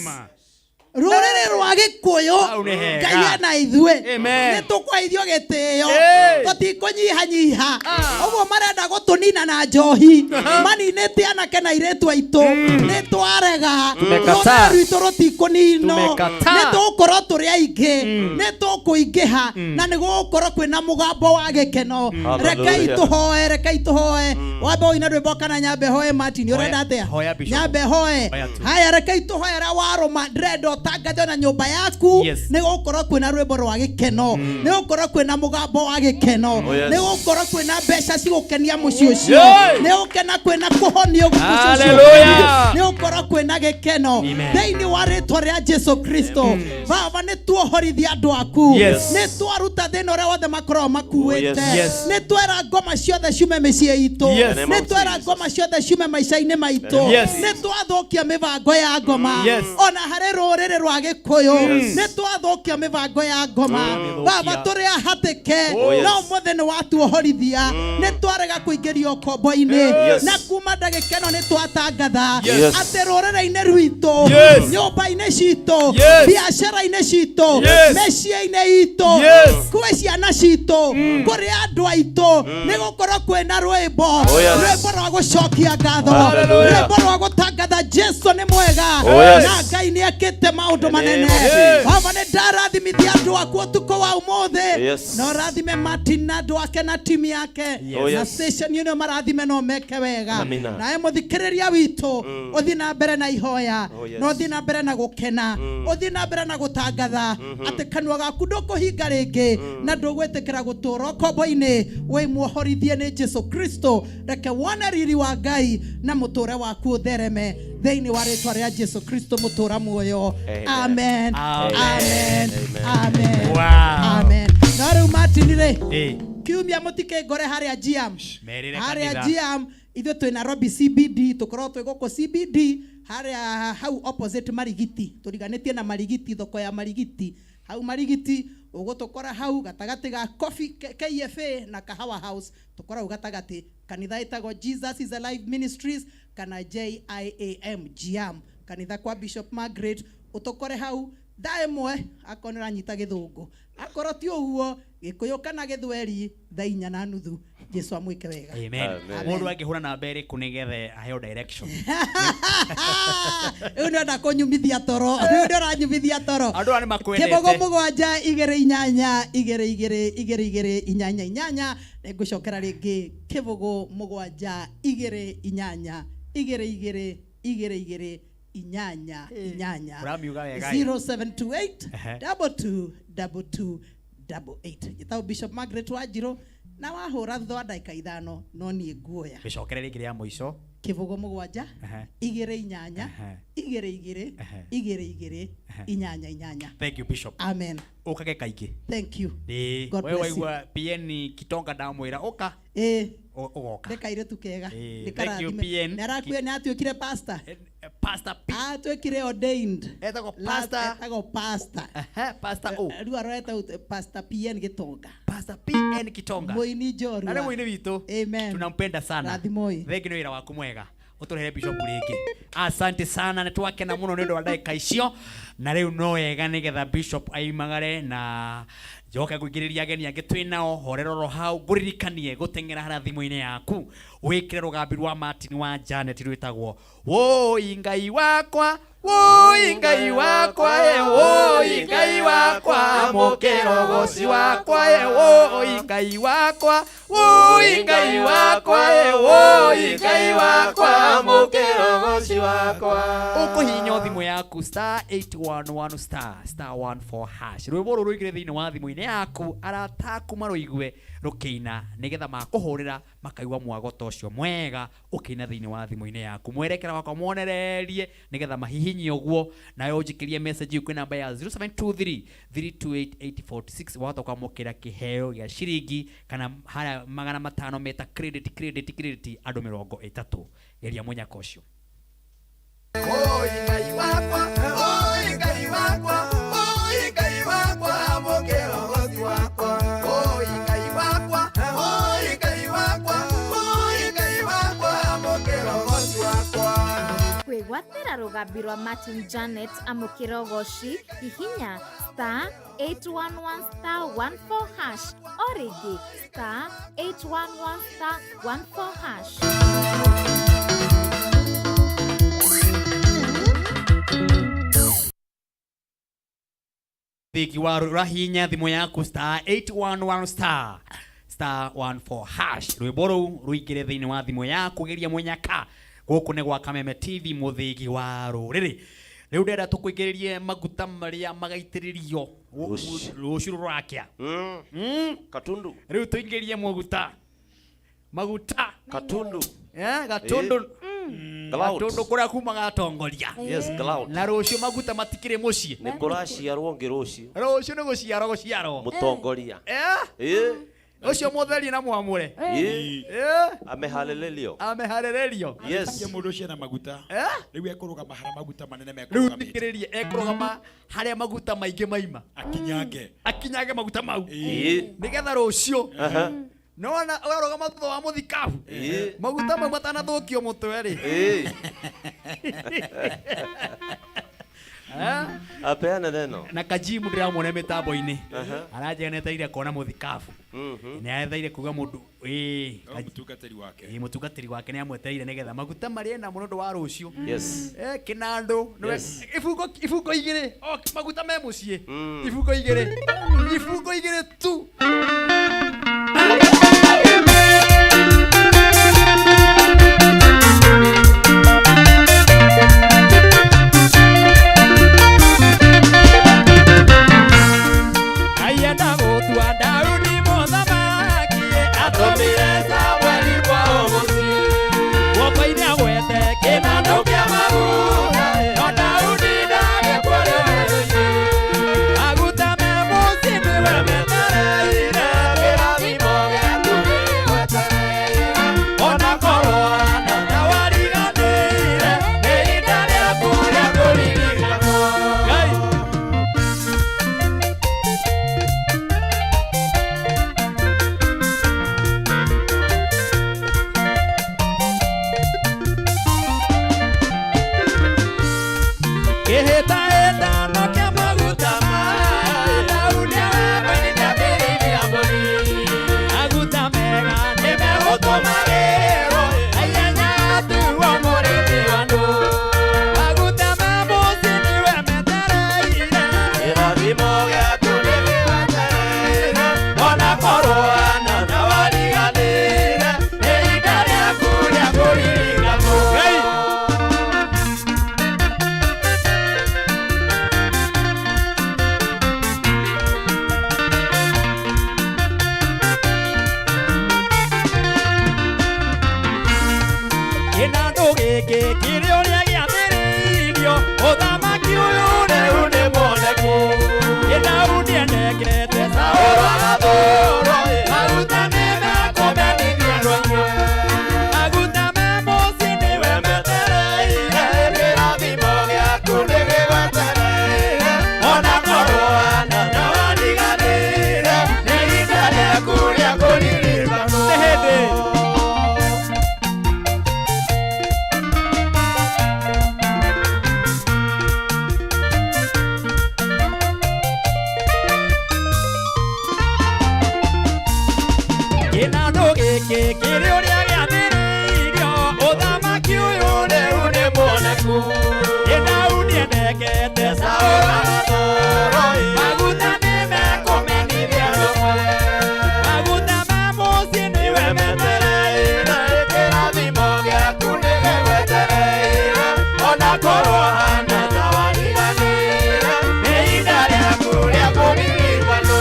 S21: Rũrĩrĩ rwa gĩkũyũ
S1: Hau nĩ hega.
S21: Ngai ena ithuĩ
S1: Amen.
S21: nĩ tũkwaithio gĩtĩo
S1: Hey.
S21: tũtikũnyihanyiha ũguo marenda gũtũnina na njohi maninĩte anake na airĩtu aitũ nĩ twarega.
S1: Tumekataa.
S21: Rũrĩrĩ rwitũ rũtikũninwo.
S1: Tumekataa.
S21: Nĩ tũgũkorwo tũrĩ aingĩ, nĩ tũkũingĩha na nĩ gũgũkorwo kwĩna mũgambo wa gĩkeno. Rekei
S2: Hallelujah.
S21: tũhoe, rekei tũhoe. Wambe ũine rwĩmbo kana nyambe hoe? Martin, ũrenda atĩa?
S1: Hoya, Bishop.
S21: Nyambe hoe?
S1: Hoya tu.
S21: Haya, rekei tũhoe arĩa warũma. Ndĩrenda ũtangathe na nyũmba yaku.
S1: Yes.
S21: Nĩ gũgũkorwo kwĩna rwĩmbo rwa gĩkeno, nĩ gũgũkorwo kwĩna mũgambo wa gĩkeno.
S2: Oh, yes.
S21: Nĩ gũgũkorwo kwĩna mbeca cigũkenia mũciĩ ũcio.
S1: Yeah.
S21: Nĩ gũkena kwĩna kũhonio mũciĩ ũcio.
S1: Hallelujah.
S21: Nĩ gũkorwo kwĩna gĩkeno
S1: Amen.
S21: thĩinĩ wa rĩtwa rĩa Jesu Kristo. Baba, nĩ tuohorithia andũ aku.
S1: Yes.
S21: Nĩ twaruta thĩna ũrĩa wothe makoragwo makuĩte.
S2: Oh, yes.
S1: Yes.
S21: Nĩ twera ngoma ciothe ciume mĩciĩ itũ.
S1: Yes.
S21: Nĩ twera ngoma ciothe ciume maica-inĩ maitũ.
S1: Yes.
S21: Nĩ twathũkia mĩbango ya ngoma.
S1: Yes.
S21: Ona harĩ rũrĩrĩ rwa gĩkũyũ
S1: Yes.
S21: nĩ twathũkia mĩbango ya ngoma.
S1: Twamĩthũkia.
S21: Baba, tũrĩ ahatĩke.
S2: Oh, yes.
S21: No ũmũthĩ nĩ watuohorithia, nĩ twarega kũingĩrio ngombo-inĩ.
S2: Yes.
S21: Na kuma ndagĩka ĩno nĩ twatangatha
S2: Yes.
S21: atĩ rũrĩrĩ-inĩ rwitũ,
S1: Yes.
S21: nyũmba-inĩ citũ,
S1: Yes.
S21: biacara-inĩ citũ,
S1: Yes.
S21: mĩciĩ-inĩ itũ,
S1: Yes.
S21: kwĩ ciana citũ, kũrĩ andũ aitũ, nĩ gũkorwo kwĩna rwĩmbo.
S2: Oh, yes.
S21: Rwĩmbo rwa gũcokia ngatho.
S2: Hallelujah.
S21: Rwĩmbo rwa gũtangatha Jesu nĩ mwega.
S2: Oh, yes.
S21: Na Ngai nĩ ekĩte maũndũ manene.
S2: name of Jesus.
S21: Baba, nĩ ndarathimithia andũ aku ũtukũ wa ũmũthĩ.
S2: Yes.
S21: Na ũrathime Martin na andũ ake na timu yake.
S2: Oh,
S21: Na
S2: yes.
S21: station ĩno marathime no meke wega.
S2: Amina.
S21: Nawe mũthikĩrĩria witũ, ũthiĩ na mbere na ihoya.
S2: Oh, yes.
S21: Na ũthiĩ na mbere na gũkena, ũthiĩ na mbere na gũtangatha atĩ kanua gaku ndũkũhinga rĩngĩ na ndũgwĩtĩkĩra gũtũũra ũkombo-inĩ. Wĩ muohorithie nĩ Jesu Kristo. Reke wone riri wa Ngai na mũtũũre waku ũthereme thĩinĩ wa rĩtwa rĩa Jesu Kristo mũtũũra muoyo.
S2: Amen.
S21: Amen.
S1: Amen.
S21: Amen. Amen.
S1: Wow.
S21: Amen. No rĩu Martin rĩ,
S1: Eh.
S21: kiumia mũtikĩngore harĩa GM.
S1: Merĩre
S21: Harĩa
S1: kanitha.
S21: GM ithuĩ twĩ Nairobi CBD, tũkoragwo twĩ gũkũ CBD harĩa hau opposite Marigiti, tũriganĩtie na Marigiti, thoko ya Marigiti. Hau Marigiti ũgũtũkora hau gatagatĩ ga Coffee KFA na Kahawa House, tũkoragwo gatagatĩ. Kanitha ĩtagwo Jesus is Alive Ministries kana JIAM, GIAM, kanitha kwa Bishop Margaret. Ũtũkore hau thaa 1 akorwo nĩ ũranyita gĩthũngũ, akorwo ti ũguo gĩkũyũ kana gĩthweri, thaa 4:30. Jesu amwĩke wega.
S1: Amen.
S2: Amen.
S1: Mũndũ angĩhũra namba ĩrĩkũ nĩgetha aheo direction?
S21: Rĩu nĩenda kũnyumithia toro, rĩu nĩ ũranyumithia toro.
S1: Andũ aya nĩ makwendete.
S21: 0 7 2 8 2 2 2 2 8 8. Nĩngũcokera rĩngĩ, 0 7 2 8 2 2 2 2 8 8.
S1: Ũramiuga wega ĩ.
S21: 0728
S1: Ehe.
S21: 22 22 88. Njĩtagwo Bishop Margaret Wanjirũ, na wahũra thutha wa ndagĩka 5 no niĩ nguoya.
S1: Gĩcokere rĩngĩ rĩa mũico.
S21: 0 7
S1: Ehe.
S21: 2 8
S1: Ehe.
S21: 2 2
S1: Ehe.
S21: 2 2 8 8.
S1: Thank you, Bishop.
S21: Amen.
S1: Ũkage kaingĩ.
S21: Thank you.
S1: Ĩĩ,
S21: God
S1: we
S21: bless you.
S1: waigua PN Kitonga ndamwĩra ũka,
S21: Ĩĩ,
S1: ũgoka.
S21: nĩ kairĩtu kega.
S1: Ĩĩ,
S21: Nĩ
S1: thank you,
S21: karathime.
S1: PN.
S21: Nĩ arakuire, nĩ atuĩkire pastor.
S1: Pastor P.
S21: Atuĩkire ordained.
S1: Etagwo
S21: Last-
S1: pastor.
S21: Etagwo pastor.
S1: Ehe, pastor O.
S21: Rĩu arorete Pastor PN Gitonga.
S1: Pastor PN Kitonga.
S21: Mũini njorua.
S1: Na nĩ mũini witũ.
S21: Amen.
S1: Tunampenda sana.
S21: Rathimoi.
S1: Thengi nĩ wĩra waku mwega. Ũtũrehere bishop rĩngĩ. Asante sana, nĩ twakena mũno nĩ ũndũ wa ndagĩka icio. Na rĩu no wega nĩgetha bishop aimagare na njoke ngũingĩrĩria ageni angĩ twĩ nao. Horera oro hau, ngũririkanie gũteng'era harĩa thimũ-inĩ yaku wĩkĩre rũgambi rwa Martin wa Janet rwĩtagwo Wũi Ngai wakwa, Wũi Ngai wakwa, e wũi Ngai wakwa, mũkĩra ũgoci wakwa, e wũi Ngai wakwa, wũi Ngai wakwa, e wũi Ngai wakwa,
S4: mũkĩra ũgoci wakwa.
S1: Ũkũhihinya thimũ yaku star 811 star star 14 hash, rwĩmbo rũrũ rũingĩre thĩinĩ wa thimũ-inĩ yaku, arata aku marũigue rũkĩina nĩgetha makũhũrĩra makaigua mwago ta ũcio mwega ũkĩina thĩinĩ wa thimũ-inĩ yaku. Mwerekera wakwa monererie nĩgetha mahihinye ũguo, nawe ũnjikĩrie message kwĩ namba ya 0723 328 846, wahota kwamũkĩra kĩheo gĩa ciringi kana harĩa 500 meta credit, credit, credit andũ 30. Geria mũnyaka ũcio.
S4: Oi Ngai wakwa, oi Ngai wakwa, oi Ngai wakwa, mũkĩra ũgoci wakwa. Oi Ngai
S5: Buatĩra rũgambi rwa Martin Janet amũkĩra ũgoci hihinya star 811 star 14 hash o rĩngĩ star 811 star 14 hash.
S1: Thiki wa rahinya thimũ yaku star 811 star star 14 hash rwĩmbo rũu rũingĩre thĩinĩ wa thimũ yaku geria mũnyaka gũkũ nĩ gwa Kameme TV mũthĩgi wa rũrĩrĩ rĩu ndĩrenda tũkũingĩrĩrie maguta marĩa magaitĩrĩrio rũciũ rũrakĩa.
S2: Katundu.
S1: Rĩu tũingĩrie maguta maguta
S2: Katundu.
S1: Gatundu.
S2: Cloud.
S1: Gatundu kũrĩa kumaga atongoria.
S2: Yes, cloud.
S1: Na rũciũ maguta matikĩrĩ mũciĩ.
S2: Nĩ kũraciarwo ngĩ rũciũ.
S1: Rũciũ nĩ gũciarwo gũciarwo.
S2: Mũtongoria.
S1: Ũcio mũtherie na mwamũre.
S2: Ameharĩrĩrio.
S1: Ameharĩrĩrio.
S2: Yes.
S6: Mũndũ ũcio ena maguta. Rĩu ekũrũgama harĩa maguta manene
S1: Rĩu
S6: mekũrũgamĩte.
S1: thikĩrĩrie ekũrũgama harĩa maguta maingĩ maima.
S6: Akinyange.
S1: Akinyange maguta mau. Nĩgetha rũciũ. Nĩwona ũrarũgama thutha wa mũthikabu. Maguta mau matanathũkio mũtwe rĩ.
S2: Apeane neno.
S1: Na kajimu ndĩramwona mĩtambo-inĩ. Aranjĩra kuona mũthikabu. Nĩ aretheire kuga mũndũ
S6: Mũtungatĩri wake.
S1: Mũtungatĩri wake nĩ amwetereire nĩgetha maguta marĩa ena mũno ũndũ wa rũciũ.
S2: Yes.
S1: Kĩnandũ.
S2: Yes.
S1: Ibungo igĩrĩ. Maguta me mũciĩ. Ibungo igĩrĩ. Ibungo igĩrĩ tu. Ayenda gũtua Daudi mũthamaki atũmire Samueli kwao mũciĩ guoko-inĩ agwete kĩnandũ kĩa maguta no Daudi ndagĩkũrĩrĩrie maguta me mũciĩ nĩwe metereire kĩrathimo gĩaku gĩgwetereire ona korwo Hana ndawariganĩire nĩ ihinda rĩaku rĩa kũririkanwo. Ngai. Kĩhĩtahĩtano kĩa maguta ma Daudi aramũinamĩrĩria mbũri. Maguta mega nĩmegũtũma wĩrwo aiyanya atuo mũrĩithi wa andũ. Maguta ma mũciĩ nĩwe metereire.
S4: Kĩrathimo gĩaku nĩgĩgwetereire ona korwo Hana ndawariganĩire nĩ ihinda rĩaku rĩa kũririkanwo.
S1: Ngai. Kĩnandũ gĩkĩ kĩrĩ ũrĩa gĩathĩrĩirio ũthamaki ũyũ rĩu nĩ mwoneku Daudi enekete Saũlũ agathũũrwo maguta nĩmekũmenithia andũ amwe maguta me mũciĩ nĩwe metereire
S4: Kĩrathimo gĩaku nĩgĩgwetereire ona korwo Hana ndawariganĩire nĩ ihinda rĩaku rĩa kũririkanwo.
S1: Nĩ hĩndĩ. Kĩnandũ gĩkĩ kĩrĩ ũrĩa gĩathĩrĩirio ũthamaki ũyũ rĩu nĩ mwoneku Daudi enekete Saũlũ agathũũrwo maguta nĩmekũmenithia andũ amwe maguta ma mũciĩ nĩwe metereire
S4: Kĩrathimo gĩaku nĩgĩgwetereire ona korwo Hana ndawariganĩire nĩ ihinda rĩaku rĩa kũririkanwo.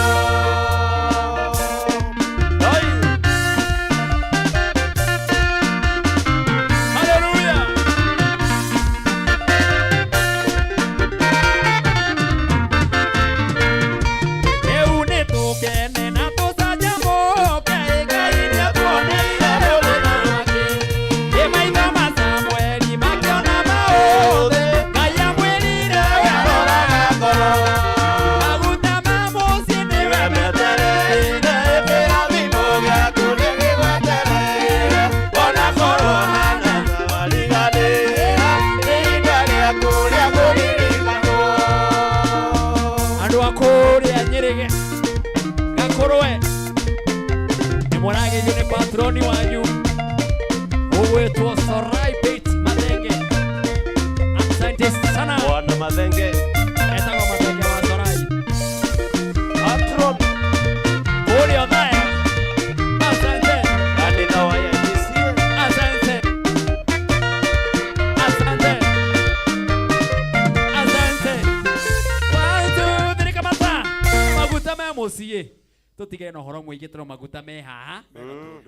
S1: Mwageithio nĩ patroni wanyu ũgwĩtwo Sorai Pete Mathenge. Asante sana.
S2: Bwana Mathenge.
S1: Etagwo Mathenge wa Sorai.
S2: Patron.
S1: Kũrĩa Othaya. Asante.
S2: Kanitha wa AIPC.
S1: Asante. Asante. Asante. One, two, three, kamata. Maguta me mũciĩ tũtigane na ũhoro mũingĩ tondũ maguta me haha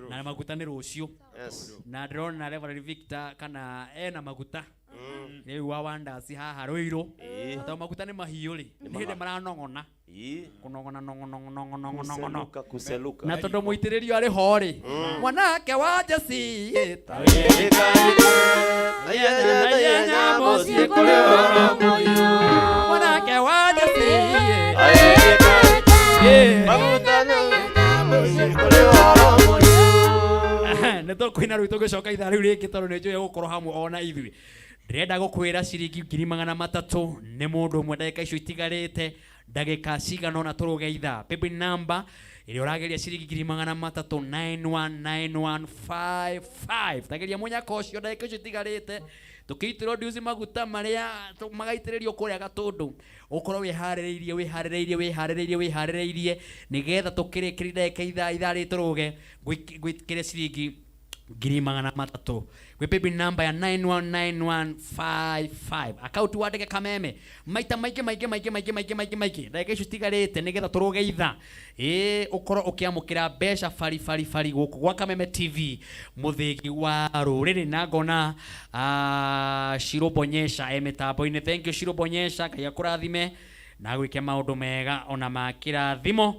S1: na maguta nĩ rũciũ
S2: Yes.
S1: na ndĩrona Reverend Victor kana ena maguta rĩu wa Wonders haha Rũirũ
S2: Ĩĩ.
S1: Na tondũ maguta nĩ mahiũ rĩ nĩ hĩndĩ maranong'ona
S2: Ĩĩ.
S1: kũnong'ona nong'o nong'o nong'o nong'o nong'o
S2: Kuseluka kuseluka.
S1: na tondũ mũitĩrĩrio arĩ ho rĩ mwanake wa Jesi mwanake wa Jesi nä tåkwina rä u tå gä coka ithaa rä u rä ngä tondå nä njå gå korwo hamwe ona ithuä ndĩrenda gũkwĩra ciringi 300,000 nĩ mũndũ ũmwe ndagĩka icio itigarĩte ndagĩka cigana ũna tũrũge ithaa paybill number ĩrĩa ũrageria ciringi 300,000 919155 tageria mũnyaka ũcio ndagĩka icio itigarĩte tũkĩintroduce maguta marĩa magaitĩrĩrio kũrĩa gatũndũ ũkorwo wĩharĩrĩirie wĩharĩrĩirie wĩharĩrĩirie wĩharĩrĩirie nĩgetha tũkĩrĩkĩrie ndagĩka ithaa ithaa rĩ tũrũge ngwĩkĩre ciringi 300,000 gwĩ paybill number ya 919155 akaunti wandĩke kameme maita maingĩ maingĩ maingĩ maingĩ maingĩ maingĩ maingĩ ndagĩka icio itigarĩte nĩgetha tũrũge ithaa ĩĩ ũkorwo ũkĩamũkĩra mbeca bari bari bari gũkũ gwa Kameme TV mũthĩgi wa rũrĩrĩ na ngona Shiro Bonyesha e mĩtambo-inĩ. Thank you Shiro Bonyesha, Ngai akũrathime na agwĩke maũndũ mega ona ma kĩrathimo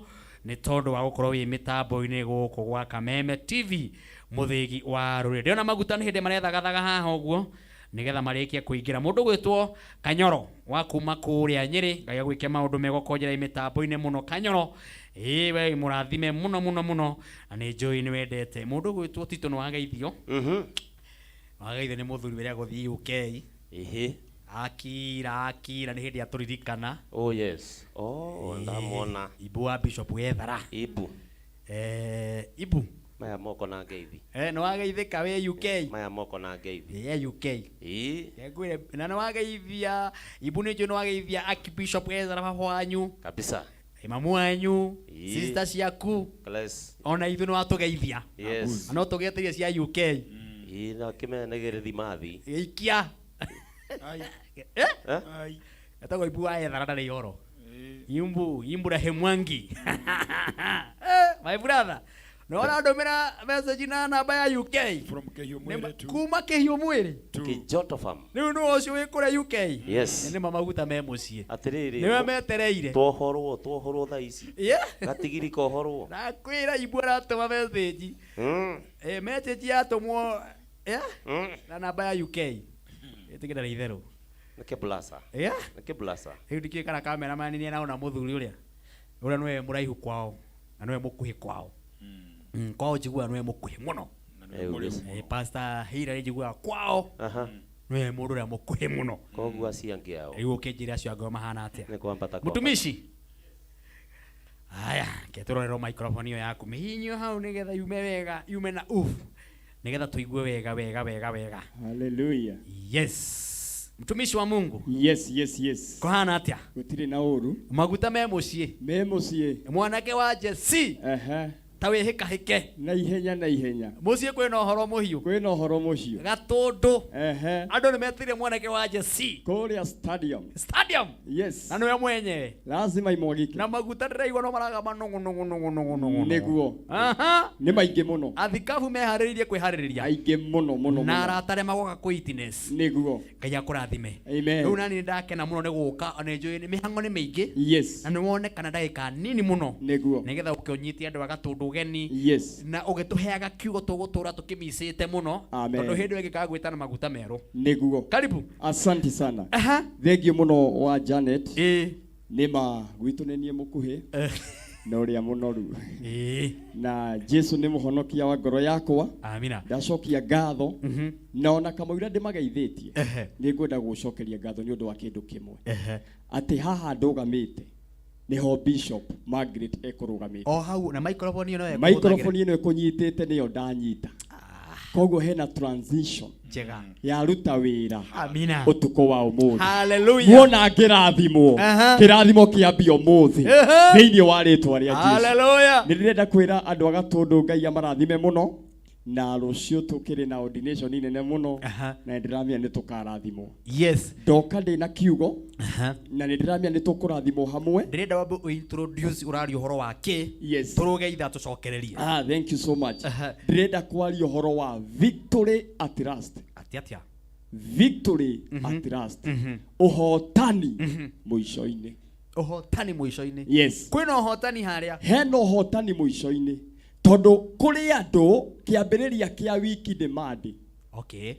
S1: nĩ tondũ wa gũkorwo wĩ mĩtambo-inĩ gũkũ gwa Kameme TV mũthĩgi wa rũrĩrĩ. Ndĩrona maguta nĩ hĩndĩ marethagathaga haha ũguo nĩgetha marĩkie kũingĩra. Mũndũ gwĩtwo Kanyoro wa kuma kũrĩa Nyĩrĩ, Ngai agwĩke maũndũ mega ũkonjera mĩtambo-inĩ mũno Kanyoro. Ĩĩ we mũrathime mũno mũno mũno na nĩ njũĩ nĩ wendete. Mũndũ gwĩtwo Tito nĩ wageithio. Wageithio nĩ mũthuri ũrĩa gũthiĩ UK.
S2: Ĩhĩ.
S1: Akira akira nĩ hĩndĩ atũririkana.
S2: Oh yes. Oh, ndamwona.
S1: Ibu wa Bishop Wethara.
S2: Ibu.
S1: Ibu.
S2: Maya moko na ngeithi.
S1: Nĩ wageithĩka wĩ UK.
S2: Maya moko na ngeithi.
S1: Ĩ UK.
S2: Ĩĩ.
S1: Ngwĩre na nĩ wageithia Ibu nĩ njũĩ nĩ wageithia Archbishop Ezra baba wanyu.
S2: Kabisa.
S1: Mamu wanyu,
S2: Ĩĩ.
S1: sister ciaku.
S2: Bless.
S1: Ona ithuĩ nĩ watũgeithia.
S2: Yes.
S1: Na no tũgeteire cia UK.
S2: Ĩĩ na kĩmenya nĩ gĩrithimathi.
S1: Ikia. Eh? Etagwo Ibu wa Ethara ndarĩ ihoro. Imbu, Ibrahim Mwangi. My brother. Nĩ ũrandũmĩra message na namba ya UK.
S6: From Kĩhiũ Mwĩrĩ to.
S1: Kuma Kĩhiũ Mwĩrĩ.
S2: Kĩjoto farm.
S1: Rĩu nĩ ũcio wĩ kũrĩa UK.
S2: Yes.
S1: Nĩ ma maguta me mũciĩ.
S2: Atĩrĩrĩ.
S1: Nĩwe metereire.
S2: Twohorwo, twohorwo thaa ici.
S1: Yeah.
S2: Gatigiri kohorwo.
S1: Nakwĩra Ibu aratũma message. Message yatũmwo yeah? Na namba ya UK. Ĩtĩkĩra itherũ.
S2: Nĩ kĩblasa.
S1: Yeah.
S2: Nĩ kĩblasa.
S1: Rĩu ndikĩũĩ kana cameraman nĩ arona mũthuri ũrĩa. Ũrĩa nĩwe mũraihu kwao na nĩwe mũkuhĩ kwao. Kwao njiguaga nĩwe mũkuhĩ mũno. Pastor Hillary njiguaga kwao nĩwe mũndũ ũrĩa mũkuhĩ mũno.
S2: Koguo acio angĩ ao.
S1: Rĩu ũkĩnjĩra acio angĩ mahana atĩa?
S2: Nĩ kwambata kwambata.
S1: Mũtumishi. Aya, ke tũrorerwo microphone ĩyo yaku mĩhinyio hau nĩgetha yume wega, yume na oof. Nĩgetha tũigue wega wega wega wega.
S6: Hallelujah.
S1: Yes. Mtumishi wa Mungu.
S6: Yes, yes, yes.
S1: Kũhana atĩa?
S6: Gũtirĩ na ũru.
S1: Maguta me mũciĩ.
S6: Me mũciĩ.
S1: Mwanake wa Jesi.
S6: Ehe.
S1: Ta wĩhĩkahĩke.
S6: Na ihenya na ihenya.
S1: Mũciĩ kwĩna ũhoro mũhiũ.
S6: Kwĩna ũhoro mũhiũ.
S1: Gatũndũ.
S6: Ehe.
S1: Andũ nĩ metĩire mwanake wa Jesi.
S6: Kũrĩa stadium.
S1: Stadium.
S6: Yes.
S1: Na nĩwe mwenyewe.
S6: Lazima imwagike.
S1: Na maguta ndĩraigua no maragamba nũng'ũ nũng'ũ nũng'ũ nũng'ũ nũng'ũ.
S6: Nĩguo.
S1: Aha.
S6: Nĩ maingĩ mũno.
S1: Athikabu meharĩrĩirie kwĩharĩrĩria.
S6: Aingĩ mũno mũno
S1: Na
S6: mũno.
S1: arata arĩa magoka kwĩ witness.
S6: Nĩguo.
S1: Ngai akũrathime.
S6: Amen.
S1: Rĩu nani ndakena mũno nĩ gũka nĩ njũĩ nĩ mĩhang'o nĩ mĩingĩ.
S6: Yes.
S1: Na nĩ wonekana ndagĩka nini mũno.
S6: Nĩguo.
S1: Nĩgetha ũke ũnyite andũ a Gatũndũ ũgeni.
S6: Yes.
S1: Na ũgĩtũheaga kiugo tũgũtũra tũkĩmicĩte mũno.
S6: Amen.
S1: Tondũ hĩndĩ ĩyo ĩngĩ gwĩtana maguta merũ.
S6: Nĩguo.
S1: Karibu.
S6: Asante sana.
S1: Aha.
S6: Thengiũ mũno wa Janet.
S1: Ĩĩ.
S6: Nĩ ma gwitũ nĩ niĩ mũkuhĩ. Na ũrĩa mũnoru.
S1: Ĩĩ.
S6: Na Jesu nĩ mũhonokia wa ngoro yakwa.
S1: Amina.
S6: Ndacokia ngatho. Na ona kamũira ndĩmageithĩtie.
S1: Ehe.
S6: Nĩ ngwenda gũcokeria ngatho nĩ ũndũ wa kĩndũ kĩmwe.
S1: Ehe.
S6: Atĩ haha ndũgamĩte. Nĩho Bishop Margaret ekũrũgamĩte.
S1: O hau na microphone ĩno ekũhũthagĩra.
S6: Microphone ĩno ĩkũnyitĩte nĩyo ndanyita. Koguo hena transition
S1: Njega.
S6: Yaruta wĩra.
S1: Amina.
S6: Ũtukũ wa ũmũthĩ.
S1: Hallelujah.
S6: Muona ngĩrathimwo. Kĩrathimo kĩambia ũmũthĩ. Thĩinĩ wa rĩtwa rĩa Jesu.
S1: Hallelujah.
S6: Nĩ ndĩrenda kwĩra andũ a Gatũndũ Ngai amarathime mũno na rũciũ tũkĩrĩ na ordination nene mũno na nĩ ndĩramenya nĩ tũkarathimwo.
S1: Yes.
S6: Ndoka ndĩ na kiugo na nĩ ndĩramenya nĩ tũkũrathimwo hamwe.
S1: Ndĩrenda wambe ũintroduce ũraria ũhoro wa kĩ.
S6: Yes.
S1: Tũrũge ithaa tũcokererie.
S6: Ah, thank you so much. Ndĩrenda kwaria ũhoro wa victory at last.
S1: Atĩ atĩa?
S6: Victory at last. Ũhotani mũico-inĩ.
S1: Ũhotani mũico-inĩ.
S6: Yes.
S1: Kwĩna ũhotani harĩa.
S6: Hena ũhotani mũico-inĩ tondũ kũrĩ andũ kĩambĩrĩria kĩa wiki nĩ Monday.
S1: Okay.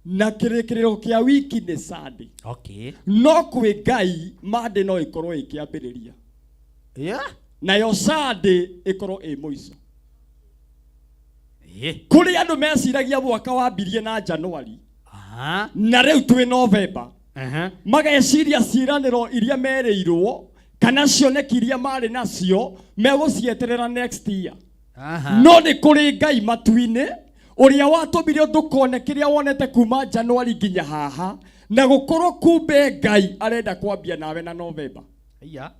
S6: Na kĩrĩkĩrĩro kĩa wiki nĩ Sunday.
S1: Okay.
S6: No kwĩ Ngai Monday no ĩkorwo ĩ kĩambĩrĩria.
S1: Yeah.
S6: Nayo Sunday ĩkorwo ĩ mũico.
S1: Yeah.
S6: Kũrĩ andũ meciragia mwaka wambirie na January. Na rĩu twĩ November. Mageciria ciĩranĩro iria merĩirwo kana cioneki iria marĩ nacio megũcieterera next year. No nĩ kũrĩ Ngai matu-inĩ ũrĩa watũmire ndũkone kĩrĩa wonete kuma January nginya haha na gũkorwo kumbe Ngai arenda kwambia nawe na November.
S1: Iya.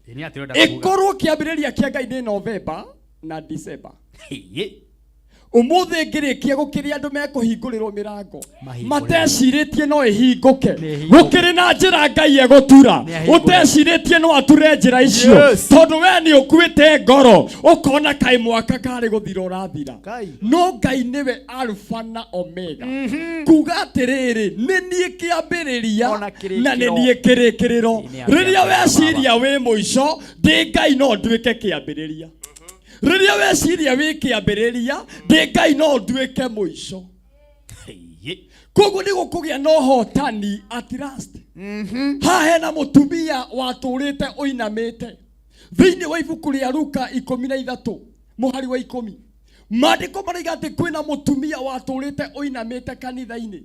S1: Ĩ nĩ atĩ ũrenda kuga.
S6: Ĩkorwo kĩambĩrĩria kĩa Ngai nĩ November na December.
S1: Ĩĩ.
S6: Ũmũthĩ ngĩrĩkia gũkĩrĩ andũ mekũhingũrĩrwo mĩrango
S1: Mahingũrĩrwo.
S6: matecirĩtie no ĩhingũke.
S1: Nĩ ĩhingũke.
S6: Gũkĩrĩ na njĩra Ngai egũtura.
S1: Nĩ ahingũre.
S6: Ũtecirĩtie no ature njĩra icio.
S1: Yes.
S6: Tondũ we nĩ ũkuĩte ngoro ũkona kaĩ mwaka karĩ gũthira ũrathira. No Ngai nĩwe Alpha na Omega. Kuga atĩrĩrĩ, nĩ niĩ kĩambĩrĩria
S1: Ona kĩrĩkĩro.
S6: na nĩ niĩ kĩrĩkĩrĩro.
S1: Nĩ
S6: Rĩrĩa
S1: atĩa
S6: weciria wĩ mũico, ndĩ Ngai no nduĩke kĩambĩrĩria. Rĩrĩa weciria wĩ kĩambĩrĩria, ndĩ Ngai no nduĩke mũico. Koguo nĩ gũkũgĩa na ũhotani at last. Haha hena mũtumia watũrĩte ũinamĩte. Thĩinĩ wa ibuku rĩa Luka 13 mũhari wa 10. Maandĩko maraiga atĩ kwĩna mũtumia watũrĩte ũinamĩte kanitha-inĩ.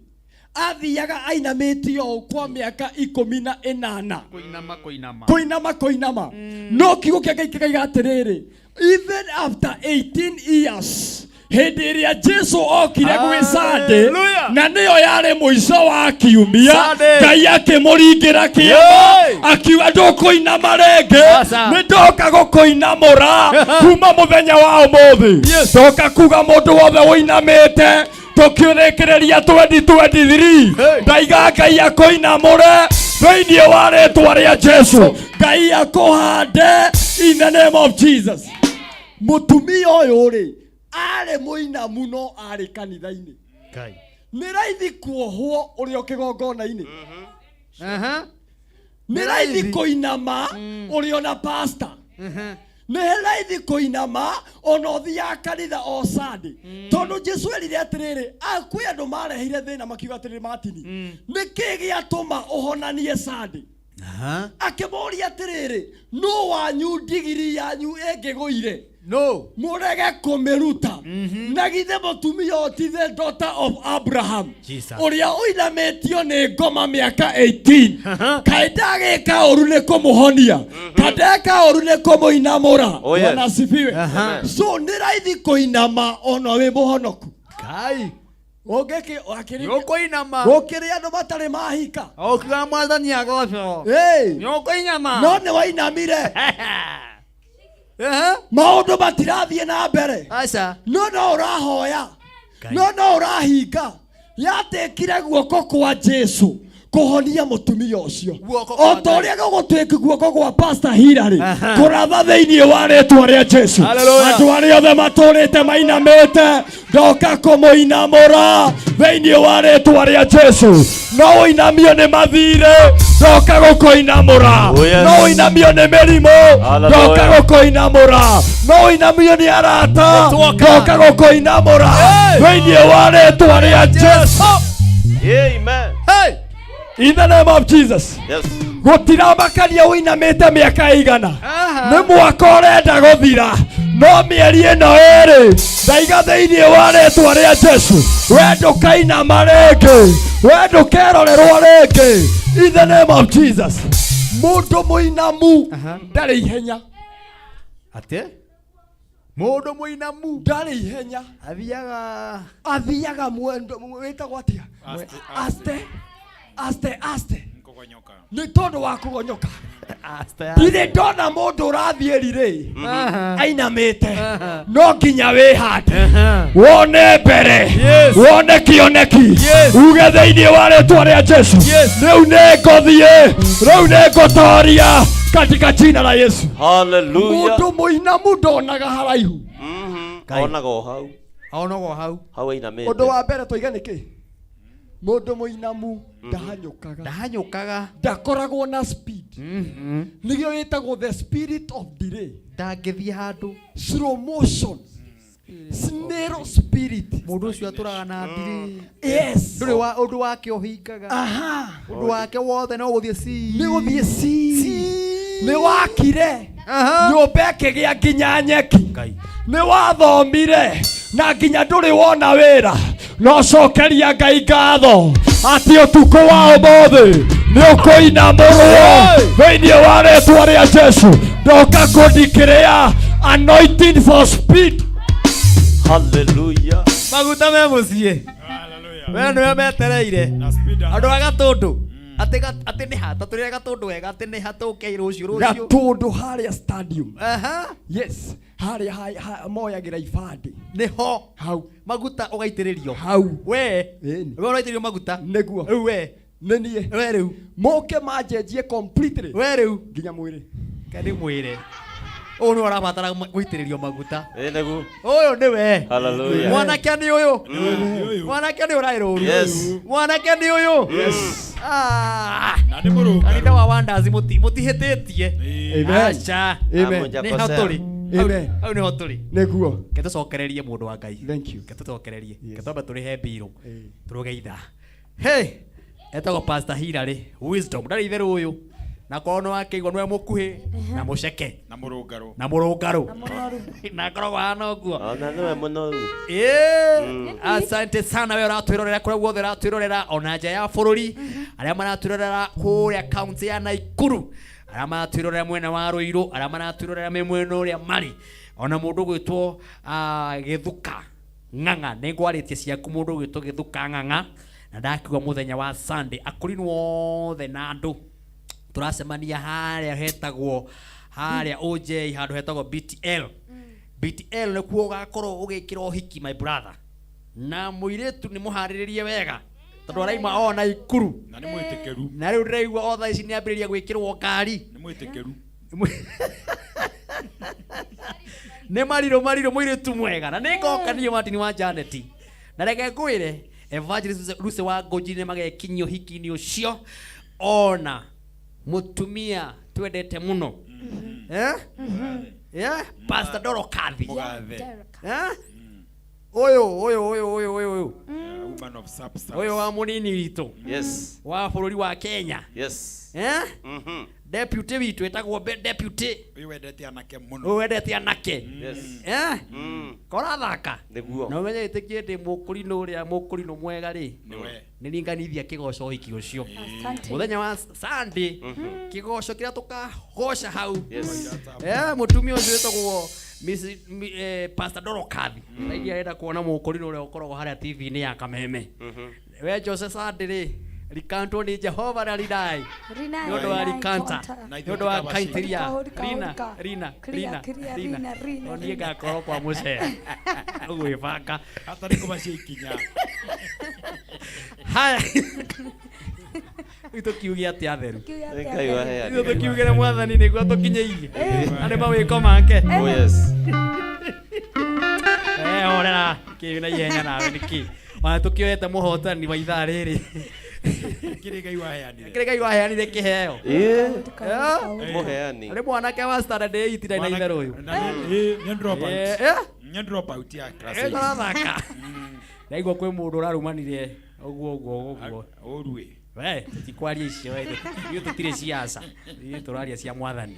S6: Athiaga ainamĩte ũũ kwa mĩaka 18.
S1: Kũinama kũinama.
S6: Kũinama kũinama. No kiugo kĩa Ngai kĩkaiga atĩrĩrĩ, even after 18 years hĩndĩ ĩrĩa Jesu okire gwĩ Sunday
S1: Hallelujah.
S6: na nĩyo yarĩ mũico wa kiumia,
S1: Sunday.
S6: Ngai akĩmũringĩra kĩama
S1: Hey.
S6: akiuga ndũkũinama rĩngĩ,
S1: Aca.
S6: nĩ ndoka gũkũinamũra kuma mũthenya wa ũmũthĩ. Ndoka kuga mũndũ wothe ũinamĩte tũkĩrĩkĩrĩria 2023 ndaiga Ngai akũinamũre thĩinĩ wa rĩtwa rĩa Jesu. Ngai akũhande in the name of Jesus. Mũtumia ũyũ rĩ arĩ mũinamu no arĩ kanitha-inĩ.
S1: Ngai.
S6: Nĩ raithi kuohwo ũrĩ o kĩgongona-inĩ. Nĩ raithi kũinama ũrĩ ona pastor. Nĩ raithi kũinama ona ũthiaga kanitha o Sunday. Tondũ Jesu erire atĩrĩrĩ, kwĩ andũ mareheire thĩna makiuga atĩrĩrĩ, Martin, nĩkĩ gĩatũma ũhonanie Sunday? Akĩmũria atĩrĩrĩ, nũ wanyu ndigiri yanyu ĩngĩgũire?
S1: No.
S6: Mũrege kũmĩruta. Na githĩ mũtumia ũyũ ti the daughter of Abraham?
S1: Jesus.
S6: Ũrĩa ũinamĩtio nĩ ngoma mĩaka 18. Kaĩ ndagĩka ũru nĩ kũmũhonia? Kaĩ ndeka ũru nĩ kũmũinamũra?
S2: Oh, yes.
S6: Bwana asifiwe.
S2: Amen.
S6: So nĩ raithi kũinama ona wĩ mũhonoku.
S1: Kai.
S6: Ũngĩkĩ akĩrĩ
S1: Nĩũkũinama.
S6: Gũkĩrĩ andũ matarĩ mahika.
S1: Ũkiuga mwathani agocwo.
S6: Hey.
S1: Nĩũkũinama.
S6: No nĩ wainamire. Maũndũ matirathiĩ na mbere.
S1: Aca.
S6: No no ũrahoya. No no ũrahinga. Yatĩkire guoko kwa Jesu kũhonia mũtumia ũcio.
S1: Guoko kwa
S6: O ta ũrĩa gũgũtuĩka guoko gwa Pastor Hillary kũratha thĩinĩ wa rĩtwa rĩa Jesu.
S1: Hallelujah.
S6: Andũ arĩa othe matũrĩte mainamĩte ndoka kũmũinamũra thĩinĩ wa rĩtwa rĩa Jesu. No ũinamio nĩ mathirĩ, ndoka gũkũinamũra.
S2: Oh, yes.
S6: No ũinamio nĩ mĩrimũ,
S2: Hallelujah.
S6: ndoka gũkũinamũra. No ũinamio nĩ arata, ndoka gũkũinamũra thĩinĩ wa rĩtwa rĩa Jesu.
S2: Amen.
S1: Hey.
S6: In the name of Jesus.
S2: Yes.
S6: Gũtiramakania ũinamĩte mĩaka ĩigana, nĩ mwaka ũrenda gũthira, no mĩeri ĩno ĩrĩ ndaiga thĩinĩ wa rĩtwa rĩa Jesu, we ndũkainama rĩngĩ, we ndũkerorerwo rĩngĩ, in the name of Jesus.
S7: Mũndũ mũinamu ndarĩ ihenya.
S1: Atĩ mũndũ mũinamu
S7: ndarĩ ihenya.
S1: Athiaga
S7: athiaga mwendo wĩtagwo atĩa?
S1: Aste,
S7: aste aste aste
S6: Kugonyoka.
S7: Nĩ tondũ wa kũgonyoka.
S1: Aste.
S7: Ndirĩ ndona mũndũ ũrathiĩ rirĩ
S1: Aha.
S7: ainamĩte.
S1: Aha.
S7: No nginya wĩhande wone mbere, wone kĩoneki, uge thĩinĩ wa rĩtwa rĩa Jesu, rĩu nĩ ngũthiĩ, rĩu nĩ ngũtoria katika jina la Yesu.
S2: Hallelujah.
S7: Mũndũ mũinamu ndonaga haraihu.
S2: Onaga o hau.
S1: Onaga o hau.
S2: Hau ainamĩte.
S7: Ũndũ wa mbere tũiga nĩkĩ? Mũndũ mũinamu ndahanyũkaga.
S1: Ndahanyũkaga.
S7: Ndakoragwo na speed. Nĩkĩo ĩtagwo the spirit of delay.
S1: Ndangĩthiĩ handũ.
S7: Slow motion. Snail spirit.
S1: Mũndũ ũcio atũraga na ndiri.
S7: Yes.
S1: Ndũrĩ wa ũndũ wake ũhingaga.
S7: Aha.
S1: Ũndũ wake wothe no gũthiĩ ci.
S7: Nĩ gũthiĩ ci. Nĩ wakire nyũmba ĩkĩgĩa nginya nyeki. Nĩ wathomire na nginya ndũrĩ wona wĩra, no cokeria Ngai ngatho atĩ ũtukũ wa ũmũthĩ nĩ ũkũinamũrwo thĩinĩ wa rĩtwa rĩa Jesu. Ndoka kũndikĩrĩa anointing for speed.
S2: Hallelujah.
S1: Maguta me mũciĩ. We nĩwe metereire. Andũ a Gatũndũ. Atĩ atĩ nĩ ha? Ta tũrĩre Gatũndũ wega atĩ nĩ ha tũke rũciũ rũciũ.
S7: Gatũndũ harĩa stadium.
S1: Aha.
S7: Yes, harĩa moyagĩra ibandĩ.
S1: Nĩho.
S7: Hau.
S1: Maguta ũgaitĩrĩrio.
S7: Hau.
S1: We.
S7: Ĩni.
S1: We ũraitĩrĩrio maguta.
S7: Nĩguo.
S1: Rĩu we.
S7: Nĩ niĩ.
S1: We rĩu.
S7: Moke manjenjie completely.
S1: We rĩu.
S7: Nginya mwĩrĩ.
S1: Kaĩ ndĩmwĩre. Ũyũ nĩwe ũrabatara gũitĩrĩrio maguta.
S2: Ĩ nĩguo.
S1: Ũyũ nĩwe.
S2: Hallelujah.
S1: Mwanake nĩ ũyũ. Mwanake nĩ ũraĩ rũru.
S2: Yes.
S1: Mwanake nĩ ũyũ.
S2: Yes.
S1: Ah.
S6: Na nĩ mũrũngarũ.
S1: Kanitha wa Wonders mũtihĩtĩtie.
S7: Amen.
S1: Aca.
S7: Amen.
S1: Nĩ ho tũrĩ.
S7: Amen.
S1: Hau nĩho tũrĩ.
S7: Nĩguo.
S1: Ke tũcokererie mũndũ wa Ngai.
S7: Thank you.
S1: Ke tũcokererie. Ke twambe tũrĩhe mbirũ. Tũrũge ithaa. Hey, etagwo Pastor Hilary Wisdom. Ndarĩ itherũ ũyũ. Na korwo nĩ wakĩigua nĩwe mũkuhĩ na mũceke
S6: Na mũrũngarũ.
S1: na mũrũngarũ na akoragwo ahana ũguo.
S2: Ona nĩwe mũnoru.
S1: Ĩĩ, asante sana we ũratwĩrorera kũrĩa guothe ũratwĩrorera ona nja ya bũrũri, arĩa maratwĩrorera kũrĩa kaunti ya Naikuru, arĩa maratwĩrorera mwena wa Ruiru, arĩa maratwĩrorera me mwena ũrĩa marĩ, ona mũndũ ũgwĩtwo Gĩthuka Ng'ang'a, nĩ ngwarĩtie ciaku mũndũ ũgwĩtwo Gĩthuka Ng'ang'a, na ndakiuga mũthenya wa Sunday akũrinwo othe na andũ tũracemania harĩa hetagwo harĩa OJ handũ hetagwo BTL. BTL nĩkuo ũgakorwo ũgĩkĩra ũhiki my brother, na mũirĩtu nĩ mũharĩrĩrie wega tondũ araima o Naikuru.
S6: Na nĩ mwĩtĩkĩru.
S1: Na rĩu ndĩraigua o thaa ici nĩ ambĩrĩria gwĩkĩrwo ngari.
S6: Nĩ mwĩtĩkĩru.
S1: Nĩ marirũ marirũ mũirĩtu mwega na nĩ ngoka niĩ Martin wa Janet, na reke ngwĩre Evangelist Lucy wa Ngũnji nĩ magekinyio ũhiki-inĩ ũcio, ona mũtumia twendete mũno. Eh? Yeah? Pastor Dorokathi.
S6: Mũgathe.
S1: Eh? Ũyũ ũyũ ũyũ ũyũ ũyũ ũyũ.
S6: Woman of substance.
S1: Ũyũ wa mũnini witũ.
S2: Yes.
S1: Wa bũrũri wa Kenya.
S2: Yes.
S1: Eh?
S2: Mhm.
S1: Deputy witũ etagwo deputy.
S6: Ũyũ wendete anake mũno.
S1: Ũyũ wendete anake.
S2: Yes.
S1: Eh?
S2: Mm.
S1: Korathaka.
S2: Nĩguo.
S1: Na ũmenye gĩtĩ ndĩ mũkũrinũ ũrĩa mũkũrinũ mwega rĩ.
S6: Nĩwe.
S1: Nĩ ringanithia kĩgoco ũhiki ũcio.
S3: Asante.
S1: Mũthenya wa Sunday kĩgoco kĩrĩa tũkagoca hau.
S2: Yes.
S1: Mũtumia ũcio wĩtagwo Pastor Dorokathi. Thaingĩ arenda kuona mũkũrinũ ũrĩa ũkoragwo harĩa TV-inĩ ya Kameme. We Jose Sunday rĩ, rikantwo nĩ Jehova na rinai.
S3: Rinai,
S1: Nĩ ũndũ wa
S3: rinai,
S1: rikanta.
S3: konta.
S1: Nĩ ũndũ wa
S6: Hurika,
S1: kaitiria.
S3: hurika,
S1: Rina,
S3: hurika.
S1: rina,
S3: Clear,
S1: rina,
S3: clear,
S1: rina.
S3: rina, rina,
S1: O niĩ
S3: rina.
S1: ngakorwo kwa mũcere. Ũgwĩbanga.
S6: Hatarĩ kũmacia ikinya.
S1: Haya. Rĩu tũkiuge atĩa atheru?
S3: Tũkiuge atĩa
S2: Ngai waheanire.
S1: Ithuĩ tũkiugĩre mwathani nĩguo atũkinyĩirie. Na nĩ mawĩko make.
S2: Oh yes.
S1: Horera kĩ na ihenya nawe nĩkĩ? Ona tũkĩoete mũhotani wa ithaa rĩrĩ.
S6: Kĩrĩ Ngai waheanire.
S1: Kĩrĩ Ngai waheanire kĩheo.
S2: Ĩĩ.
S1: Eh?
S2: Mũheani.
S1: Nĩ mwanake wa standard 8 ndarĩ na itherũ ũyũ.
S6: Na nĩ nĩ drop out.
S1: Eh?
S6: Nĩ drop out ya class.
S1: Eh, tũrathaka. Ndaigua kwĩ mũndũ ũrarumanire ũguo ũguo ũguo.
S6: Ũru ĩ.
S1: We, tũtikwaria icio we, ithuĩ tũtirĩ ciaca. Ithuĩ tũraria cia mwathani.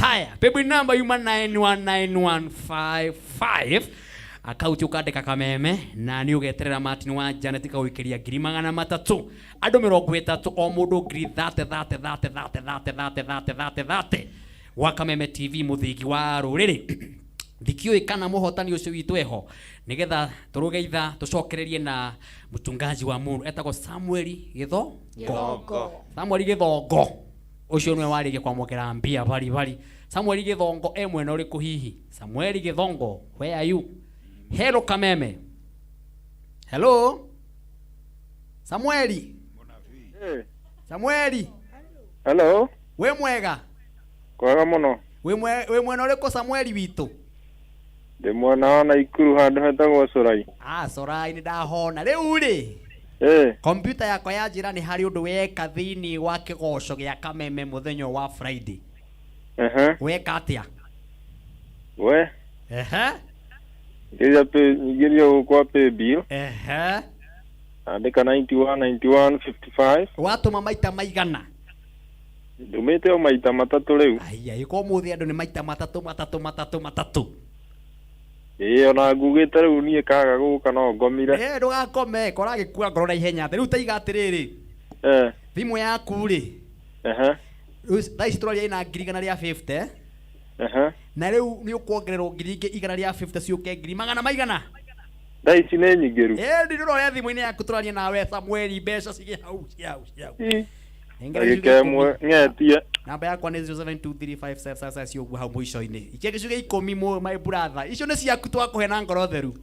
S1: Haya, paybill number yuma 919155. Akaunti ũkandĩka Kameme na nĩ ũgeterera Martin wa Janet kagũikĩria 300,000. Andũ 30 o mũndũ ngiri 30 30 30 30 30 30 30 30 30 gwa Kameme TV mũthingi wa rũrĩrĩ. Ndikiũĩ kana mũhotani ũcio witũ eho nĩgetha tũrũge itha tũcokererie na mũtungaji wa mũndũ etagwo Samueli Gĩthongo.
S4: Gĩthongo.
S1: Samueli Gĩthongo ũcio nĩwe warĩkia kwamũkĩra mbia bari bari. Samueli Gĩthongo e mwena ũrĩkũ hihi? Samueli Gĩthongo, where are you? Hello Kameme. Hello Samueli. Samueli.
S9: Hello.
S1: Wĩ mwega?
S9: Kwega mũno.
S1: Wĩ mwena ũrĩkũ Samueli witũ?
S9: Ndĩ mwena wa Naikuru handũ hetagwo Corai.
S1: Ah, Corai nĩ ndahona. Rĩu rĩ, kompyuta yakwa yanjĩra nĩ harĩ ũndũ weka thĩinĩ wa kĩgoco gĩa Kameme mũthenya wa Friday. Weka atĩa?
S9: We.
S1: Ehe.
S9: Ngeria kwa pay bill.
S1: Ehe.
S9: Andĩka 91 91 55.
S1: Watũma maita maigana?
S9: Ndũmĩte o maita matatũ rĩu.
S1: Aya, ĩko ũmũthĩ andũ nĩ maita matatũ matatũ matatũ matatũ.
S9: Ĩĩ ona ngugĩte rĩu niĩ kaga gũka no ngomire.
S1: Ndũgakome, koragĩkua ngoro na ihenya. Rĩu taiga atĩrĩrĩ. Thimũ yaku rĩ.
S9: Ehe.
S1: Rĩu thaa ici tũraria ĩna 150,000.
S9: Ehe.
S1: Na rĩu nĩ ũkuongererwo 150,000 ciũke ngiri magana maigana?
S9: Thaa ici nĩ nyingĩru.
S1: Ndĩroya thimũ-inĩ yaku tũraria nawe Samueli, mbeca cigĩ hau ci hau ci hau.
S9: Ndagĩka ĩmwe ng'etie.
S1: Namba yakwa nĩ 07235777 ũguo hau mũico-inĩ. Ikia gĩcunjĩ 10 my brother. Icio nĩ ciaku twakũhe na ngoro theru.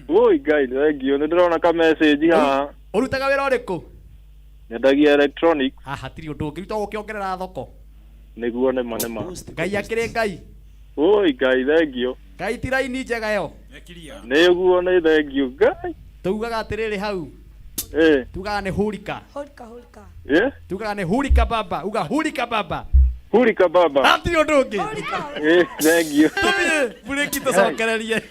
S9: Woi Ngai, thank you. Nĩ ndĩrona ka message haha.
S1: Ũrutaga wĩra ũrĩkũ?
S9: Nyendagia electronic.
S1: Ah, hatirĩ ũndũ ũngĩ. Rĩu to gũkĩongerera thoko.
S9: Nĩguo nĩma nĩma.
S1: Ngai akĩrĩ Ngai.
S9: Woi Ngai, thank you.
S1: Ngai ti raini njega ĩyo.
S9: Nĩguo nĩ thank you Ngai.
S1: Tugaga atĩrĩrĩ hau. Tugaga nĩ hurika.
S3: Hurika hurika.
S1: Tugaga nĩ hurika baba. Uga hurika baba.
S9: Hurika baba.
S1: Hatirĩ ũndũ ũngĩ.
S9: Thank you.
S1: Tũthiĩ burĩki tũcokererie.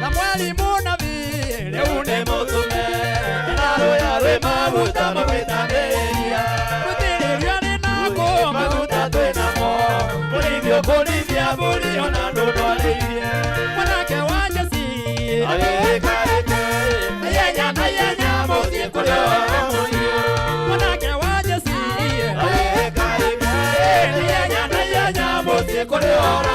S1: Samueli mũnabii rĩu nĩ mũtũme na rũya rwĩ maguta magwĩtanĩria rũtirĩria nĩ nako maguta twĩ namo kũrĩithio kũrĩithia mbũri ona ndũndwarĩirie mwanake wa Jesi agĩĩkaĩke naihenya naihenya mũciĩ kũrĩ mũciĩ mwanake wa Jesi agĩĩkaĩke naihenya naihenya mũciĩ kũrĩ mũciĩ.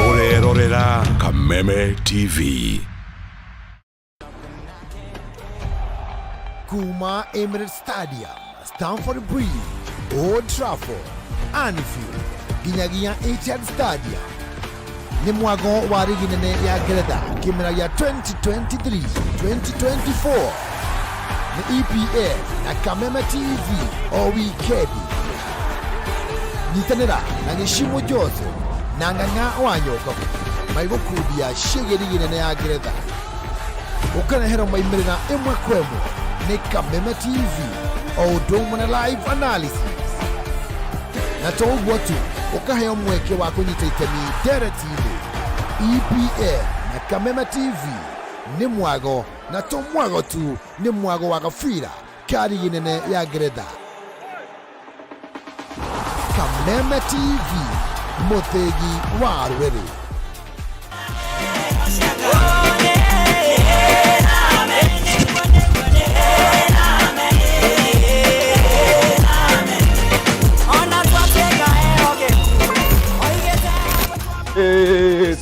S22: Ũrerorera Kameme TV.
S23: Kuma Emirates Stadium, Stamford Bridge, Old Trafford, Anfield, nginyagia Etihad Stadium. Nĩ mwago wa rigi nene ya Ngeretha kĩmera gĩa 2023-2024 nĩ EPL na Kameme TV o wikendi. Nyitanĩra na Gĩcimo Joseph na Ng'ang'a wa Nyokabu maigũkundia ciĩgiĩ rigi nene ya Ngeretha. Ũkareherwo maimĩrĩra ĩmwe kwa ĩmwe nĩ Kameme TV o ũndũ ũmwe na live analysis. Na to ũguo tu, ũkaheo mweke wa kũnyita itemi ndereti-inĩ. EPL na Kameme TV nĩ mwago, na to mwago tu, nĩ mwago wa gabira ka rigi nene ya Ngeretha. Kameme TV, mũthĩgi wa rũrĩrĩ.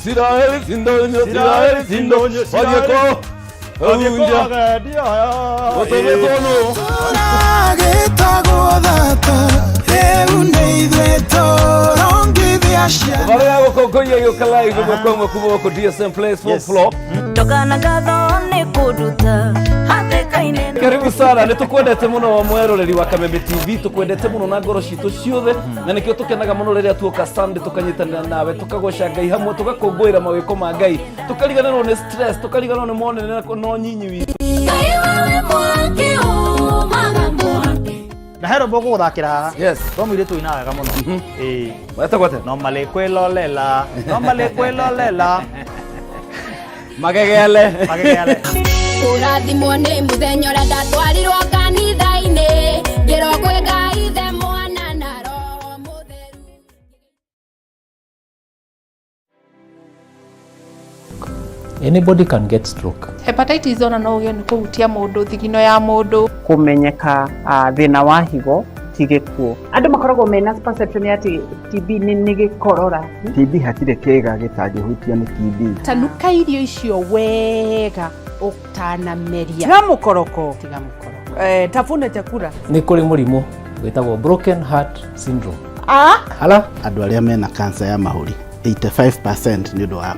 S17: Siraeli sindonyo, Siraeli sindonyo, Wajeko. Hunja. Gũtũmĩtwo nũ?
S4: Gĩtagwo thata rĩu nĩ ithuĩ tũrongithia ciana
S17: Barä ya gå kå ngå ia gä å ka live ĩmwe kwa ĩmwe kuma gũkũ DSM Place fourth floor.
S8: Ndũkana ngatho nĩ kũnduta hatĩka-inĩ
S17: Karibu sana nä tå kwendete må no mweroreri wa Kameme TV tå kwendete må no na ngoro citå ciothe na nä kä o tå kenaga må no rä rä a tuoka Sunday tå kanyitanä nawe tå kagoca Ngai hamwe tå gakångå ä ra mawä ko ma Ngai tå kariganärwo nä stress tå kariganärwo nä monene na no nyinyi witå
S8: Ngai wewe mwaki umaga mwaki
S10: na he rwĩmbo ngũgũthakĩra haha
S17: yes
S10: rwa mũirĩtu ũinaga wega mũno ĩĩ
S17: wetagwo atĩa
S10: no malĩ kwĩlolela no malĩ kwĩlolela
S17: magegele
S10: magegele
S8: Kũrathimwo nĩ mũthenya ũrĩa ndatwarirwo kanitha-inĩ ngĩrwo kwĩ Ngai Ithe Mwana na Roho Mũtheru.
S11: Anybody can get stroke.
S24: Hepatitis ona no ũgĩe nĩ kũhutia mũndũ thigino ya mũndũ.
S25: Kũmenyeka thĩna wa higo ti gĩkuũ.
S26: Andũ makoragwo mena perception ya atĩ TB nĩ gĩkorora.
S27: TB hatirĩ kĩĩga gĩtangĩhutio nĩ TB.
S24: Tanuka irio icio wega ũtanameria.
S19: Tiga mũkoroko.
S24: Tiga mũkoroko.
S19: Tafuna chakula.
S11: Nĩ kũrĩ mũrimũ wĩtagwo broken heart syndrome.
S19: Ah?
S11: Hala?
S20: Andũ arĩa mena kansa ya mahũri 85% nĩ ũndũ wa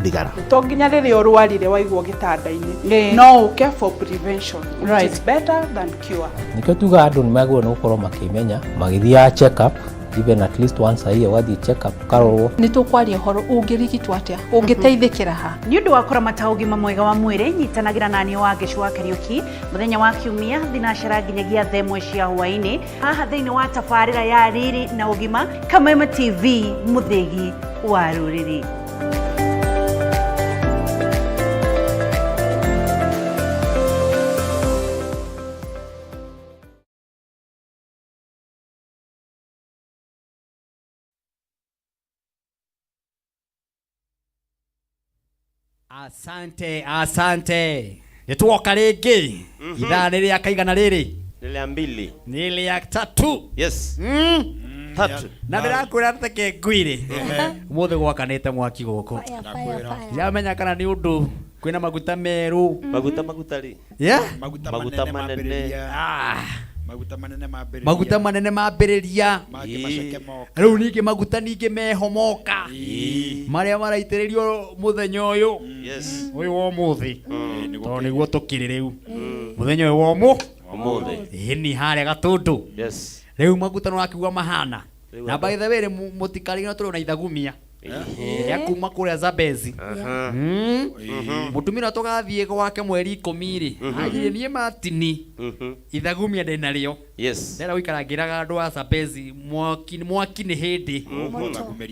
S20: thigara.
S24: To nginya rĩrĩa ũrwarire waigwo gĩtanda-inĩ no ũke for prevention which
S11: Right.
S24: is better than cure.
S11: Nĩkĩo tugaga andũ nĩ magĩrĩirwo nĩ gũkorwo makĩmenya magĩthiaga check up even at least once a year ũgathiĩ check up ũkarorwo.
S24: Nĩ tũkwaria ũhoro ũngĩrigitwo atĩa ũngĩteithĩkĩra ha.
S26: Nĩ ũndũ wa kũramata ũgima mwega wa mwĩrĩ nyitanagĩra naniĩ Wangeci wa Kariũki mũthenya wa kiumia thinacara nginyagia thaa ĩmwe cia hwaĩ-inĩ haha thĩinĩ wa tabarĩra ya riri na ũgima Kameme TV mũthĩgi wa rũrĩrĩ.
S1: Asante, asante. Nä tuoka rä ngä ithaa nä rä a kaigana rä rä
S2: Nĩ rĩa mbili.
S1: Nä rä a tatu.
S2: Yes. Tatu.
S1: Na ndä rakwä ra teke ngwirä må thä gwakanä te mwaki gå kå ndiramenya kana nä å ndå kwä na maguta merå
S2: Maguta maguta rĩ.
S1: Yeah?
S2: Maguta manene.
S6: Maguta manene mambĩrĩria.
S1: Maguta manene mambĩrĩria.
S6: Mangĩ maceke moka.
S1: Rĩu ningĩ maguta ningĩ meho moka marĩa maraitĩrĩrio mũthenya ũyũ
S2: Yes.
S1: ũyũ wa ũmũthĩ tondũ nĩguo tũkĩrĩ rĩu mũthenya ũyũ wa ũmũ
S2: Ũmũthĩ.
S1: Ĩni harĩa Gatũndũ.
S2: Yes.
S1: Rĩu maguta nĩ wakiuga mahana.
S2: Rĩu
S1: Na by the way rĩ mũtikarigwo tũrĩ na ithagumia ya kuma kũrĩa Zambezi. Mũtumia ũrĩa tũgathiĩ gwake mweri ikũmi rĩ anjĩrire niĩ Martin ithagumia ndĩ narĩo.
S2: Yes.
S1: Ndĩrenda gũikara ngĩraga andũ a Zambezi mwaki mwaki nĩ hĩndĩ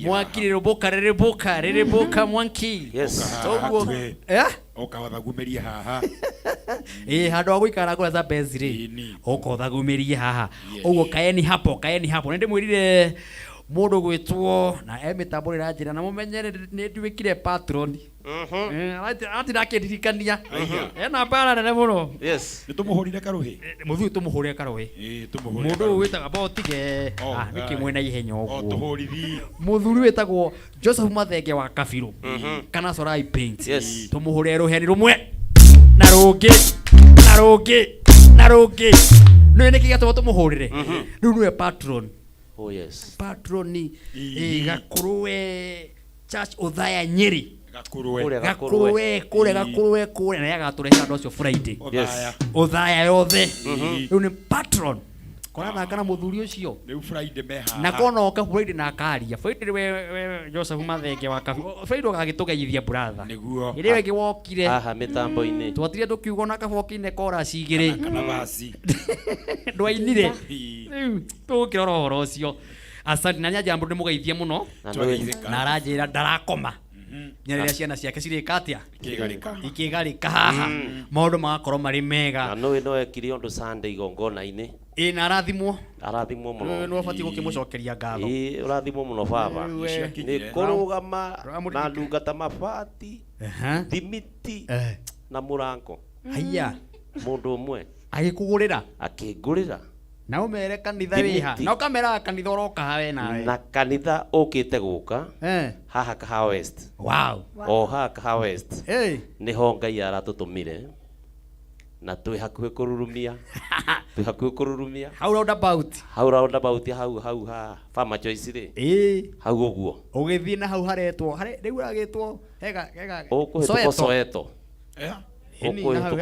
S1: mwaki rĩrũmbũka rĩrĩmbũka rĩrĩmbũka mwaki.
S2: Yes.
S1: Toguo
S6: Eh? Ũka wathagumĩrie haha.
S1: Ĩ handũ ha gũikara kũrĩa Zambezi rĩ ũka ũthagumĩrie haha ũguo kaeni hapo kaeni hapo nĩ ndĩmwĩrire mũndũ gwĩtwo na e mĩtambo ĩranjĩra na mũmenye nĩ nduĩkire patron. Aratinda akĩndirikania ena mbara nene mũno.
S2: Yes.
S6: Nĩ tũmũhũrire karũhĩ.
S1: Mũthuri tũmũhũrĩre karũhĩ.
S6: Tũmũhũrĩre
S1: Mũndũ ũyũ wĩtagwo amba ũtige
S6: Oh,
S1: nĩkĩ
S6: aye.
S1: mwĩna ihenya
S6: O
S1: ũguo.
S6: tũhũrithi.
S1: Mũthuri wĩtagwo Joseph Mathenge wa Kabirũ kana Sorai Paint.
S2: Yes.
S1: Tũmũhũrĩre rũheni rũmwe na rũngĩ na rũngĩ na rũngĩ. Nĩũĩ nĩkĩ gĩatũma tũmũhũrĩre? Rĩu nĩwe patron.
S2: Oh yes.
S1: Patron Gakũrũwe Church Othaya Nyeri.
S6: Gakũrũwe.
S2: Kũrĩa
S1: Gakũrũwe kũrĩa Gakũrũwe kũrĩa na nĩagatũrehera andũ acio Friday.
S6: Othaya.
S1: Othaya yothe.
S6: Mhm.
S1: Rĩu nĩ patron. Kũrathaka na mũthuri ũcio.
S6: Rĩu Friday me haha.
S1: Na kona oka Friday na akaria. Friday we Joseph Mathenge wa Kabi. Friday ũgagĩtũgeithia brother.
S6: Nĩguo.
S1: Hĩndĩ ĩyo ĩngĩ wokire.
S2: Haha mĩtambo-inĩ.
S1: Twatire tũkiuga ona kaboki-inĩ chorus igĩrĩ.
S6: Kana basi.
S1: Ndwainire. Rĩu tũgũkĩrora ũhoro ũcio. Asante na nĩanjĩra mũndũ ndĩmũgeithie mũno.
S2: Na nĩũĩ-
S1: Na aranjĩra ndarakoma. Nginya rĩrĩa ciana ciake cirĩka atĩa?
S6: Ikĩgarĩka.
S1: Ikĩgarĩka haha. Maũndũ magakorwo marĩ mega.
S2: Na nĩũĩ no ekire ũndũ Sunday igongona-inĩ.
S1: Ĩ na arathimwo.
S2: Arathimwo mũno.
S1: Nĩ ũbatiĩ gũkĩmũcokeria ngatho.
S2: Ĩ ũrathimwo mũno baba.
S1: Rĩu we-
S2: Nĩ kũrũgama na ndungata mabati, thimiti na mũrango.
S1: Haiya.
S2: Mũndũ ũmwe
S1: Agĩkũgũrĩra.
S2: akĩngũrĩra.
S1: Na ũmere kanitha wĩha.
S2: Thimiti.
S1: Na ũkameraga kanitha ũroka ha we nawe.
S2: Na kanitha ũkĩte gũka haha Kahawa West.
S1: Wow.
S2: O haha Kahawa West.
S1: Hey.
S2: Nĩho Ngai aratũtũmire. Na twĩ hakuhĩ kũrurumia, twĩ hakuhĩ kũrurumia.
S1: Hau roundabout.
S2: Hau roundabout, hau hau ha Farmer Choice rĩ. Hau ũguo.
S1: Ũgĩthiĩ na hau haretwo rĩu hagĩtwo hega hega.
S2: Ũkũhĩtũka Soweto.
S1: Ĩni, na hau
S2: Ũkũhĩtũka.